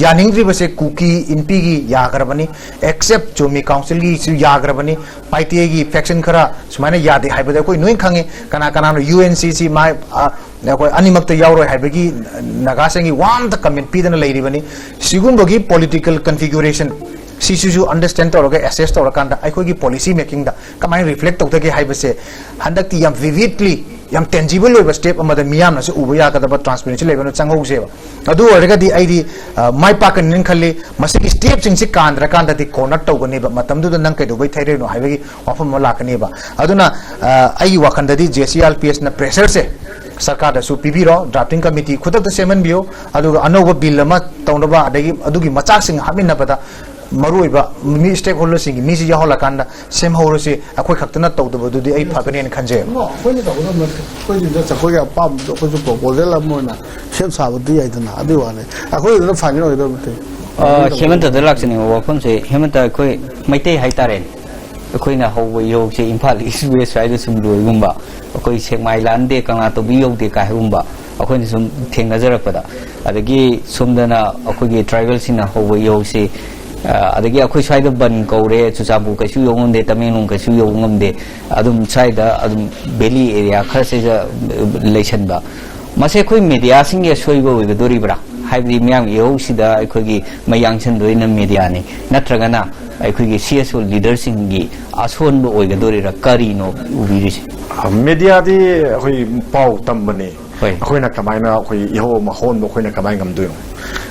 ꯌꯥꯅꯤꯡꯗ꯭ꯔꯤꯕꯁꯦ ꯀꯨꯀꯤ ꯏꯟꯄꯤꯒꯤ ꯌꯥꯈ꯭ꯔꯕꯅꯤ, ꯑꯦꯛꯁꯦꯞ ꯖꯣꯃꯤ ꯀꯥꯎꯟꯁꯤꯜꯒꯤꯁꯨ ꯌꯥꯈ꯭ꯔꯕꯅꯤ, ꯄꯥꯏꯇꯦꯒꯤ ꯐꯦꯛꯁꯟ ꯈꯔ ꯁꯨꯃꯥꯏꯅ ꯌꯥꯗꯦ ꯍꯥꯏꯕꯗ ꯑꯩꯈꯣꯏ ꯅꯣꯏ ꯈꯪꯉꯤ꯫ ꯀꯅꯥ ꯀꯅꯥꯅꯣ ꯌꯨ ꯑꯦꯟ ꯁꯤ ꯁꯤ ꯃꯥ, ꯑ, ꯑꯩꯈꯣꯏ ꯑꯅꯤꯃꯛꯇ ꯌꯥꯎꯔꯣꯏ ꯍꯥꯏꯕꯒꯤ ꯅꯥꯒꯥꯁꯤꯡꯒꯤ ꯋꯥ ꯑꯝꯇ ꯀꯃꯦꯟ ꯄꯤꯗꯅ ꯂꯩꯔꯤꯕꯅꯤ꯫ ꯁꯤꯒꯨꯝꯕꯒꯤ ꯄꯣꯂꯤꯇꯤꯀꯦꯜ ꯀꯟꯐꯤꯒꯨꯔꯦꯁꯟ ꯁꯤꯁꯤꯁꯨ ꯑꯟꯗꯔꯁ꯭ꯇꯦꯟ ꯇꯧꯔꯒ, ꯑꯦꯁꯦꯁ ꯇꯧꯔꯀꯥꯟꯗ ꯑꯩꯈꯣꯏꯒꯤ ꯄꯣꯂꯤꯁꯤ ꯃꯦꯀꯤꯡꯗ ꯀꯃꯥꯏꯅ ꯔꯤꯐ꯭ꯂꯦꯛ ꯇꯧꯗꯒꯦ ꯍꯥꯏꯕꯁꯦ ꯍꯟꯗꯛꯇꯤ ꯌꯥꯝ ꯚꯤꯚꯤꯗꯂꯤ, ꯌꯥꯝ ꯇꯦꯟꯖꯤꯕꯜ ꯑꯣꯏꯕ ꯁ꯭ꯇꯦꯞ ꯑꯃꯗ ꯃꯤꯌꯥꯝꯅꯁꯨ ꯎꯕ ꯌꯥꯒꯗꯕ ꯇ꯭ꯔꯥꯟꯁꯄꯦꯔꯦꯟꯁꯤ ꯂꯩꯕꯅ ꯆꯪꯍꯧꯁꯦꯕ꯫ ꯑꯗꯨ ꯑꯣꯏꯔꯒꯗꯤ ꯑꯩꯗꯤ, ꯑ, ꯃꯥꯏ ꯄꯥꯛꯀꯅꯤꯅ ꯈꯜꯂꯤ꯫ ꯃꯁꯤꯒꯤ ꯁ꯭ꯇꯦꯞꯁꯤꯡꯁꯤ ꯀꯥꯟꯗ꯭ꯔꯀꯥꯟꯗꯗꯤ ꯀꯣꯔꯅꯔ ꯇꯧꯒꯅꯦꯕ꯫ ꯃꯇꯝꯗꯨꯗ ꯅꯪ ꯀꯩꯗꯧꯕꯩ ꯊꯩꯔꯛꯏꯅꯣ ꯍꯥꯏꯕꯒꯤ ꯋꯥꯐꯝ ꯑꯃ ꯂꯥꯛꯀꯅꯦꯕ꯫ ꯑꯗꯨꯅ, ꯑ, ꯑꯩꯒꯤ ꯋꯥꯈꯜꯗꯗꯤ J C I L P ꯑꯦꯁꯅ ꯄ꯭ꯔꯦꯁꯔꯁꯦ ꯁꯔꯀꯥꯔꯗꯁꯨ ꯄꯤꯕꯤꯔꯣ, ꯗ꯭ꯔꯥꯐꯇꯤꯡ ꯀꯃꯤꯇꯤ ꯈꯨꯗꯛꯇ ꯁꯦꯝꯍꯟꯕꯤꯌꯨ, ꯑꯗꯨꯒ ꯑꯅꯧꯕ ꯕꯤꯜ ꯑꯃ ꯇꯧꯅꯕ, ꯑꯗꯒꯤ ꯑꯗꯨꯒꯤ ꯃꯆꯥꯛꯁꯤꯡ ꯍꯥꯞꯃꯤꯟꯅꯕꯗ ꯃꯔꯨꯑꯣꯏꯕ ꯃꯤ stakeholderꯁꯤꯡꯒꯤ ꯃꯤꯁꯤ ꯌꯥꯎꯍꯜꯂꯀꯥꯟꯗ ꯁꯦꯝꯍꯧꯔꯁꯤ, ꯑꯩꯈꯣꯏ ꯈꯛꯇꯅ ꯇꯧꯗꯕꯗꯨꯗꯤ ꯑꯩ ꯐꯒꯅꯦꯅ ꯈꯟꯖꯩꯕ꯫ ꯑꯩꯈꯣꯏꯅ ꯇꯧꯒꯗꯕ ꯅꯠꯇꯦ꯫ ꯑꯩꯈꯣꯏꯗꯤ just ꯑꯩꯈꯣꯏꯒꯤ ꯑꯄꯥꯝꯕꯗꯣ ꯑꯩꯈꯣꯏꯁꯨ proposal ꯑꯃ ꯑꯣꯏꯅ ꯁꯦꯝ ꯁꯥꯕꯗꯤ ꯌꯥꯏꯗꯅ, ꯑꯗꯨꯒꯤ ꯋꯥꯅꯤ꯫ ꯑꯩꯈꯣꯏꯗꯨꯅ final ꯑꯣꯏꯒꯗꯕ ꯅꯠꯇꯦ꯫ ꯍꯦꯃꯟꯇꯗ ꯂꯥꯛꯆꯅꯤꯡꯕ ꯋꯥꯐꯝꯁꯦ, ꯍꯦꯃꯟꯇ, ꯑꯩꯈꯣꯏ ꯃꯩꯇꯩ ꯍꯥꯏꯇꯥꯔꯦꯅꯦ, ꯑꯩꯈꯣꯏꯅ ꯍꯧꯕ ꯏꯍꯧꯁꯦ ꯏꯝꯐꯥꯜ East West ꯁ꯭ꯋꯥꯏꯗ ꯁꯨꯝ ꯂꯣꯏꯒꯨꯝꯕ, ꯑꯩꯈꯣꯏ ꯁꯦꯛꯃꯥꯏ ꯂꯥꯟꯗꯦ, ꯀꯪꯂꯥꯇꯣꯕꯤ ꯌꯧꯗꯦ ꯀꯥꯏ ꯍꯥꯏꯒꯨꯝꯕ ꯑꯩꯈꯣꯏꯅ ꯁꯨꯝ ꯊꯦꯡꯅꯖꯔꯛꯄꯗ, ꯑꯗꯒꯤ ꯁꯣꯝꯗꯅ ꯑꯩꯈꯣꯏꯒꯤ tribalꯁꯤꯡꯅ ꯍꯧꯕ ꯏꯍꯧꯁꯤ, ꯑ, ꯑꯗꯒꯤ ꯑꯩꯈꯣꯏ ꯁ꯭ꯋꯥꯏꯗ ꯕꯟ ꯀꯧꯔꯦ, ꯆꯨꯔꯆꯥꯟꯄꯨꯔ ꯀꯩꯁꯨ ꯌꯧ ꯉꯝꯗꯦ, ꯇꯃꯦꯡꯂꯣꯡ ꯀꯩꯁꯨ ꯌꯧ ꯉꯝꯗꯦ, ꯑꯗꯨꯝ ꯁ꯭ꯋꯥꯏꯗ ꯑꯗꯨꯝ valley area ꯈꯔꯁꯤꯗ ꯂꯩꯁꯟꯕ꯫ ꯃꯁꯤ ꯑꯩꯈꯣꯏ mediaꯁꯤꯡꯒꯤ ꯑꯁꯣꯏꯕ ꯑꯣꯏꯒꯗꯣꯔꯤꯕ꯭ꯔꯥ? ꯍꯥꯏꯕꯗꯤ ꯃꯤꯌꯥꯝꯒꯤ ꯏꯍꯧꯁꯤꯗ ꯑꯩꯈꯣꯏꯒꯤ ꯃꯩ ꯌꯥꯡꯁꯟꯗꯣꯏꯅ mediaꯅꯤ, ꯅꯠꯇ꯭ꯔꯒꯅ ꯑꯩꯈꯣꯏꯒꯤ C S O leaderꯁꯤꯡꯒꯤ ꯑꯁꯣꯟꯕ ꯑꯣꯏꯒꯗꯣꯔꯤꯔꯥ, ꯀꯔꯤꯅꯣ ꯎꯕꯤꯔꯤꯁꯦ? ꯃꯦꯗꯤꯌꯥꯗꯤ ꯑꯩꯈꯣꯏ ꯄꯥꯎ ꯇꯝꯕꯅꯤ꯫ ꯍꯣꯏ꯫ ꯑꯩꯈꯣꯏꯅ ꯀꯃꯥꯏꯅ ꯑꯩꯈꯣꯏ ꯏꯍꯧ ꯑꯃ ꯍꯧꯍꯟꯕ ꯑꯩꯈꯣꯏꯅ ꯀꯃꯥꯏꯅ ꯉꯝꯗꯣꯏꯅꯣ?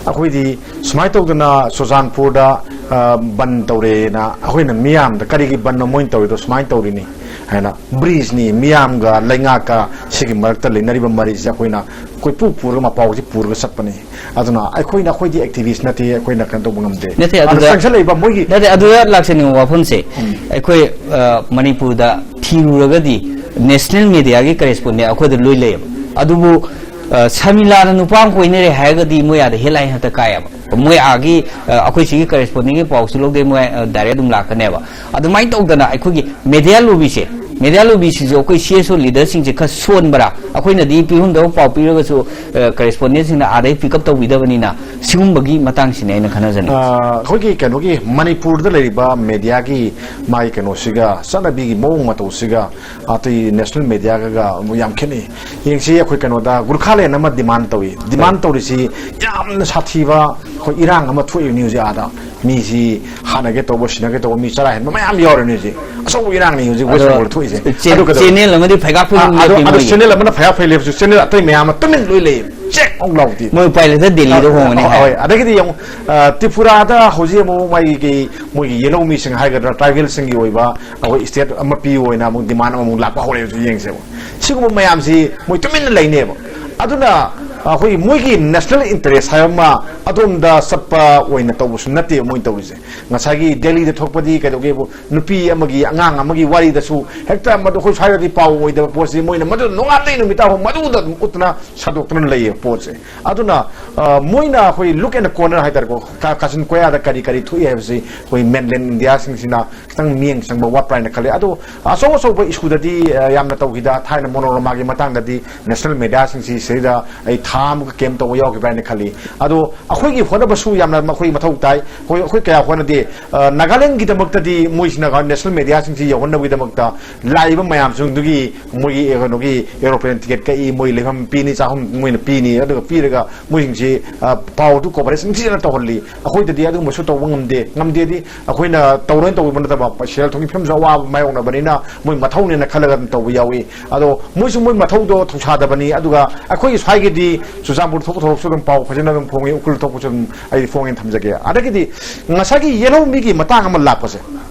ꯑꯩꯈꯣꯏꯗꯤ ꯁꯨꯃꯥꯏꯅ ꯇꯧꯗꯅ ꯆꯨꯔꯆꯥꯟꯄꯨꯔꯗ, ꯑ, ꯕꯟ ꯇꯧꯔꯦꯅ ꯑꯩꯈꯣꯏꯅ ꯃꯤꯌꯥꯝꯗ, "ꯀꯔꯤꯒꯤ ꯕꯟꯅꯣ ꯃꯣꯏꯅ ꯇꯧꯔꯤꯗꯣ?" ꯁꯨꯃꯥꯏꯅ ꯇꯧꯔꯤꯅꯤ ꯍꯥꯏꯅ, ꯕ꯭ꯔꯤꯖꯅꯤ, ꯃꯤꯌꯥꯝꯒ ꯂꯩꯉꯥꯛꯀ ꯁꯤꯒꯤ ꯃꯔꯛꯇ ꯂꯩꯅꯔꯤꯕ ꯃꯔꯤꯁꯦ ꯑꯩꯈꯣꯏꯅ ꯀꯣꯏꯄꯨ ꯄꯨꯔꯒ, ꯃꯄꯥꯎꯁꯤ ꯄꯨꯔꯒ ꯆꯠꯄꯅꯤ꯫ ꯑꯗꯨꯅ ꯑꯩꯈꯣꯏꯅ, ꯑꯩꯈꯣꯏꯗꯤ activist ꯅꯠꯇꯦ, ꯑꯩꯈꯣꯏꯅ ꯀꯩꯅꯣ ꯇꯧꯕ ꯉꯝꯗꯦ꯫ ꯅꯠꯇꯦ, ꯑꯗ ꯑꯗꯨꯗ ꯆꯪꯁꯜꯂꯛꯏꯕ ꯃꯣꯏꯒꯤ ꯅꯠꯇꯦ, ꯑꯗꯨꯗ ꯂꯥꯛꯆꯅꯤꯡꯕ ꯋꯥꯐꯝꯁꯦ, ꯑꯩꯈꯣꯏ, ꯑ, ꯃꯅꯤꯄꯨꯔꯗ ꯊꯤꯔꯨꯔꯒꯗꯤ national mediaꯒꯤ correspondent ꯑꯩꯈꯣꯏꯗ ꯂꯣꯏ ꯂꯩꯌꯦꯕ꯫ ꯑꯗꯨꯕꯨ, ꯑ, ꯁꯃꯤꯂꯥꯅ ꯅꯨꯄꯥ ꯑꯃ ꯀꯣꯏꯅꯔꯦ ꯍꯥꯏꯔꯒꯗꯤ ꯃꯣꯏ ꯑꯥꯗ headline ꯍꯦꯛꯇ ꯀꯥꯏꯌꯦꯕ꯫ ꯃꯣꯏ ꯑꯥꯒꯤ, ꯑ, ꯑꯩꯈꯣꯏ ꯁꯤꯒꯤ correspondentꯒꯤ ꯄꯥꯎꯁꯨ ꯂꯧꯗꯦ, ꯃꯣꯏ, ꯑ, direct ꯑꯗꯨꯝ ꯂꯥꯛꯀꯅꯦꯕ꯫ ꯑꯗꯨꯃꯥꯏꯅ ꯇꯧꯗꯅ ꯑꯩꯈꯣꯏꯒꯤ media lobbyꯁꯦ, media lobbyꯁꯤꯁꯨ ꯑꯩꯈꯣꯏ C S O leaderꯁꯤꯡꯁꯦ ꯈꯔ ꯁꯣꯟꯕ꯭ꯔꯥ? ꯑꯩꯈꯣꯏꯅꯗꯤ ꯄꯤꯔꯝꯗꯕ ꯄꯥꯎ ꯄꯤꯔꯒꯁꯨ, ꯑ, correspondentꯁꯤꯡꯅ ꯑꯥꯗꯩ pick up ꯇꯧꯕꯤꯗꯕꯅꯤꯅ, ꯁꯤꯒꯨꯝꯕꯒꯤ ꯃꯇꯥꯡꯁꯤꯅꯦ ꯑꯩꯅ ꯈꯟꯅꯖꯅꯤꯡꯉꯤ꯫ ꯑ, ꯑꯩꯈꯣꯏꯒꯤ ꯀꯩꯅꯣꯒꯤ ꯃꯅꯤꯄꯨꯔꯗ ꯂꯩꯔꯤꯕ mediaꯒꯤ ꯃꯥꯒꯤ ꯀꯩꯅꯣꯁꯤꯒ, ꯆꯠꯅꯕꯤꯒꯤ ꯃꯑꯣꯡ ꯃꯇꯧꯁꯤꯒ ꯑꯇꯩ national mediaꯒ ꯑꯃꯨꯛ ꯌꯥꯝ ꯈꯦꯠꯅꯩ꯫ ꯌꯦꯡꯁꯤ, ꯑꯩꯈꯣꯏ ꯀꯩꯅꯣꯗ ꯒꯨꯔꯈꯥꯂꯦꯟ ꯑꯃ demand ꯇꯧꯏ꯫ Demand ꯇꯧꯔꯤꯁꯤ ꯌꯥꯝꯅ ꯁꯥꯊꯤꯕ, ꯑꯩꯈꯣꯏ ꯏꯔꯥꯡ ꯑꯃ ꯊꯣꯛꯏꯕꯅꯤ ꯍꯧꯖꯤꯛ ꯑꯥꯗ꯫ ꯃꯤꯁꯤ ꯍꯥꯠꯅꯒꯦ ꯇꯧꯕ, ꯁꯤꯅꯒꯦ ꯇꯧꯕ, ꯃꯤ ꯆꯔꯥ ꯍꯦꯟꯕ ꯃꯌꯥꯝ ꯌꯥꯎꯔꯤꯕꯅꯤ ꯍꯧꯖꯤꯛ꯫ ꯑꯆꯧꯕ ꯏꯔꯥꯡꯅꯤ ꯍꯧꯖꯤꯛ West ꯑꯗꯣ Bengalꯗ ꯊꯣꯛꯏꯁꯦ꯫ ꯆꯦ-, ꯑꯗꯨ ꯀꯩꯗꯧ-, channel ꯑꯃꯗꯤ ꯐꯩꯒꯥꯛ ꯐꯩꯒꯥꯛ ꯑ, ꯑꯗꯨ, ꯂꯦꯞꯄꯤ ꯑꯗꯨ ꯃꯣꯏꯒꯤ꯫ Channel ꯑꯃꯅ ꯐꯩꯒꯥꯛ ꯐꯩ ꯂꯦꯞꯄꯁꯨ, channel ꯑꯇꯩ ꯃꯌꯥꯝ ꯑꯃ ꯇꯨꯃꯤꯟ ꯂꯣꯏ ꯂꯩꯌꯦ꯫ ꯆꯦꯛ ꯑꯃꯨꯛ ꯂꯥꯎꯗꯦ꯫ ꯃꯣꯏ ꯎꯄꯥꯏ ꯂꯩꯇ ꯗꯦꯜꯂꯤꯗ ꯍꯣꯡꯉꯅꯤ ꯍꯥꯏ꯫ ꯍꯣꯏ, ꯑꯗꯒꯤꯗꯤ ꯌꯦꯡꯉꯨ, ꯑ, ꯇ꯭ꯔꯤꯄꯨꯔꯥꯗ ꯍꯧꯖꯤꯛ ꯑꯃꯨꯛ ꯃꯥꯒꯤ ꯀꯩ, ꯃꯣꯏꯒꯤ ꯌꯦꯂꯧꯃꯤꯁꯤꯡ ꯍꯥꯏꯒꯗ꯭ꯔꯥ, tribalꯁꯤꯡꯒꯤ ꯑꯣꯏꯕ ꯑꯩꯈꯣꯏ state ꯑꯃ ꯄꯤꯌꯨ ꯍꯥꯏꯅ ꯑꯃꯨꯛ demand ꯑꯃꯃꯨꯛ ꯂꯥꯛꯄ ꯍꯧꯔꯦ ꯍꯧꯖꯤꯛ ꯌꯦꯡꯁꯦꯕ꯫ ꯁꯤꯒꯨꯝꯕ ꯃꯌꯥꯝꯁꯤ ꯃꯣꯏ ꯇꯨꯃꯤꯟꯅ ꯂꯩꯅꯦꯕ꯫ ꯑꯗꯨꯅ ꯑꯩꯈꯣꯏ ꯃꯣꯏꯒꯤ national interest ꯍꯥꯏꯕ ꯑꯃ ꯑꯗꯣꯝꯗ ꯆꯠꯄ ꯑꯣꯏꯅ ꯇꯧꯕꯁꯨ ꯅꯠꯇꯦ ꯃꯣꯏꯅ ꯇꯧꯔꯤꯁꯦ꯫ ꯉꯁꯥꯏꯒꯤ ꯗꯦꯜꯂꯤꯗ ꯊꯣꯛꯄꯗꯤ ꯀꯩꯗꯧꯒꯦꯕꯨ, ꯅꯨꯄꯤ ꯑꯃꯒꯤ, ꯑꯉꯥꯡ ꯑꯃꯒꯤ ꯋꯥꯔꯤꯗꯁꯨ ꯍꯦꯛꯇ ꯃꯗꯨ ꯑꯩꯈꯣꯏ ꯁ꯭ꯋꯥꯏꯗꯗꯤ ꯄꯥꯎ ꯑꯣꯏꯗꯕ ꯄꯣꯠꯁꯤ ꯃꯣꯏꯅ ꯃꯗꯨ ꯅꯣꯡꯉꯥꯟꯗꯩ ꯅꯨꯃꯤꯠ ꯇꯥꯐꯥꯎ ꯃꯗꯨꯗ ꯑꯗꯨꯝ ꯎꯠꯇꯅ ꯁꯟꯗꯣꯛꯇꯅ ꯂꯩꯌꯦ ꯄꯣꯠꯁꯦ꯫ ꯑꯗꯨꯅ, ꯑ, ꯃꯣꯏꯅ ꯑꯩꯈꯣꯏ look and corner ꯍꯥꯏꯇꯥꯔꯦꯀꯣ, ꯀꯥ-, ꯀꯥꯆꯤꯟ ꯀꯣꯌꯥꯗ ꯀꯔꯤ ꯀꯔꯤ ꯊꯣꯛꯏ ꯍꯥꯏꯕꯁꯤ ꯑꯩꯈꯣꯏ mainland ꯏꯟꯗꯤꯌꯥꯁꯤꯡꯁꯤꯅ ꯈꯤꯇꯪ ꯃꯤꯠꯌꯦꯡ ꯆꯪꯕ ꯋꯥꯠꯄ꯭ꯔꯥ ꯍꯥꯏꯅ ꯈꯜꯂꯤ꯫ ꯑꯗꯣ ꯑꯆꯧ ꯑꯆꯧꯕ issue ꯗꯗꯤ, ꯑ, ꯌꯥꯝꯅ ꯇꯧꯈꯤꯗ, ꯊꯥꯏꯅ ꯃꯣꯅꯣꯔꯃꯥꯒꯤ ꯃꯇꯥꯡꯗꯗꯤ national media ꯁꯤꯡꯁꯤ ꯁꯤꯗ ꯑꯩ ꯊꯥ ꯑꯃꯒ ꯀꯦꯝ ꯇꯧꯕ ꯌꯥꯎꯈꯤꯕ꯭ꯔꯥ ꯍꯥꯏꯅ ꯈꯜꯂꯤ꯫ ꯑꯗꯣ ꯑꯩꯈꯣꯏꯒꯤ ꯍꯣꯠꯅꯕꯁꯨ ꯌꯥꯝꯅ ꯃꯈꯣꯏ ꯃꯊꯧ ꯇꯥꯏ꯫ ꯑꯩꯈꯣꯏ, ꯑꯩꯈꯣꯏ ꯀꯌꯥ ꯍꯣꯠꯅꯗꯦ꯫ ꯑ, ꯅꯥꯒꯥꯂꯦꯟꯒꯤꯗꯃꯛꯇꯗꯤ ꯃꯣꯏꯁꯤꯅ national media ꯁꯤꯡꯁꯤ ꯌꯧꯍꯟꯅꯕꯒꯤꯗꯃꯛꯇ ꯂꯥꯛꯏꯕ ꯃꯌꯥꯝꯁꯤꯡꯗꯨꯒꯤ ꯃꯣꯏꯒꯤ, ꯑ, ꯀꯩꯅꯣꯒꯤ aeroplane ticket ꯀꯛꯏ, ꯃꯣꯏ ꯂꯩꯐꯝ ꯄꯤꯅꯤ, ꯆꯥꯐꯝ ꯃꯣꯏꯅ ꯄꯤꯅꯤ, ꯑꯗꯨꯒ ꯄꯤꯔꯒ ꯃꯣꯏꯁꯤꯡꯁꯤ, ꯑ, ꯄꯥꯎꯗꯨ coverage ꯅꯤꯡꯊꯤꯖꯅ ꯇꯧꯍꯜꯂꯤ꯫ ꯑꯩꯈꯣꯏꯗꯗꯤ ꯑꯗꯨꯒꯨꯝꯕꯁꯨ ꯇꯧꯕ ꯉꯝꯗꯦ꯫ ꯉꯝꯗꯦꯗꯤ ꯑꯩꯈꯣꯏꯅ ꯇꯧꯔꯣꯏꯅ ꯇꯧꯕ ꯅꯠꯇꯕ, ꯁꯦꯜ ꯊꯨꯝꯒꯤ ꯐꯤꯕꯝꯁꯨ ꯑꯋꯥꯕ ꯃꯥꯌꯣꯛꯅꯕꯅꯤꯅ ꯃꯣꯏ ꯃꯊꯧꯅꯦꯅ ꯈꯜꯂꯒ ꯑꯗꯨꯝ ꯇꯧꯕ ꯌꯥꯎꯏ꯫ ꯑꯗꯣ ꯃꯣꯏꯁꯨ ꯃꯣꯏ ꯃꯊꯧꯗꯣ ꯊꯧꯁꯥꯗꯕꯅꯤ꯫ ꯑꯗꯨꯒ ꯑꯩꯈꯣꯏꯒꯤ ꯁ꯭ꯋꯥꯏꯒꯤꯗꯤ ꯆꯨꯔꯆꯥꯟꯄꯨꯔ ꯊꯣꯛꯄ ꯊꯧꯗꯣꯛꯁꯨ ꯑꯗꯨꯝ ꯄꯥꯎ ꯐꯖꯅ ꯑꯗꯨꯝ ꯐꯣꯡꯉꯤ, ꯎꯈ꯭ꯔꯨꯜ ꯊꯣꯛꯄꯁꯨ ꯑꯗꯨꯝ ꯑꯩ ꯐꯣꯡꯉꯦꯅ ꯊꯝꯖꯒꯦ꯫ ꯑꯗꯒꯤꯗꯤ ꯉꯁꯥꯏꯒꯤ ꯌꯦꯜꯍꯧꯃꯤꯒꯤ ꯃꯇꯥꯡ ꯑꯃ ꯂꯥꯛꯄꯁꯦ,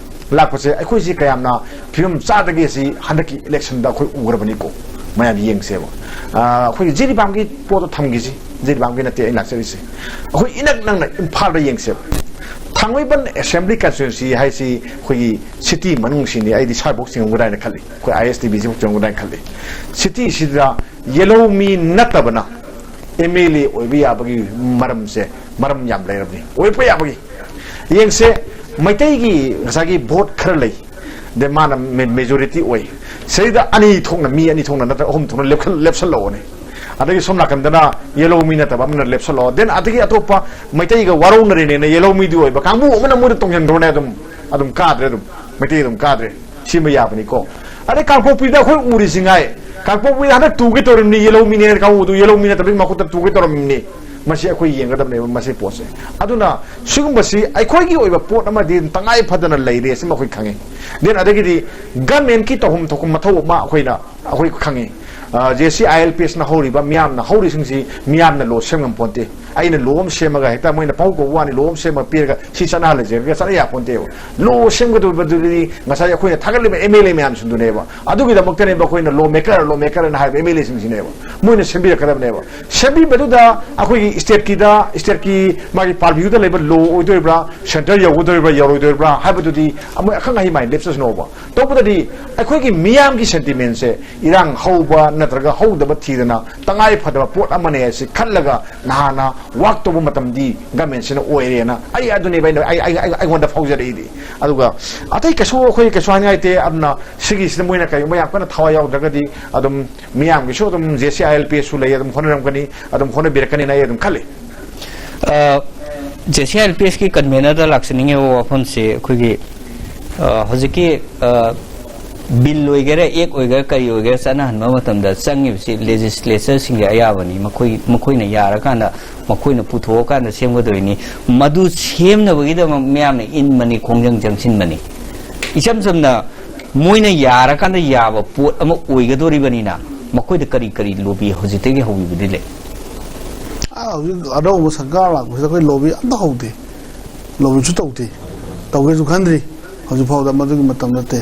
ꯂꯥꯛꯄꯁꯦ ꯑꯩꯈꯣꯏꯁꯤ ꯀꯌꯥꯝꯅ ꯐꯤꯕꯝ ꯆꯥꯗꯒꯦ ꯁꯤ ꯍꯟꯗꯛꯀꯤ election ꯗ ꯑꯩꯈꯣꯏ ꯎꯈ꯭ꯔꯕꯅꯤꯀꯣ꯫ ꯃꯌꯥꯝ ꯌꯦꯡꯁꯦꯕ꯫ ꯑ, ꯑꯩꯈꯣꯏꯒꯤ ꯖꯤꯔꯤꯕꯥꯝꯒꯤ ꯄꯣꯠꯇꯣ ꯊꯝꯈꯤꯁꯤ꯫ ꯖꯤꯔꯤꯕꯥꯝꯒꯤ ꯅꯠꯇꯦ ꯑꯩꯅ ꯂꯥꯛꯆꯔꯤꯁꯦ꯫ ꯑꯩꯈꯣꯏ ꯏꯅꯛ ꯅꯛꯅ ꯏꯝꯐꯥꯜꯗ ꯌꯦꯡꯁꯦꯕ꯫ ꯊꯥꯡꯃꯩꯕꯟ assembly constituency ꯍꯥꯏꯁꯤ ꯑꯩꯈꯣꯏꯒꯤ city ꯃꯅꯨꯡꯁꯤꯅꯤ꯫ ꯑꯩꯗꯤ ꯁ꯭ꯋꯥꯏꯐꯥꯎ ꯆꯤꯡꯉꯝꯒꯗ꯭ꯔꯥ ꯍꯥꯏꯅ ꯈꯜꯂꯤ꯫ ꯑꯩꯈꯣꯏ I S T V ꯁꯤꯐꯥꯎ ꯆꯤꯡꯉꯝꯒꯗ꯭ꯔꯥ ꯍꯥꯏꯅ ꯈꯜꯂꯤ꯫ City ꯁꯤꯗ ꯌꯦꯜꯍꯧꯃꯤ ꯅꯠꯇꯕꯅ M L A ꯑꯣꯏꯕ ꯌꯥꯕꯒꯤ ꯃꯔꯝꯁꯦ, ꯃꯔꯝ ꯌꯥꯝ ꯂꯩꯔꯕꯅꯤ ꯑꯣꯏꯔꯛꯄ ꯌꯥꯕꯒꯤ꯫ ꯌꯦꯡꯁꯦ, ꯃꯩꯇꯩꯒꯤ ꯉꯁꯥꯏꯒꯤ vote ꯈꯔ ꯂꯩ, ꯑꯗꯩ ꯃꯥꯅ ma-, majority ꯑꯣꯏ꯫ ꯁꯤꯗꯩꯗ ꯑꯅꯤ ꯊꯣꯛꯅ, ꯃꯤ ꯑꯅꯤ ꯊꯣꯛꯅ ꯅꯠꯇ꯭ꯔꯒ ꯑꯍꯨꯝ ꯊꯣꯛꯅ ꯂꯦꯞꯈꯠ-, ꯂꯦꯞꯁꯜꯂꯛꯑꯣꯅꯦ꯫ ꯑꯗꯒꯤ ꯁꯣꯝ ꯅꯥꯀꯟꯗꯅ ꯌꯦꯜꯍꯧꯃꯤ ꯅꯠꯇꯕ ꯑꯃꯅ ꯂꯦꯞꯁꯜꯂꯛꯑꯣ꯫ Then ꯑꯗꯒꯤ ꯑꯇꯣꯞꯄ ꯃꯩꯇꯩꯒ ꯋꯥꯔꯧꯅꯔꯦꯅꯦꯅ ꯌꯦꯜꯍꯧꯃꯤꯗꯤ ꯑꯣꯏꯕ ꯀꯥꯡꯕꯨ ꯑꯃꯅ ꯃꯣꯏꯗ ꯇꯣꯡꯁꯤꯟꯈ꯭ꯔꯣꯅꯦ, ꯑꯗꯨꯝ, ꯑꯗꯨꯝ ꯀꯥꯗ꯭ꯔꯦ, ꯑꯗꯨꯝ ꯃꯩꯇꯩ ꯑꯗꯨꯝ ꯀꯥꯗ꯭ꯔꯦ꯫ ꯁꯤꯃ ꯌꯥꯕꯅꯤꯀꯣ꯫ ꯑꯗꯩ ꯀꯥꯡꯄꯣꯛꯄꯤꯗ ꯑꯩꯈꯣꯏ ꯎꯔꯤꯁꯤ ꯉꯥꯏ꯫ ꯀꯥꯡꯄꯣꯛꯄꯤꯗ ꯍꯟꯗꯛ ꯇꯨꯒꯦ ꯇꯧꯔꯤꯕꯅꯤ ꯌꯦꯜꯍꯧꯃꯤꯅꯦ ꯀꯥꯡꯕꯨꯗꯨ, ꯌꯦꯜꯍꯧꯃꯤ ꯅꯠꯇꯕꯒꯤ ꯃꯈꯨꯠꯇ ꯇꯨꯒꯦ ꯇꯧꯔꯝꯃꯤꯕꯅꯤ꯫ ꯃꯁꯤ ꯑꯩꯈꯣꯏ ꯌꯦꯡꯒꯗꯕꯅꯦꯕ ꯃꯁꯤ ꯄꯣꯠꯁꯦ꯫ ꯑꯗꯨꯅ ꯁꯤꯒꯨꯝꯕꯁꯤ ꯑꯩꯈꯣꯏꯒꯤ ꯑꯣꯏꯕ ꯄꯣꯠ ꯑꯃꯗꯤ ꯇꯉꯥꯏ ꯐꯗꯅ ꯂꯩꯔꯦ, ꯁꯤꯃ ꯑꯩꯈꯣꯏ ꯈꯪꯉꯤ꯫ Then ꯑꯗꯒꯤꯗꯤ government ꯀꯤ ꯇꯧꯐꯝ ꯊꯣꯛꯄ ꯃꯊꯧ ꯑꯃ ꯑꯩꯈꯣꯏꯅ, ꯑꯩꯈꯣꯏ ꯈꯪꯉꯤ꯫ J C I L P ꯑꯦꯁꯅ ꯍꯧꯔꯤꯕ ꯃꯤꯌꯥꯝꯅ ꯍꯧꯔꯤꯁꯤꯡꯁꯤ ꯃꯤꯌꯥꯝꯅ ꯂꯣ ꯁꯦꯝ ꯉꯝ ꯄꯣꯟꯇꯦ꯫ ꯑꯩꯅ ꯂꯣ ꯑꯃ ꯁꯦꯝꯃꯒ ꯍꯦꯛꯇ ꯃꯣꯏꯅ ꯄꯥꯎ ꯀꯧꯕ ꯋꯥꯅꯤ, ꯂꯣ ꯑꯃ ꯁꯦꯝꯃꯒ ꯄꯤꯔꯒ ꯁꯤ ꯆꯠꯅꯍꯜꯂꯁꯦ ꯍꯥꯏꯔꯒ ꯆꯠꯅ ꯌꯥꯄꯣꯟꯇꯦꯕ꯫ ꯂꯣ ꯁꯦꯝꯒꯗꯧꯔꯤꯕꯗꯨꯗꯤ ꯉꯁꯥꯏ ꯑꯩꯈꯣꯏꯅ ꯊꯥꯒꯠꯂꯤꯕ ꯑꯦꯝ ꯑꯦꯜ ꯑꯦ ꯃꯌꯥꯝꯁꯤꯡꯗꯨꯅꯦꯕ꯫ ꯑꯗꯨꯒꯤꯗꯃꯛꯇꯅꯦꯕ ꯑꯩꯈꯣꯏꯅ ꯂꯣ ꯃꯦꯀꯔ, ꯂꯣ ꯃꯦꯀꯔ ꯍꯥꯏꯅ ꯍꯥꯏꯔꯤꯕ ꯑꯦꯝ ꯑꯦꯜ ꯑꯦꯁꯤꯡꯁꯤꯅꯦꯕ꯫ ꯃꯣꯏꯅ ꯁꯦꯝꯕꯤꯔꯛꯀꯗꯕꯅꯦꯕ꯫ ꯁꯦꯝꯕꯤꯕꯗꯨꯗ ꯑꯩꯈꯣꯏꯒꯤ ꯁ꯭ꯇꯦꯠꯀꯤꯗ, ꯁ꯭ꯇꯦꯠꯀꯤ ꯃꯥꯒꯤ ꯄꯥꯔꯚ꯭ꯌꯨꯗ ꯂꯩꯕ ꯂꯣ ꯑꯣꯏꯗꯣꯔꯤꯕ꯭ꯔꯥ, ꯁꯦꯟꯇꯔ ꯌꯧꯒꯗꯣꯔꯤꯕ꯭ꯔꯥ, ꯌꯧꯔꯣꯏꯗꯣꯔꯤꯕ꯭ꯔꯥ ꯍꯥꯏꯕꯗꯨꯗꯤ ꯃꯣꯏ ꯑꯈꯪ ꯑꯍꯩ ꯃꯥꯏ ꯂꯦꯞꯆꯁꯅꯣꯕ꯫ ꯇꯧꯕꯗꯗꯤ ꯑꯩꯈꯣꯏꯒꯤ ꯃꯤꯌꯥꯝꯒꯤ ꯁꯦꯟꯇꯤꯃꯦꯟꯁꯦ, ꯏꯔꯥꯡ ꯍꯧꯕ ꯅꯠꯇ꯭ꯔꯒ ꯍꯧꯗꯕ ꯊꯤꯗꯅ ꯇꯉꯥꯏ ꯐꯗꯕ ꯄꯣꯠ ꯑꯃꯅꯦ ꯍꯥꯏꯁꯤ ꯈꯜꯂꯒ ꯅꯍꯥꯟꯅ ꯋꯥꯛ ꯇꯧꯕ ꯃꯇꯝꯗꯤ ꯒꯃꯦꯟꯁꯤꯅ ꯑꯣꯏꯔꯦꯅ ꯑꯩ ꯑꯗꯨꯅꯦꯕ ꯑꯩꯅ, ꯑꯩ, ꯑꯩ, ꯑꯩ, ꯑꯩꯉꯣꯟꯗ ꯐꯥꯎꯖꯔꯛꯏꯗꯤ꯫ ꯑꯗꯨꯒ ꯑꯇꯩ ꯀꯩꯁꯨ ꯑꯩꯈꯣꯏ ꯀꯩꯁꯨ ꯍꯥꯏꯅꯤꯡꯉꯥꯏ ꯂꯩꯇꯦ꯫ ꯑꯗꯨꯅ ꯁꯤꯒꯤꯁꯤꯗ ꯃꯣꯏꯅ ꯀꯔꯤꯒꯨꯝꯕ ꯌꯥꯝ ꯀꯟꯅ ꯊꯋꯥꯏ ꯌꯥꯎꯗ꯭ꯔꯒꯗꯤ ꯑꯗꯨꯝ ꯃꯤꯌꯥꯝꯒꯤꯁꯨ ꯑꯗꯨꯝ ꯖꯦ ꯁꯤ ꯑꯥꯏ ꯑꯦꯜ ꯄꯤ ꯑꯦꯁꯁꯨ ꯂꯩ, ꯑꯗꯨꯝ ꯍꯣꯠꯅꯔꯝꯒꯅꯤ, ꯑꯗꯨꯝ ꯍꯣꯠꯅꯕꯤꯔꯛꯀꯅꯤꯅ ꯑꯩ ꯑꯗꯨꯝ ꯈꯜꯂꯤ꯫ J C I L P ꯑꯦꯁꯀꯤ ꯀꯟꯚꯦꯅꯔꯗ ꯂꯥꯛꯆꯅꯤꯡꯉꯤꯕ ꯋꯥꯐꯝꯁꯤ ꯑꯩꯈꯣꯏꯒꯤ ꯑ, ꯍꯧꯖꯤꯛꯀꯤ ꯑ, ꯕꯤꯜ ꯑꯣꯏꯒꯦꯔꯥ, ꯑꯦꯛ ꯑꯣꯏꯒꯦꯔꯥ, ꯀꯔꯤ ꯑꯣꯏꯒꯦꯔꯥ, ꯆꯠꯅꯍꯟꯕ ꯃꯇꯝꯗ ꯆꯪꯉꯤꯕꯁꯤ ꯂꯦꯖꯤꯁꯂꯦꯆꯔꯁꯤꯡꯒꯤ ꯑꯌꯥꯕꯅꯤ꯫ ꯃꯈꯣꯏ ꯃꯈꯣꯏꯅ ꯌꯥꯔꯀꯥꯟꯗ, ꯃꯈꯣꯏꯅ ꯄꯨꯊꯣꯛꯑꯀꯥꯟꯗ ꯁꯦꯝꯒꯗꯣꯏꯅꯤ꯫ ꯃꯗꯨ ꯁꯦꯝꯅꯕꯒꯤꯗꯃꯛ ꯃꯤꯌꯥꯝꯅ ꯏꯟꯕꯅꯤ, ꯈꯣꯡꯖꯪ ꯆꯪꯁꯤꯟꯕꯅꯤ꯫ ꯏꯆꯝ ꯆꯝꯅ ꯃꯣꯏꯅ ꯌꯥꯔꯀꯥꯟꯗ ꯌꯥꯕ ꯄꯣꯠ ꯑꯃ ꯑꯣꯏꯒꯗꯣꯔꯤꯕꯅꯤꯅ ꯃꯈꯣꯏꯗ ꯀꯔꯤ ꯀꯔꯤ ꯂꯣꯕꯤ ꯍꯧꯖꯤꯛꯇꯒꯤ ꯍꯧꯕꯤꯕꯗꯤ ꯂꯩ? ꯑꯥ, ꯍꯧꯖꯤꯛ ꯑꯅꯧꯕ ꯁꯔꯀꯥꯔ ꯂꯥꯛꯄꯁꯤꯗ ꯑꯩꯈꯣꯏ ꯂꯣꯕꯤ ꯑꯝꯇ ꯍꯧꯗꯦ, ꯂꯣꯕꯤꯁꯨ ꯇꯧꯗꯦ, ꯇꯧꯒꯦꯁꯨ ꯈꯟꯗ꯭ꯔꯤ꯫ ꯍꯧꯖꯤꯛ ꯐꯥꯎꯗ ꯃꯗꯨꯒꯤ ꯃꯇꯝ ꯅꯠꯇꯦ꯫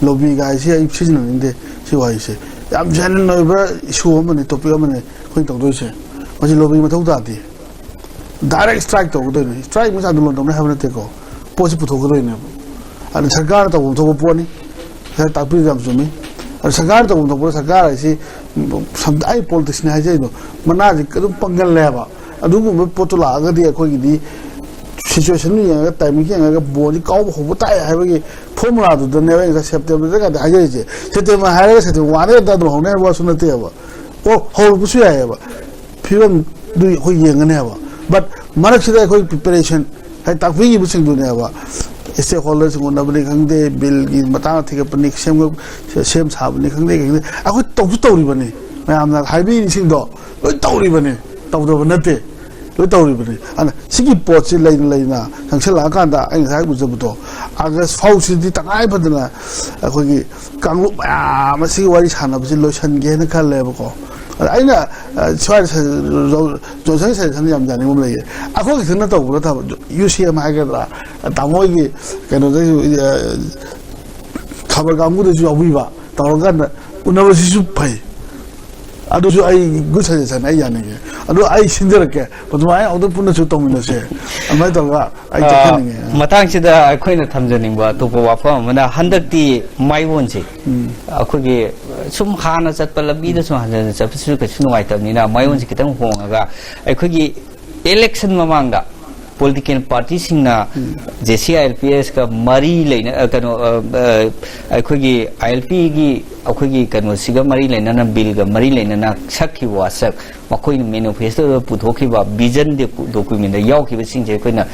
ꯂꯣꯕꯤ ꯍꯥꯏꯁꯤ ꯑꯩ ꯁꯤꯖꯤꯟꯅꯅꯤꯡꯗꯦ꯫ ꯁꯤ ꯋꯥꯍꯩꯁꯦ ꯌꯥꯝ ꯖꯦꯅ꯭ꯋꯤꯟ ꯑꯣꯏꯕ ꯏꯁꯨ ꯑꯃꯅꯤ, ꯇꯣꯄꯤꯛ ꯑꯃꯅꯤ ꯑꯩꯈꯣꯏꯅ ꯇꯧꯗꯣꯏꯁꯦ꯫ ꯃꯁꯤ ꯂꯣꯕꯤ ꯃꯊꯧ ꯇꯥꯗꯦ꯫ ꯗꯥꯏꯔꯦꯛ ꯁ꯭ꯇ꯭ꯔꯥꯏꯛ ꯇꯧꯒꯗꯣꯏꯅꯤ꯫ ꯁ꯭ꯇ꯭ꯔꯥꯏꯛ ꯃꯤꯟꯁ ꯑꯟꯗꯣꯂꯟ ꯇꯧꯅꯤ ꯍꯥꯏꯕ ꯅꯠꯇꯦꯀꯣ, ꯄꯣꯠꯁꯤ ꯄꯨꯊꯣꯛꯀꯗꯣꯏꯅꯦꯕ꯫ ꯑꯗꯨ ꯁꯔꯀꯥꯔꯅ ꯇꯧꯐꯝ ꯊꯣꯛꯄ ꯄꯣꯠꯅꯤ꯫ ꯉꯁꯥꯏ ꯇꯥꯛꯄꯤꯔꯤꯗꯣ ꯌꯥꯝ ꯆꯨꯝꯃꯤ꯫ ꯑꯗꯨ ꯁꯔꯀꯥꯔꯅ ꯇꯧꯐꯝ ꯊꯣꯛꯄꯗ ꯁꯔꯀꯥꯔ ꯍꯥꯏꯁꯤ, ꯁꯝ- ꯑꯩ ꯄꯣꯂꯤꯇꯤꯛꯁꯅꯤ ꯍꯥꯏꯖꯔꯤꯗꯣ, ꯃꯅꯥꯁꯤ ꯑꯗꯨꯝ ꯄꯪꯒꯜꯂꯦꯕ꯫ ꯑꯗꯨꯒꯨꯝꯕ ꯄꯣꯠꯇꯨ ꯂꯥꯛꯑꯒꯗꯤ ꯑꯩꯈꯣꯏꯒꯤꯗꯤ ꯁꯤꯆꯨꯋꯦꯁꯟ ꯌꯦꯡꯉꯒ, ꯇꯥꯏꯃꯤꯡ ꯌꯦꯡꯉꯒ ꯕꯣꯜꯁꯤ ꯀꯥꯎꯕ ꯍꯧꯕ ꯇꯥꯏ ꯍꯥꯏꯕꯒꯤ ꯐꯣꯔꯃꯨꯂꯥꯗꯨꯗꯅꯦꯕ ꯑꯩ ꯉꯁꯥꯏ ꯁꯦꯞꯇꯦꯝꯕꯔꯗ ꯀꯥꯏꯗ ꯍꯥꯏꯖꯔꯤꯁꯦ꯫ ꯁꯦꯞꯇꯦꯝꯕꯔ ꯍꯥꯏꯔꯒ ꯁꯦꯞꯇꯦꯝꯕꯔ ꯋꯥꯟꯗ ꯍꯦꯛꯇ ꯑꯗꯨꯝ ꯍꯧꯅꯤ ꯍꯥꯏꯕ ꯋꯥꯁꯨ ꯅꯠꯇꯦꯕ꯫ ꯑꯣ, ꯍꯧꯔꯛꯄꯁꯨ ꯌꯥꯏꯑꯕ꯫ ꯐꯤꯕꯝꯗꯨ ꯑꯩꯈꯣꯏ ꯌꯦꯡꯒꯅꯦꯕ꯫ ꯕꯠ ꯃꯔꯛꯁꯤꯗ ꯑꯩꯈꯣꯏ ꯄ꯭ꯔꯤꯄꯦꯔꯦꯁꯟ ꯍꯥꯏ ꯇꯥꯛꯄꯤꯈꯤꯕꯁꯤꯡꯗꯨꯅꯦꯕ, ꯁ꯭ꯇꯦꯛ ꯍꯣꯜꯗꯔꯁꯤꯡ ꯎꯅꯕꯅꯤ ꯈꯪꯗꯦ, ꯕꯤꯜꯒꯤ ꯃꯇꯥꯡꯗ ꯊꯤꯒꯠꯄꯅꯤ, ꯁꯦꯝ ꯁꯦꯝ ꯁꯥꯕꯅꯤ ꯈꯪꯗꯦ, ꯈꯪꯗꯦ, ꯑꯩꯈꯣꯏ ꯇꯧꯁꯨ ꯇꯧꯔꯤꯕꯅꯤ꯫ ꯃꯌꯥꯝꯅ ꯍꯥꯏꯕꯤꯔꯤꯁꯤꯡꯗꯣ ꯂꯣꯏ ꯇꯧꯔꯤꯕꯅꯤ, ꯇꯧꯗꯕ ꯅꯠꯇꯦ꯫ ꯂꯣꯏ ꯇꯧꯔꯤꯕꯅꯤ꯫ ꯑꯗꯨꯅ ꯁꯤꯒꯤ ꯄꯣꯠꯁꯤ ꯂꯩꯅ ꯂꯩꯅ ꯆꯪꯁꯤꯜꯂꯛꯑꯀꯥꯟꯗ ꯑꯩ ꯉꯁꯥꯏ ꯎꯖꯕꯗꯣ, ꯑꯥꯒꯁ ꯐꯥꯎꯁꯤꯗꯤ ꯇꯉꯥꯏ ꯐꯗꯅ ꯑꯩꯈꯣꯏꯒꯤ ꯀꯥꯡꯂꯨꯞ ꯃꯌꯥꯝ ꯑꯁꯤꯒꯤ ꯋꯥꯔꯤ ꯁꯥꯟꯅꯕꯁꯤ ꯂꯣꯏꯁꯤꯟꯒꯦꯅ ꯈꯜꯂꯦꯕꯀꯣ꯫ ꯑꯗ ꯑꯩꯅ, ꯑ, ꯁ꯭ꯋꯥꯏꯗ ꯁ-, ꯖꯣ-, ꯖꯣꯟꯁꯟ ꯁꯖꯦꯁꯟ ꯌꯥꯝ ꯌꯥꯅꯤꯡꯕ ꯑꯃ ꯂꯩꯌꯦ꯫ ꯑꯩꯈꯣꯏ ꯈꯛꯇꯅ ꯇꯧꯕ ꯅꯠꯇꯕ, ꯌꯨ ꯁꯤ ꯑꯦꯝ ꯍꯥꯏꯒꯗ꯭ꯔꯥ, ꯇꯥꯃꯣ ꯍꯣꯏꯒꯤ ꯀꯩꯅꯣꯗꯁꯨ, ꯑ, ꯈꯕꯔ ꯀꯥꯡꯕꯨꯗꯁꯨ ꯌꯥꯎꯕꯤꯕ ꯇꯧꯔꯀꯥꯟꯗ ꯎꯅꯕꯁꯤꯁꯨ ꯐꯩ꯫ ꯑꯗꯨꯁꯨ ꯑꯩ ꯒꯨꯗ ꯁꯖꯦꯁꯟ ꯑꯩ ꯌꯥꯅꯤꯡꯉꯦ꯫ ꯑꯗꯣ ꯑꯩ ꯁꯤꯟꯖꯔꯛꯀꯦ, ꯑꯗꯨꯃꯥꯏꯅ ꯑꯃꯨꯛꯇ ꯄꯨꯟꯅꯁꯨ ꯇꯧꯃꯤꯟꯅꯁꯦ꯫ ꯑꯗꯨꯃꯥꯏꯅ ꯇꯧꯔꯒ ꯑꯩ ꯑ, ꯆꯠꯍꯟꯅꯤꯡꯉꯦ꯫ ꯃꯇꯥꯡꯁꯤꯗ ꯑꯩꯈꯣꯏꯅ ꯊꯝꯖꯅꯤꯡꯕ ꯑꯇꯣꯞꯄ ꯋꯥꯐꯝ ꯑꯃꯅ, ꯍꯟꯗꯛꯇꯤ ꯃꯥꯏꯑꯣꯟꯁꯦ ꯑꯩꯈꯣꯏꯒꯤ ꯁꯨꯝ ꯍꯥꯟꯅ ꯆꯠꯄ ꯂꯝꯕꯤꯗ ꯁꯨꯝ ꯍꯟꯖꯟ ꯍꯟꯖꯟ ꯆꯠꯄꯁꯤꯁꯨ ꯀꯩꯁꯨ ꯅꯨꯡꯉꯥꯏꯇꯕꯅꯤꯅ, ꯃꯥꯏꯑꯣꯟꯁꯦ ꯈꯤꯇꯪ ꯍꯣꯡꯉꯒ ꯑꯩꯈꯣꯏꯒꯤ ꯏꯂꯦꯛꯁꯟ ꯃꯃꯥꯡꯗ political ꯄꯥꯔꯇꯤꯁꯤꯡꯅ J C I L P ask ꯃꯔꯤ ꯂꯩꯅ, ꯑ, ꯀꯩꯅꯣ, ꯑ, ꯑ, ꯑꯩꯈꯣꯏꯒꯤ ꯑꯥꯏ ꯑꯦꯜ ꯄꯤꯒꯤ ꯑꯩꯈꯣꯏꯒꯤ ꯀꯩꯅꯣꯁꯤꯒ ꯃꯔꯤ ꯂꯩꯅꯅ, ꯕꯤꯜꯒ ꯃꯔꯤ ꯂꯩꯅꯅ ꯁꯛꯈꯤꯕ ꯋꯥꯁꯛ, ꯃꯈꯣꯏꯅ ꯃꯦꯅꯤꯐꯦꯁꯇꯣꯗ ꯄꯨꯊꯣꯛꯈꯤꯕ ꯚꯤꯖꯟ ꯗꯣꯀꯨꯃꯦꯟꯗ ꯌꯥꯎꯈꯤꯕꯁꯤꯡꯁꯦ ꯑꯩꯈꯣꯏꯅ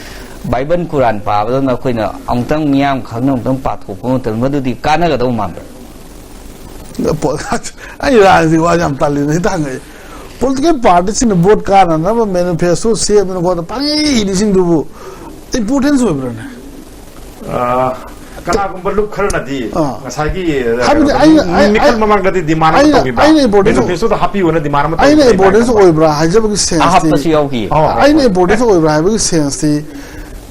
ꯕꯥꯏꯕꯜ ꯀꯨꯔꯥꯟ ꯄꯥꯕꯗꯧꯅ ꯑꯩꯈꯣꯏꯅ ꯑꯃꯨꯛꯇꯪ ꯃꯤꯌꯥꯝ ꯈꯪꯅ ꯑꯃꯨꯛꯇꯪ ꯄꯥꯊꯣꯛꯄ ꯃꯇꯝꯗ ꯃꯗꯨꯗꯤ ꯀꯥꯟꯅꯒꯗꯧꯕ ꯃꯥꯟꯕ꯭ꯔꯥ? ꯑꯩ ꯔꯥꯖꯅꯤꯇꯤ ꯋꯥ ꯌꯥꯝ ꯇꯜꯂꯤꯅ ꯍꯦꯛꯇ ꯍꯪꯉꯛꯑꯦ꯫ ꯄꯣꯂꯤꯇꯤꯀꯦꯜ ꯄꯥꯔꯇꯤꯁꯤꯡꯅ ꯚꯣꯠ ꯀꯥꯟꯅꯅꯕ ꯃꯦꯅꯤꯐꯦꯁꯇꯣ ꯁꯦꯝꯗꯅ ꯈꯣꯠꯇꯅ ꯄꯪꯏ ꯏꯔꯤꯁꯤꯡꯗꯨꯕꯨ ꯏꯝꯄꯣꯔꯇꯦꯟꯁ ꯑꯣꯏꯕ꯭ꯔꯥꯅꯦ? ꯑ, ꯀꯅꯥꯒꯨꯝꯕ ꯂꯨꯞ ꯈꯔꯅꯗꯤ ꯑꯥ꯫ ꯉꯁꯥꯏꯒꯤ ꯍꯥꯏꯕꯗꯤ ꯑ, ꯑꯩꯅ- ꯅꯨꯃꯤꯠ ꯈꯔ ꯑꯩ- ꯃꯃꯥꯡꯗꯗꯤ ꯗꯤꯃꯥꯟ ꯑꯃ ꯑꯩꯅ- ꯇꯧꯈꯤꯕ꯭ꯔꯥ? ꯑꯩꯅ importance- ꯃꯦꯅꯤꯐꯦꯁꯇꯣꯗ ꯍꯥꯞꯄꯤꯌꯣꯅ ꯗꯤꯃꯥꯟ ꯑꯃ ꯑꯩꯅ ꯇꯧꯈꯤꯕ꯭ꯔꯥ? ꯏꯝꯄꯣꯔꯇꯦꯟꯁ ꯑꯣꯏꯕ꯭ꯔꯥ ꯍꯥꯏꯖꯕꯒꯤ ꯁꯦꯟꯁꯇꯤ ꯑꯍꯥꯞꯄꯁꯨ ꯌꯥꯎꯈꯤ꯫ ꯑꯣ꯫ ꯑꯩꯅ ꯏꯝꯄꯣꯔꯇꯦꯟꯁ ꯑꯣꯏꯕ꯭ꯔꯥ ꯍꯥꯏꯕꯒꯤ ꯁꯦꯟꯁꯇꯤ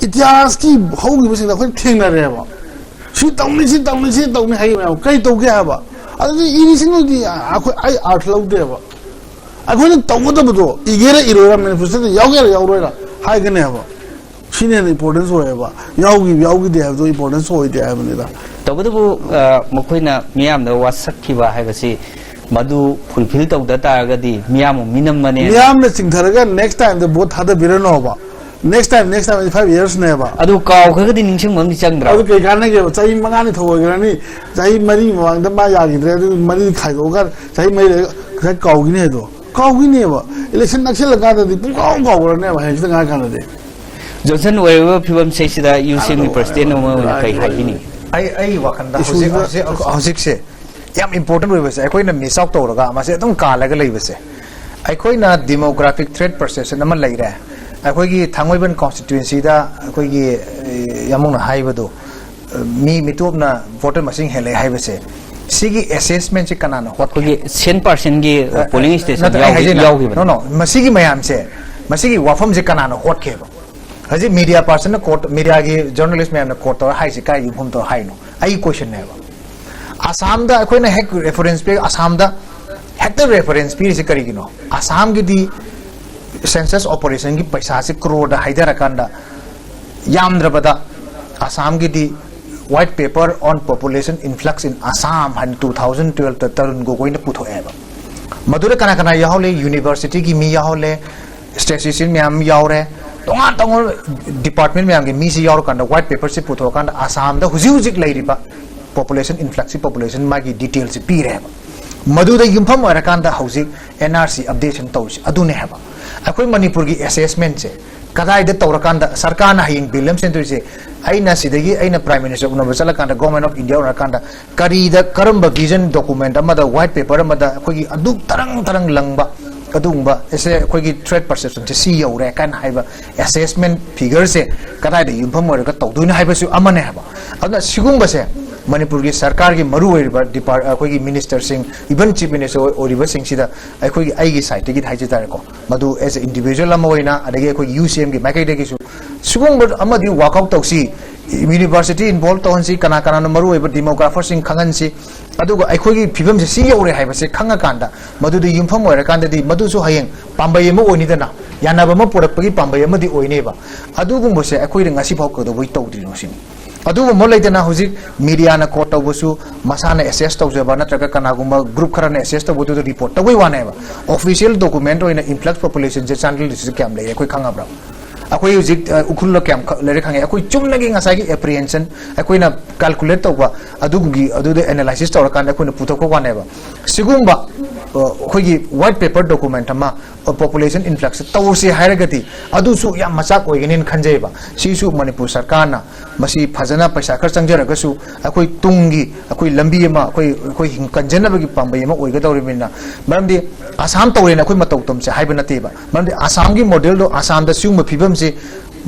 ꯏꯇꯤꯍꯥꯁꯀꯤ ꯍꯧꯈꯤꯕꯁꯤꯡꯗ ꯑꯩꯈꯣꯏ ꯊꯦꯡꯅꯔꯦꯕ꯫ ꯁꯤ ꯇꯧꯅꯤ, ꯁꯤ ꯇꯧꯅꯤ, ꯁꯤ ꯇꯧꯅꯤ ꯍꯥꯏ ꯃꯌꯥꯝ ꯀꯩ ꯇꯧꯒꯦ ꯍꯥꯏꯕ? ꯑꯗꯨꯗꯤ ꯏꯔꯤꯁꯤꯡꯗꯨꯗꯤ ꯑꯩꯈꯣꯏ, ꯑꯩ ꯑꯥꯔꯊ ꯂꯧꯗꯦꯕ꯫ ꯑꯩꯈꯣꯏꯅ ꯇꯧꯒꯗꯕꯗꯣ ꯏꯒꯦꯔꯥ ꯏꯔꯣꯏꯔꯥ, ꯃꯦꯅꯤꯐꯦꯁꯇꯣꯗ ꯌꯥꯎꯒꯦꯔꯥ ꯌꯥꯎꯔꯣꯏꯔꯥ ꯍꯥꯏꯒꯅꯦꯕ꯫ ꯁꯤꯅ ꯍꯦꯟꯅ ꯏꯝꯄꯣꯔꯇꯦꯟꯁ ꯑꯣꯏꯌꯦꯕ꯫ ꯌꯥꯎꯈꯤ ꯌꯥꯎꯈꯤꯗꯦ ꯍꯥꯏꯕꯗꯣ ꯏꯝꯄꯣꯔꯇꯦꯟꯁ ꯑꯣꯏꯗꯦ ꯍꯥꯏꯕꯅꯤꯗ꯫ ꯇꯧꯕꯇꯕꯨ, ꯑ, ꯃꯈꯣꯏꯅ ꯃꯤꯌꯥꯝꯗ ꯋꯥꯁꯛꯈꯤꯕ ꯍꯥꯏꯕꯁꯤ ꯃꯗꯨ ꯐꯨꯜꯐꯤꯜ ꯇꯧꯗ ꯇꯥꯔꯒꯗꯤ ꯃꯤꯌꯥꯝ ꯑꯃꯨꯛ ꯃꯤꯅꯝꯕꯅꯦ꯫ ꯃꯤꯌꯥꯝꯅ ꯆꯤꯡꯊꯔꯒ ꯅꯦꯛꯁ ꯇꯥꯏꯝꯗ ꯚꯣꯠ ꯊꯥꯗꯕꯤꯔꯅꯣꯕ꯫ Next time, next time five ꯏꯌꯔꯁꯅꯦꯕ꯫ ꯑꯗꯨ ꯀꯥꯎꯈ꯭ꯔꯒꯗꯤ ꯅꯤꯡꯁꯤꯡꯕ ꯑꯃꯗꯤ ꯆꯪꯗ꯭ꯔꯥ? ꯑꯗꯨ ꯀꯩ ꯀꯥꯟꯅꯒꯦꯕ? ꯆꯍꯤ ꯃꯉꯥꯅꯤ ꯊꯧꯑꯣꯏꯈ꯭ꯔꯅꯤ, ꯆꯍꯤ ꯃꯔꯤ ꯃꯃꯥꯡꯗ ꯃꯥ ꯌꯥꯈꯤꯗ꯭ꯔꯦ, ꯑꯗꯨ ꯃꯔꯤ ꯈꯥꯏꯗꯣꯛꯑꯒ ꯆꯍꯤ ꯃꯔꯤ ꯂꯩꯔꯒ ꯉꯁꯥꯏ ꯀꯥꯎꯈꯤꯅꯤ ꯍꯥꯏꯗꯣ꯫ ꯀꯥꯎꯈꯤꯅꯦꯕ꯫ ꯏꯂꯦꯛꯁꯟ ꯅꯛꯁꯤꯜꯂꯛꯀꯥꯟꯗꯗꯤ ꯄꯨꯡꯀꯥꯎ ꯀꯥꯎꯈ꯭ꯔꯅꯦꯕ ꯍꯌꯦꯡ ꯈꯤꯇꯪ ꯉꯥꯏꯔꯀꯥꯟꯗꯗꯤ꯫ ꯖꯣꯟꯁꯟ, ꯑꯣꯏꯔꯤꯕ ꯐꯤꯕꯝꯁꯤꯗ ꯌꯨ ꯁꯤ ꯑꯦꯝꯒꯤ ꯄ꯭ꯔꯁꯤꯗꯦꯟ ꯑꯃ ꯑꯣꯏꯅ ꯀꯩ ꯍꯥꯏꯕꯤꯅꯤꯡꯉꯤ? ꯑꯩ ꯑꯩꯒꯤ ꯋꯥꯈꯜꯗ ꯍꯧꯖꯤꯛ ꯏꯁꯨꯗ ꯍꯧꯖꯤꯛ ꯍꯧꯖꯤꯛꯁꯦ ꯌꯥꯝ ꯏꯝꯄꯣꯔꯇꯦꯟ ꯑꯣꯏꯕꯁꯦ, ꯑꯩꯈꯣꯏꯅ ꯃꯤꯁ ꯑꯥꯎꯠ ꯇꯧꯔꯒ ꯃꯁꯤ ꯑꯗꯨꯝ ꯀꯥꯜꯂꯒ ꯂꯩꯕꯁꯦ, ꯑꯩꯈꯣꯏꯅ demographic threat perception ꯑꯃ ꯂꯩꯔꯦ꯫ ꯑꯩꯈꯣꯏꯒꯤ ꯊꯥꯡꯃꯩꯕꯟ constituencyꯗ ꯑꯩꯈꯣꯏꯒꯤ, ꯑꯦ, ꯌꯥꯝꯕꯨꯡꯅ ꯍꯥꯏꯕꯗꯨ, ꯑꯦ, ꯃꯤ ꯃꯤꯇꯣꯞꯅ voter ꯃꯁꯤꯡ ꯍꯦꯜꯂꯦ ꯍꯥꯏꯕꯁꯦ, ꯁꯤꯒꯤ assessmentꯁꯦ ꯀꯅꯥꯅ ꯍꯣꯠꯈꯤ? ꯑꯩꯈꯣꯏꯒꯤ Saint Persenꯒꯤ polling station ꯅꯠꯇꯦ, ꯑꯩ ꯍꯥꯏꯖꯩꯅ, ꯌꯥꯎꯈꯤꯕꯅꯤ꯫ No, no, ꯃꯁꯤꯒꯤ ꯃꯌꯥꯝꯁꯦ, ꯃꯁꯤꯒꯤ ꯋꯥꯐꯝꯁꯦ ꯀꯅꯥꯅ ꯍꯣꯠꯈꯤꯕ? ꯍꯧꯖꯤꯛ media personꯅ quote, mediaꯒꯤ journalist ꯃꯌꯥꯝꯅ quote ꯇꯧꯔ ꯍꯥꯏꯁꯦ ꯀꯥꯏ ꯌꯨꯝꯐꯝ ꯇꯧꯔ ꯍꯥꯏꯅꯣ? ꯑꯩꯒꯤ questionꯅꯦꯕ꯫ ꯑꯁꯥꯝꯗ ꯑꯩꯈꯣꯏꯅ ꯍꯦꯛ reference ꯄꯤ, ꯑꯁꯥꯝꯗ ꯍꯦꯛꯇ reference ꯄꯤꯔꯤꯁꯦ ꯀꯔꯤꯒꯤꯅꯣ? ꯑꯁꯥꯝꯒꯤꯗꯤ census operationꯒꯤ ꯄꯩꯁꯥꯁꯦ crore ꯍꯥꯏꯊꯔꯀꯥꯟꯗ ꯌꯥꯝꯗ꯭ꯔꯕꯗ ꯑꯁꯥꯝꯒꯤꯗꯤ White Paper on Population Influx in Assam ꯍꯥꯏꯅ two thousand twelveꯇ ꯇꯔꯨꯟ ꯒꯣꯒꯣꯏꯅ ꯄꯨꯊꯣꯛꯑꯦꯕ꯫ ꯃꯗꯨꯗ ꯀꯅꯥ ꯀꯅꯥ ꯌꯥꯎꯍꯜꯂꯦ? Universityꯒꯤ ꯃꯤ ꯌꯥꯎꯍꯜꯂꯦ, statistician ꯃꯌꯥꯝ ꯌꯥꯎꯔꯦ, ꯇꯣꯉꯥꯟ ꯇꯣꯉꯥꯟꯕ department ꯃꯌꯥꯝꯒꯤ ꯃꯤꯁꯤ ꯌꯥꯎꯔꯀꯥꯟꯗ white paperꯁꯤ ꯄꯨꯊꯣꯛꯑꯀꯥꯟꯗ ꯑꯁꯥꯝꯗ ꯍꯧꯖꯤꯛ ꯍꯧꯖꯤꯛ ꯂꯩꯔꯤꯕ population influxꯁꯤ, population ꯃꯥꯒꯤ detailꯁꯤ ꯄꯤꯔꯦꯕ꯫ ꯃꯗꯨꯗ ꯌꯨꯝꯐꯝ ꯑꯣꯏꯔꯀꯥꯟꯗ ꯍꯧꯖꯤꯛ NRC updateꯁꯤꯡ ꯇꯧꯔꯤꯁꯦ ꯑꯗꯨꯅꯦ ꯍꯥꯏꯕ꯫ ꯑꯩꯈꯣꯏ ꯃꯅꯤꯄꯨꯔꯒꯤ assessmentꯁꯦ ꯀꯗꯥꯏꯗ ꯇꯧꯔꯀꯥꯟꯗ ꯁꯔꯀꯥꯔꯅ ꯍꯌꯦꯡ bill ꯑꯃ ꯁꯦꯝꯗꯣꯏꯁꯦ, ꯑꯩꯅ ꯁꯤꯗꯒꯤ ꯑꯩꯅ Prime Minister ꯎꯅꯕ ꯆꯠꯂꯀꯥꯟꯗ, Government of India ꯎꯅꯔꯀꯥꯟꯗ ꯀꯔꯤꯗ, ꯀꯔꯝꯕ vision document ꯑꯃꯗ, white paper ꯑꯃꯗ ꯑꯩꯈꯣꯏꯒꯤ ꯑꯗꯨꯛ ꯇꯔꯪ ꯇꯔꯪ ꯂꯪꯕ ꯑꯗꯨꯒꯨꯝꯕ ꯑꯁꯦ ꯑꯩꯈꯣꯏꯒꯤ threat perceptionꯁꯦ ꯁꯤ ꯌꯧꯔꯦ ꯀꯥꯏꯅ ꯍꯥꯏꯕ assessment figureꯁꯦ ꯀꯗꯥꯏꯗ ꯌꯨꯝꯐꯝ ꯑꯣꯏꯔꯒ ꯇꯧꯗꯣꯏꯅꯣ ꯍꯥꯏꯕꯁꯨ ꯑꯃꯅꯦ ꯍꯥꯏꯕ꯫ ꯑꯗꯨꯅ ꯁꯤꯒꯨꯝꯕꯁꯦ ꯃꯅꯤꯄꯨꯔꯒꯤ ꯁꯔꯀꯥꯔꯒꯤ ꯃꯔꯨ ꯑꯣꯏꯔꯤꯕ depart-, ꯑꯩꯈꯣꯏꯒꯤ ministerꯁꯤꯡ, even Chief Minister ꯑꯣꯏꯔꯤꯕꯁꯤꯡꯁꯤꯗ ꯑꯩꯈꯣꯏꯒꯤ, ꯑꯩꯒꯤ sideꯇꯒꯤ ꯍꯥꯏꯖ ꯇꯥꯔꯦꯀꯣ, ꯃꯗꯨ as a individual ꯑꯃ ꯑꯣꯏꯅ, ꯑꯗꯒꯤ ꯑꯩꯈꯣꯏꯒꯤ UCMꯒꯤ ꯃꯥꯏꯀꯩꯗꯒꯤꯁꯨ ꯁꯤꯒꯨꯝꯕ ꯑꯃꯗꯤ work out ꯇꯧꯁꯤ, university involve ꯇꯧꯍꯟꯁꯤ, ꯀꯅꯥ ꯀꯅꯥꯅꯣ ꯃꯔꯨ ꯑꯣꯏꯕ demographerꯁꯤꯡ ꯈꯪꯍꯟꯁꯤ, ꯑꯗꯨꯒ ꯑꯩꯈꯣꯏꯒꯤ ꯐꯤꯕꯝꯁꯦ ꯁꯤ ꯌꯧꯔꯦ ꯍꯥꯏꯕꯁꯦ ꯈꯪꯉꯀꯥꯟꯗ, ꯃꯗꯨꯗ ꯌꯨꯝꯐꯝ ꯑꯣꯏꯔꯀꯥꯟꯗꯗꯤ ꯃꯗꯨꯁꯨ ꯍꯌꯦꯡ ꯄꯥꯝꯕꯩ ꯑꯃ ꯑꯣꯏꯅꯤꯗꯅ, ꯌꯥꯅꯕ ꯑꯃ ꯄꯨꯔꯛꯄꯒꯤ ꯄꯥꯝꯕꯩ ꯑꯃꯗꯤ ꯑꯣꯏꯅꯦꯕ꯫ ꯑꯗꯨꯒꯨꯝꯕꯁꯦ ꯑꯩꯈꯣꯏꯅ ꯉꯁꯤꯐꯥꯎ ꯀꯩꯗꯧꯕꯩ ꯇꯧꯗ꯭ꯔꯤꯅꯣ ꯁꯤꯅꯤ꯫ ꯑꯗꯨꯒꯨꯝꯕ ꯂꯩꯇꯅ ꯍꯧꯖꯤꯛ mediaꯅ quote ꯇꯧꯕꯁꯨ ꯃꯁꯥꯅ assess ꯇꯧꯖꯕ ꯅꯠꯇ꯭ꯔꯒ ꯀꯅꯥꯒꯨꯝꯕ group ꯈꯔꯅ assess ꯇꯧꯕꯗꯨꯗ report ꯇꯧꯕꯩ ꯋꯥꯅꯦꯕ꯫ Official document ꯑꯣꯏꯅ influx populationꯁꯦ ꯆꯥꯟꯗꯦꯜ districtꯁꯦ ꯀꯌꯥꯝ ꯂꯩ ꯑꯩꯈꯣꯏ ꯈꯪꯉꯕ꯭ꯔꯥ? ꯑꯩꯈꯣꯏ ꯍꯧꯖꯤꯛ, ꯑ, ꯎꯈ꯭ꯔꯨꯜꯗ ꯀꯌꯥꯝ ꯈ-, ꯂꯩꯔꯦ ꯈꯪꯉꯦ꯫ ꯑꯩꯈꯣꯏ ꯆꯨꯝꯅꯒꯤ ꯉꯁꯥꯏꯒꯤ apprehension, ꯑꯩꯈꯣꯏꯅ calculate ꯇꯧꯕ ꯑꯗꯨꯒꯤ, ꯑꯗꯨꯗ analysis ꯇꯧꯔꯀꯥꯟꯗ ꯑꯩꯈꯣꯏꯅ ꯄꯨꯊꯣꯛꯄ ꯋꯥꯅꯦꯕ꯫ ꯁꯤꯒꯨꯝꯕ ꯑꯩꯈꯣꯏꯒꯤ white paper document ꯑꯃ population influx ꯇꯧꯔꯁꯤ ꯍꯥꯏꯔꯒꯗꯤ, ꯑꯗꯨꯁꯨ ꯌꯥꯝ ꯃꯆꯥꯛ ꯑꯣꯏꯒꯅꯤꯅ ꯈꯟꯖꯩꯕ꯫ ꯁꯤꯁꯨ ꯃꯅꯤꯄꯨꯔ ꯁꯔꯀꯥꯔꯅ ꯃꯁꯤ ꯐꯖꯅ ꯄꯩꯁꯥ ꯈꯔ ꯆꯪꯖꯔꯒꯁꯨ, ꯑꯩꯈꯣꯏ ꯇꯨꯡꯒꯤ ꯑꯩꯈꯣꯏ ꯂꯝꯕꯤ ꯑꯃ, ꯑꯩꯈꯣꯏ ꯑꯩꯈꯣꯏ ꯍꯤꯡ-, ꯀꯟꯖꯅꯕꯒꯤ ꯄꯥꯝꯕꯩ ꯑꯃ ꯑꯣꯏꯒꯗꯧꯔꯤꯕꯅꯤꯅ꯫ ꯃꯔꯝꯗꯤ ꯑꯁꯥꯝ ꯇꯧꯔꯦꯅ ꯑꯩꯈꯣꯏ ꯃꯇꯧ ꯇꯝꯁꯦ ꯍꯥꯏꯕ ꯅꯠꯇꯦꯕ꯫ ꯃꯔꯝꯗꯤ ꯑꯁꯥꯝꯒꯤ ꯃꯣꯗꯦꯜꯗꯣ, ꯑꯁꯥꯝꯗ ꯁꯤꯒꯨꯝꯕ ꯐꯤꯕꯝꯁꯦ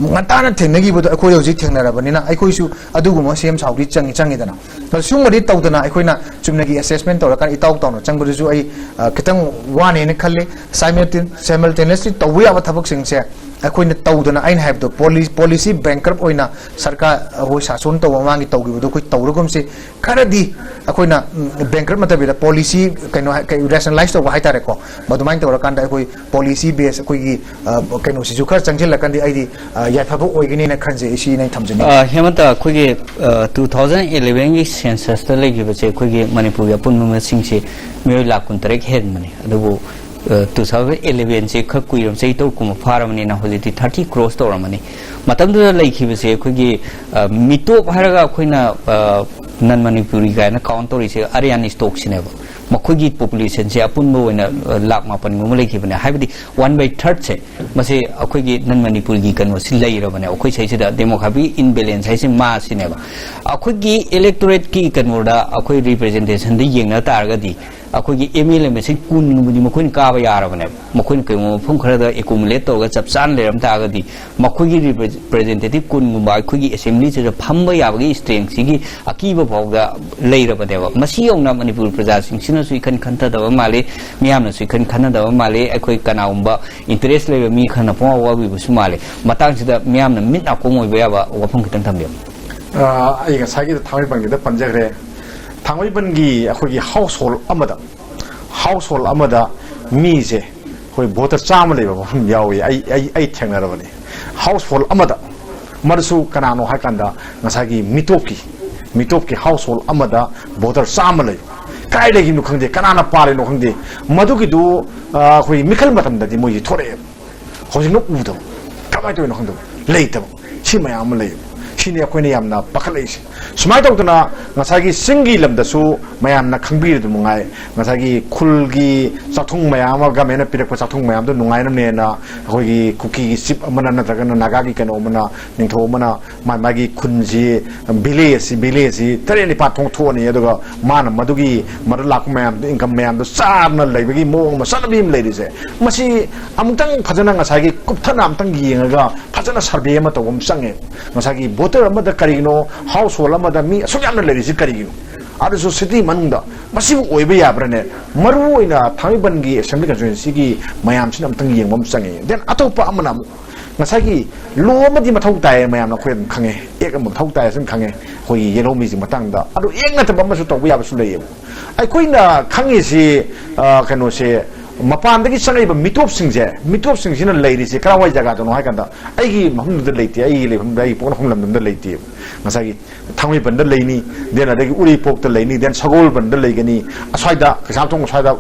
ꯉꯟꯇꯥꯅ ꯊꯦꯡꯅꯈꯤꯕꯗꯣ ꯑꯩꯈꯣꯏ ꯍꯧꯖꯤꯛ ꯊꯦꯡꯅꯔꯕꯅꯤꯅ, ꯑꯩꯈꯣꯏꯁꯨ ꯑꯗꯨꯒꯨꯝꯕ ꯁꯦꯝ ꯁꯥꯎꯗꯤ ꯆꯪꯉꯤ, ꯆꯪꯉꯤꯗꯅ꯫ ꯑꯗꯣ ꯁꯤꯒꯨꯝꯕꯗꯤ ꯇꯧꯗꯅ, ꯑꯩꯈꯣꯏꯅ ꯆꯨꯝꯅꯒꯤ assessment ꯇꯧꯔꯀꯥꯟꯗ ꯏꯇꯥꯎ ꯇꯥꯎꯅ ꯆꯪꯕꯗꯨꯁꯨ ꯑꯩ, ꯑ, ꯈꯤꯇꯪ ꯋꯥꯅꯦꯅ ꯈꯜꯂꯤ꯫ Simultan-, simultaneously ꯇꯧꯕ ꯌꯥꯕ ꯊꯕꯛꯁꯤꯡꯁꯦ ꯑꯩꯈꯣꯏꯅ ꯇꯧꯗꯅ, ꯑꯩꯅ ꯍꯥꯏꯕꯗꯣ, ꯄꯣꯂꯤ-, policy bankrupt ꯑꯣꯏꯅ ꯁꯔꯀꯥꯔ, ꯑꯩꯈꯣꯏ ꯁꯥꯁꯣꯟ ꯇꯧꯕ ꯃꯃꯥꯡꯒꯤ ꯇꯧꯈꯤꯕꯗꯣ ꯑꯩꯈꯣꯏ ꯇꯧꯔꯒꯨꯝꯁꯤ꯫ ꯈꯔꯗꯤ ꯑꯩꯈꯣꯏꯅ, ꯎꯝ, bankrupt ꯅꯠꯇꯕꯤꯗ policy ꯀꯩꯅꯣ ꯍꯥꯏ-, ꯀꯩ, rationalize ꯇꯧꯕ ꯍꯥꯏꯇꯥꯔꯦꯀꯣ, ꯃꯗꯨꯃꯥꯏꯅ ꯇꯧꯔꯀꯥꯟꯗ ꯑꯩꯈꯣꯏ policy base ꯑꯩꯈꯣꯏꯒꯤ, ꯑ, ꯀꯩꯅꯣꯁꯤꯁꯨ ꯈꯔ ꯆꯪꯁꯤꯜꯂꯀꯥꯟꯗꯤ ꯑꯩꯗꯤ, ꯑ, ꯌꯥꯏꯐꯕ ꯑꯣꯏꯒꯅꯤꯅ ꯈꯟꯖꯩ꯫ ꯁꯤ ꯑꯩꯅ ꯊꯝꯖꯅꯤꯡꯉꯤ꯫ ꯑ, ꯍꯦꯃꯟꯇ, ꯑꯩꯈꯣꯏꯒꯤ, ꯑ, two thousand eleven ꯒꯤ census ꯇ ꯂꯩꯈꯤꯕꯁꯦ ꯑꯩꯈꯣꯏꯒꯤ ꯃꯅꯤꯄꯨꯔꯒꯤ ꯑꯄꯨꯟꯕ ꯃꯁꯤꯡꯁꯦ ꯃꯤꯑꯣꯏ ꯂꯥꯈ ꯀꯨꯟꯇꯔꯦꯠ ꯍꯦꯟꯕꯅꯦ꯫ ꯑꯗꯨꯕꯨ, ꯑ, two thousand eleven ꯁꯦ ꯈꯔ ꯀꯨꯏꯔꯕ, ꯆꯍꯤ ꯇꯔꯨꯛ ꯀꯨꯝꯕ ꯐꯥꯔꯕꯅꯤꯅ ꯍꯧꯖꯤꯛꯇꯤ thirty cross ꯇꯧꯔꯝꯃꯅꯤ꯫ ꯃꯇꯝꯗꯨꯗ ꯂꯩꯈꯤꯕꯁꯦ ꯑꯩꯈꯣꯏꯒꯤ, ꯑ, ꯃꯤꯇꯣꯞ ꯍꯥꯏꯔꯒ ꯑꯩꯈꯣꯏꯅ, ꯑ, non Manipuri ꯀꯥꯏꯅ count ꯇꯧꯔꯤꯁꯦ Aryan stock ꯁꯤꯅꯦꯕ꯫ ꯃꯈꯣꯏꯒꯤ population ꯁꯦ ꯑꯄꯨꯟꯕ ꯑꯣꯏꯅ, ꯑ, ꯂꯥꯈ ꯃꯥꯄꯟꯒꯨꯝꯕ ꯂꯩꯈꯤꯕꯅꯦ꯫ ꯍꯥꯏꯕꯗꯤ one by third ꯁꯦ ꯃꯁꯤ ꯑꯩꯈꯣꯏꯒꯤ non Manipuri ꯒꯤ ꯀꯩꯅꯣꯁꯤ ꯂꯩꯔꯕꯅꯦ꯫ ꯑꯩꯈꯣꯏ ꯁꯤꯁꯤꯗ demographic imbalance ꯍꯥꯏꯁꯦ ꯃꯥꯁꯤꯅꯦꯕ꯫ ꯑꯩꯈꯣꯏꯒꯤ electorate ꯀꯤ ꯀꯩꯅꯣꯗ, ꯑꯩꯈꯣꯏ representation ꯗ ꯌꯦꯡꯅ ꯇꯥꯔꯒꯗꯤ, ꯑꯩꯈꯣꯏꯒꯤ M L A ꯃꯁꯤꯡ ꯀꯨꯟꯒꯨꯝꯕꯗꯤ ꯃꯈꯣꯏꯅ ꯀꯥꯕ ꯌꯥꯔꯕꯅꯦꯕ꯫ ꯃꯈꯣꯏꯅ ꯀꯩꯒꯨꯝꯕ ꯃꯐꯝ ꯈꯔꯗ accumulate ꯇꯧꯔꯒ ꯆꯞ ꯆꯥꯅ ꯂꯩꯔꯝ ꯇꯥꯔꯒꯗꯤ, ꯃꯈꯣꯏꯒꯤ representative ꯀꯨꯟꯒꯨꯝꯕ ꯑꯩꯈꯣꯏꯒꯤ assembly ꯁꯤꯗ ꯐꯝꯕ ꯌꯥꯕꯒꯤ strength ꯁꯤꯒꯤ ꯑꯀꯤꯕ ꯐꯥꯎꯗ ꯂꯩꯔꯕꯅꯦꯕ꯫ ꯃꯁꯤ ꯌꯧꯅ ꯃꯅꯤꯄꯨꯔ ꯄ꯭ꯔꯖꯥꯁꯤꯡꯁꯤꯅꯁꯨ ꯏꯈꯟ ꯈꯟꯊꯗꯕ ꯃꯥꯜꯂꯤ, ꯃꯤꯌꯥꯝꯅꯁꯨ ꯏꯈꯟ ꯈꯟꯅꯗꯕ ꯃꯥꯜꯂꯤ꯫ ꯑꯩꯈꯣꯏ ꯀꯅꯥꯒꯨꯝꯕ interest ꯂꯩꯕ ꯃꯤ ꯈꯔꯅ ꯄꯨꯡꯋꯥ ꯋꯥꯕꯤꯕꯁꯨ ꯃꯥꯜꯂꯤ꯫ ꯃꯇꯥꯡꯁꯤꯗ ꯃꯤꯌꯥꯝꯅ ꯃꯤꯠ ꯅꯥꯀꯣꯡ ꯑꯣꯏꯕ ꯌꯥꯕ ꯋꯥꯐꯝ ꯈꯤꯇꯪ ꯊꯝꯕꯤꯌꯨ꯫ ꯑ, ꯑꯩ ꯉꯁꯥꯏꯒꯤꯗ ꯊꯥꯡꯃꯩꯕꯟꯒꯤꯗ ꯄꯟꯖꯈ꯭ꯔꯦ꯫ ꯊꯥꯡꯃꯩꯕꯟꯒꯤ ꯑꯩꯈꯣꯏꯒꯤ household ꯑꯃꯗ, household ꯑꯃꯗ ꯃꯤꯁꯦ ꯑꯩꯈꯣꯏ voter ꯆꯥꯝꯃ ꯂꯩꯕ ꯃꯐꯝ ꯌꯥꯎꯏ꯫ ꯑꯩ, ꯑꯩ, ꯑꯩ ꯊꯦꯡꯅꯔꯕꯅꯤ꯫ Household ꯑꯃꯗ, ꯃꯗꯨꯁꯨ ꯀꯅꯥꯅꯣ ꯍꯥꯏꯀꯥꯟꯗ ꯉꯁꯥꯏꯒꯤ ꯃꯤꯇꯣꯞꯀꯤ, ꯃꯤꯇꯣꯞꯀꯤ household ꯑꯃꯗ voter ꯆꯥꯝꯃ ꯂꯩ꯫ ꯀꯥꯏ ꯂꯩꯒꯤꯅꯣ ꯈꯪꯗꯦ, ꯀꯅꯥꯅ ꯄꯥꯜꯂꯤꯅꯣ ꯈꯪꯗꯦ꯫ ꯃꯗꯨꯒꯤꯗꯨ, ꯑ, ꯑꯩꯈꯣꯏ ꯃꯤꯈꯜ ꯃꯇꯝꯗꯗꯤ ꯃꯣꯏꯁꯤ ꯊꯣꯔꯛꯑꯦ꯫ ꯍꯧꯖꯤꯛꯅ ꯎꯗꯕ꯫ ꯀꯃꯥꯏꯅ ꯇꯧꯔꯤꯅꯣ ꯈꯪꯗꯕ꯫ ꯂꯩꯇꯕ꯫ ꯁꯤ ꯃꯌꯥꯝ ꯑꯃ ꯂꯩꯌꯦꯕ꯫ ꯁꯤꯅꯤ ꯑꯩꯈꯣꯏꯅ ꯌꯥꯝꯅ ꯄꯥꯈꯠꯂꯛꯏꯁꯦ꯫ ꯁꯨꯃꯥꯏꯅ ꯇꯧꯗꯅ ꯉꯁꯥꯏꯒꯤ ꯆꯤꯡꯒꯤ ꯂꯝꯗꯁꯨ ꯃꯌꯥꯝꯅ ꯈꯪꯕꯤꯔꯤꯗꯨ ꯃꯉꯥꯏ, ꯉꯁꯥꯏꯒꯤ ꯈꯨꯜꯒꯤ ꯆꯥꯛꯊꯨꯡ ꯃꯌꯥꯝ ꯑꯃ, ꯒꯃꯦꯟꯅ ꯄꯤꯔꯛꯄ ꯆꯥꯛꯊꯨꯡ ꯃꯌꯥꯝꯗꯣ ꯅꯨꯡꯉꯥꯏꯅꯕꯅꯦꯅ ꯑꯩꯈꯣꯏꯒꯤ ꯀꯨꯀꯤꯒꯤ ꯆꯤꯞ ꯑꯃꯅ ꯅꯠꯇ꯭ꯔꯒꯅ ꯅꯥꯒꯥꯒꯤ ꯀꯩꯅꯣ ꯑꯃꯅ, ꯅꯤꯡꯊꯧ ꯑꯃꯅ ꯃꯥ-, ꯃꯥꯒꯤ ꯈꯨꯟꯁꯤ, ꯚꯤꯂꯦꯖꯁꯤ, ꯚꯤꯂꯦꯖꯁꯤ ꯇꯔꯦꯠ ꯅꯤꯄꯥꯜ ꯊꯣꯡ ꯊꯣꯛꯑꯅꯤ, ꯑꯗꯨꯒ ꯃꯥꯅ ꯃꯗꯨꯒꯤ ꯃꯗꯨ ꯂꯥꯛꯄ ꯃꯌꯥꯝꯗꯣ, ꯏꯟꯀꯝ ꯃꯌꯥꯝꯗꯣ ꯆꯥꯗꯅ ꯂꯩꯕꯒꯤ ꯃꯑꯣꯡ ꯑꯃ, ꯆꯠꯅꯕꯤ ꯑꯃ ꯂꯩꯔꯤꯁꯦ꯫ ꯃꯁꯤ ꯑꯃꯨꯛꯇꯪ ꯐꯖꯅ ꯉꯁꯥꯏꯒꯤ ꯀꯨꯞꯊꯅ ꯑꯃꯨꯛꯇꯪ ꯌꯦꯡꯉꯒ ꯐꯖꯅ ꯁꯔꯚꯦ ꯑꯃ ꯇꯧꯕ ꯑꯃ ꯆꯪꯉꯦ꯫ ꯉꯁꯥꯏꯒꯤ ꯚꯣꯇꯔ ꯑꯃꯗ ꯀꯔꯤꯒꯤꯅꯣ, ꯍꯥꯎꯁ ꯍꯣꯜ ꯑꯃꯗ ꯃꯤ ꯑꯁꯨꯛ ꯌꯥꯝꯅ ꯂꯩꯔꯤꯁꯤ ꯀꯔꯤꯒꯤꯅꯣ? ꯑꯗꯨꯁꯨ ꯁꯤꯇꯤ ꯃꯅꯨꯡꯗ ꯃꯁꯤꯕꯨ ꯑꯣꯏꯕ ꯌꯥꯕ꯭ꯔꯥꯅꯦ? ꯃꯔꯨ ꯑꯣꯏꯅ ꯊꯥꯡꯃꯩꯕꯟꯒꯤ ꯑꯦꯁꯦꯝꯕ꯭ꯂꯤ ꯀꯟꯁꯇꯤꯇ꯭ꯋꯦꯟꯁꯤꯒꯤ ꯃꯌꯥꯝꯁꯤꯅ ꯑꯃꯨꯛꯇꯪ ꯌꯦꯡꯕ ꯑꯃ ꯆꯪꯉꯦ꯫ ꯗꯦꯟ ꯑꯇꯣꯞꯄ ꯑꯃꯅ ꯑꯃꯨꯛ ꯉꯁꯥꯏꯒꯤ ꯂꯣ ꯑꯃꯗꯤ ꯃꯊꯧ ꯇꯥꯏ, ꯃꯌꯥꯝꯅ ꯑꯩꯈꯣꯏ ꯑꯗꯨꯝ ꯈꯪꯉꯦ, ꯑꯦꯛ ꯑꯃ ꯃꯊꯧ ꯇꯥꯏ ꯍꯥꯏꯅ ꯈꯪꯉꯦ꯫ ꯑꯩꯈꯣꯏꯒꯤ ꯌꯦꯜꯍꯧꯃꯤꯁꯤꯡ ꯃꯇꯥꯡꯗ ꯑꯗꯨ ꯑꯦꯛ ꯅꯠꯇꯕ ꯑꯃꯁꯨ ꯇꯧꯕ ꯌꯥꯕꯁꯨ ꯂꯩꯌꯦꯕ꯫ ꯑꯩꯈꯣꯏꯅ ꯈꯪꯉꯤꯁꯤ, ꯑ, ꯀꯩꯅꯣꯁꯦ, ꯃꯄꯥꯟꯗꯒꯤ ꯆꯪꯉꯛꯏꯕ ꯃꯤꯇꯣꯞꯁꯤꯡꯁꯦ, ꯃꯤꯇꯣꯞꯁꯤꯡꯁꯤꯅ ꯂꯩꯔꯤꯁꯦ ꯀꯔꯥꯏꯋꯥꯏ ꯖꯒꯥꯗꯅꯣ ꯍꯥꯏ ꯀꯥꯟꯗ, ꯑꯩꯒꯤ ꯃꯐꯝꯗꯨꯗ ꯂꯩꯇꯦ, ꯑꯩꯒꯤ ꯂꯩꯐꯝꯗ, ꯑꯩꯒꯤ ꯄꯣꯛꯅꯐꯝ ꯂꯝꯗꯝꯗ ꯂꯩꯇꯦꯕ꯫ ꯉꯁꯥꯏꯒꯤ ꯊꯥꯡꯃꯩꯕꯟꯗ ꯂꯩꯅꯤ, ꯗꯦꯟ ꯑꯗꯒꯤ ꯎꯔꯤꯄꯣꯛꯇ ꯂꯩꯅꯤ, ꯗꯦꯟ ꯁꯒꯣꯜꯕꯟꯗ ꯂꯩꯒꯅꯤ, ꯑꯁ꯭ꯋꯥꯏꯗ ꯀꯩꯁꯥꯝꯊꯣꯡ ꯑꯁ꯭ꯋꯥꯏꯗ,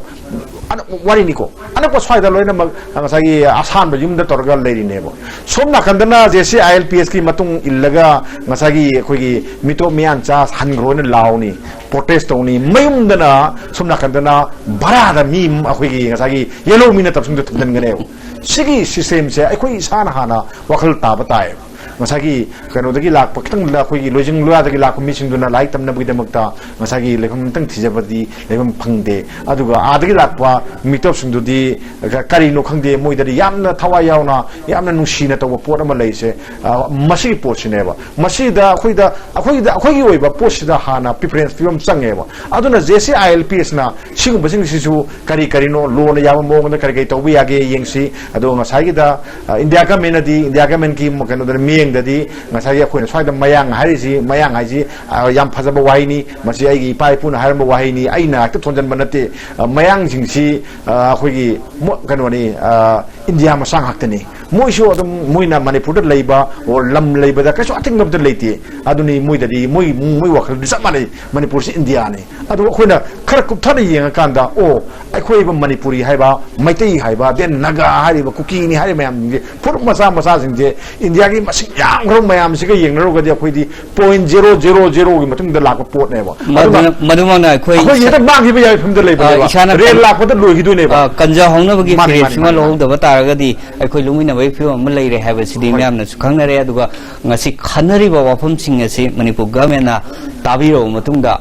ꯑꯅꯛꯄ ꯋꯥꯔꯤꯅꯤꯀꯣ, ꯑꯅꯛꯄ ꯁ꯭ꯋꯥꯏꯗ ꯂꯣꯏꯅꯃꯛ ꯉꯁꯥꯏꯒꯤ ꯑꯁꯥꯟꯕ ꯌꯨꯝꯗ ꯇꯧꯔꯒ ꯂꯩꯔꯤꯅꯦꯕ꯫ ꯁꯣꯝ ꯅꯥꯀꯟꯗꯅ J C I L P ꯑꯦꯁꯀꯤ ꯃꯇꯨꯡ ꯏꯜꯂꯒ ꯉꯁꯥꯏꯒꯤ ꯑꯩꯈꯣꯏꯒꯤ ꯃꯤꯇꯣꯞ ꯃꯤꯌꯥꯟꯆꯥ ꯍꯟꯈ꯭ꯔꯣꯅ ꯂꯥꯎꯅꯤ, ꯄ꯭ꯔꯣꯇꯦꯁ ꯇꯧꯅꯤ꯫ ꯃꯌꯨꯝꯗꯅ ꯁꯣꯝ ꯅꯥꯀꯟꯗꯅ ꯚꯔꯥꯗ ꯃꯤ ꯑꯩꯈꯣꯏꯒꯤ ꯉꯁꯥꯏꯒꯤ ꯌꯦꯜꯍꯧꯃꯤ ꯅꯠꯇꯕꯁꯤꯡꯗꯣ ꯊꯝꯖꯤꯟꯒꯅꯦꯕ꯫ ꯁꯤꯒꯤ ꯁꯤꯁꯇꯦꯝꯁꯦ ꯑꯩꯈꯣꯏ ꯏꯁꯥꯅ ꯍꯥꯟꯅ ꯋꯥꯈꯜ ꯇꯥꯕ ꯇꯥꯏꯌꯦꯕ꯫ ꯉꯁꯥꯏꯒꯤ ꯀꯩꯅꯣꯗꯒꯤ ꯂꯥꯛꯄ, ꯈꯤꯇꯪ ꯑꯩꯈꯣꯏꯒꯤ ꯂꯣꯏꯖꯤꯡ ꯂꯣꯌꯥꯗꯒꯤ ꯂꯥꯛꯄ ꯃꯤꯁꯤꯡꯗꯨꯅ ꯂꯥꯏꯔꯤꯛ ꯇꯝꯅꯕꯒꯤꯗꯃꯛꯇ ꯉꯁꯥꯏꯒꯤ ꯂꯩꯐꯝ ꯑꯝꯇꯪ ꯊꯤꯖꯕꯗꯤ ꯂꯩꯐꯝ ꯐꯪꯗꯦ꯫ ꯑꯗꯨꯒ ꯑꯥꯗꯒꯤ ꯂꯥꯛꯄ ꯃꯤꯇꯣꯞꯁꯤꯡꯗꯨꯗꯤ ꯀ-, ꯀꯔꯤꯅꯣ ꯈꯪꯗꯦ, ꯃꯣꯏꯗꯗꯤ ꯌꯥꯝꯅ ꯊꯋꯥꯏ ꯌꯥꯎꯅ, ꯌꯥꯝꯅ ꯅꯨꯡꯁꯤꯅ ꯇꯧꯕ ꯄꯣꯠ ꯑꯃ ꯂꯩꯔꯤꯁꯦ, ꯑ, ꯃꯁꯤꯒꯤ ꯄꯣꯠꯁꯤꯅꯦꯕ꯫ ꯃꯁꯤꯗ ꯑꯩꯈꯣꯏꯗ, ꯑꯩꯈꯣꯏꯗ, ꯑꯩꯈꯣꯏꯒꯤ ꯑꯣꯏꯕ ꯄꯣꯠꯁꯤꯗ ꯍꯥꯟꯅ ꯄ꯭ꯔꯤꯐꯔꯦꯟꯁ ꯄꯤꯕ ꯑꯃ ꯆꯪꯉꯦꯕ꯫ ꯑꯗꯨꯅ J C I L P ꯑꯦꯁꯅ ꯁꯤꯒꯨꯝꯕꯁꯤꯡꯁꯤꯁꯨ ꯀꯔꯤ ꯀꯔꯤꯅꯣ ꯂꯣꯅ ꯌꯥꯕ ꯃꯑꯣꯡꯗ ꯀꯔꯤ ꯀꯔꯤ ꯇꯧꯕ ꯌꯥꯒꯦ ꯌꯦꯡꯁꯤ꯫ ꯑꯗꯨꯒ ꯉꯁꯥꯏꯒꯤꯗ, ꯑ, ꯏꯟꯗꯤꯌꯥ ꯒꯃꯦꯟꯅꯗꯤ, ꯏꯟꯗꯤꯌꯥ ꯒꯃꯦꯟꯒꯤ ꯀꯩꯅꯣꯗ, ꯃꯤꯠꯌꯦꯡꯗꯗꯤ ꯉꯁꯥꯏꯒꯤ ꯑꯩꯈꯣꯏꯅ ꯁ꯭ꯋꯥꯏꯗ ꯃꯌꯥꯡ ꯍꯥꯏꯔꯤꯁꯤ, ꯃꯌꯥꯡ ꯍꯥꯏꯁꯤ, ꯑ, ꯌꯥꯝ ꯐꯖꯕ ꯋꯥꯍꯩꯅꯤ, ꯃꯁꯤ ꯑꯩꯒꯤ ꯏꯄꯥ ꯏꯄꯨꯅ ꯍꯥꯏꯔꯝꯕ ꯋꯥꯍꯩꯅꯤ, ꯑꯩꯅ ꯍꯦꯛꯇ ꯊꯣꯟꯖꯟꯕ ꯅꯠꯇꯦ꯫ ꯑ, ꯃꯌꯥꯡꯁꯤꯡꯁꯤ, ꯑ, ꯑꯩꯈꯣꯏꯒꯤ ꯃꯣ-, ꯀꯩꯅꯣꯅꯤ, ꯑ, ꯏꯟꯗꯤꯌꯥ ꯃꯆꯥ ꯉꯥꯛꯇꯅꯤ꯫ ꯃꯣꯏꯁꯨ ꯑꯗꯨꯝ, ꯃꯣꯏꯅ ꯃꯅꯤꯄꯨꯔꯗ ꯂꯩꯕ ꯑꯣꯔ ꯂꯝ ꯂꯩꯕꯗ ꯀꯩꯁꯨ ꯑꯊꯤꯡꯕ ꯑꯝꯇ ꯂꯩꯇꯦ꯫ ꯑꯗꯨꯅꯤ ꯃꯣꯏꯗꯗꯤ, ꯃꯣꯏ, ꯃꯣꯏ ꯋꯥꯈꯜꯗꯤ ꯆꯞ ꯃꯥꯟꯅꯩ, ꯃꯅꯤꯄꯨꯔꯁꯤ ꯏꯟꯗꯤꯌꯥꯅꯤ꯫ ꯑꯗꯨ ꯑꯩꯈꯣꯏꯅ ꯈꯔ ꯀꯨꯞꯊꯅ ꯌꯦꯡꯉꯀꯥꯟꯗ, ꯑꯣ, ꯑꯩꯈꯣꯏꯕ ꯃꯅꯤꯄꯨꯔꯤ ꯍꯥꯏꯕ, ꯃꯩꯇꯩ ꯍꯥꯏꯕ, then ꯅꯥꯒꯥ ꯍꯥꯏꯔꯤꯕ, ꯀꯨꯀꯤꯅꯤ ꯍꯥꯏꯔꯤꯕ ꯃꯌꯥꯝꯁꯤꯡꯁꯦ, ꯐꯨꯔꯨꯞ ꯃꯆꯥ ꯃꯆꯥꯁꯤꯡꯁꯦ ꯏꯟꯗꯤꯌꯥꯒꯤ ꯃꯁꯤꯡ ꯌꯥꯝꯈ꯭ꯔꯕ ꯃꯌꯥꯝꯁꯤꯒ ꯌꯦꯡꯅꯔꯨꯔꯒꯗꯤ ꯑꯩꯈꯣꯏꯗꯤ ꯄꯣꯏꯟ ꯖꯦꯔꯣ ꯖꯦꯔꯣ ꯖꯦꯔꯣꯒꯤ ꯃꯇꯨꯡꯗ ꯂꯥꯛꯄ ꯄꯣꯠꯅꯦꯕ꯫ ꯑꯗꯨꯅ ꯃꯗꯨꯅ ꯃꯗꯨꯃꯛꯅ ꯑꯩꯈꯣꯏ ꯑꯩꯈꯣꯏ ꯍꯦꯛꯇ ꯃꯥꯡꯈꯤꯕ ꯌꯥꯕꯒꯤ ꯐꯤꯕꯝꯗ ꯂꯩꯕꯅꯦꯕ꯫ ꯑ, ꯏꯁꯥꯅ ꯔꯦꯜ ꯀꯟ- ꯂꯥꯛꯄꯗ ꯂꯣꯏꯈꯤꯗꯣꯏꯅꯦꯕ꯫ ꯑ, ꯀꯟꯖꯍꯧꯅꯕꯒꯤ ꯃꯥꯅꯤ, ꯐꯤꯔꯦꯞꯁꯤꯃ ꯃꯥꯅꯤ, ꯃꯥꯅꯤ, ꯃꯥꯅꯤ꯫ ꯂꯧꯍꯧꯗꯕ ꯇꯥꯔꯒꯗꯤ ꯑꯩꯈꯣꯏ ꯂꯨꯝꯃꯤꯟꯅꯕꯒꯤ ꯐꯤꯕꯝ ꯑꯃ ꯂꯩꯔꯦ ꯍꯥꯏꯕꯁꯤꯗꯤ ꯍꯣꯏ꯫ ꯃꯌꯥꯝꯅꯁꯨ ꯈꯪꯅꯔꯦ꯫ ꯑꯗꯨꯒ ꯉꯁꯤ ꯈꯟꯅꯔꯤꯕ ꯋꯥꯐꯝꯁꯤꯡ ꯑꯁꯤ ꯃꯅꯤꯄꯨꯔ ꯒꯚꯔꯟꯃꯦꯟꯅ ꯇꯥꯕꯤꯔꯕ ꯃꯇꯨꯡꯗ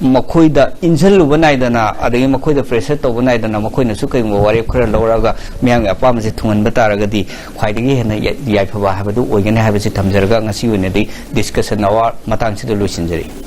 ꯃꯈꯣꯏꯗ ꯏꯟꯁꯤꯜꯂꯨꯕ ꯅꯥꯏꯗꯅ, ꯑꯗꯒꯤ ꯃꯈꯣꯏꯗ ꯄ꯭ꯔꯦꯁꯔ ꯇꯧꯕ ꯅꯥꯏꯗꯅ, ꯃꯈꯣꯏꯅꯁꯨ ꯀꯔꯤꯒꯨꯝꯕ ꯋꯥꯔꯦꯞ ꯈꯔ ꯂꯧꯔꯛꯑꯒ ꯃꯤꯌꯥꯝꯒꯤ ꯑꯄꯥꯝꯕꯁꯦ ꯊꯨꯡꯍꯟꯕ ꯇꯥꯔꯒꯗꯤ ꯈ꯭ꯋꯥꯏꯗꯒꯤ ꯍꯦꯟꯅ ꯌꯥꯏ-, ꯌꯥꯏꯐꯕ ꯍꯥꯏꯕꯗꯨ ꯑꯣꯏꯒꯅꯤ ꯍꯥꯏꯕꯁꯤ ꯊꯝꯖꯔꯒ ꯉꯁꯤ ꯑꯣꯏꯅꯗꯤ ꯗꯤꯁꯀꯁꯟ ꯑꯋꯥꯔ ꯃꯇꯥꯡꯁꯤꯗ ꯂꯣꯏꯁꯤꯟꯖꯔꯤ꯫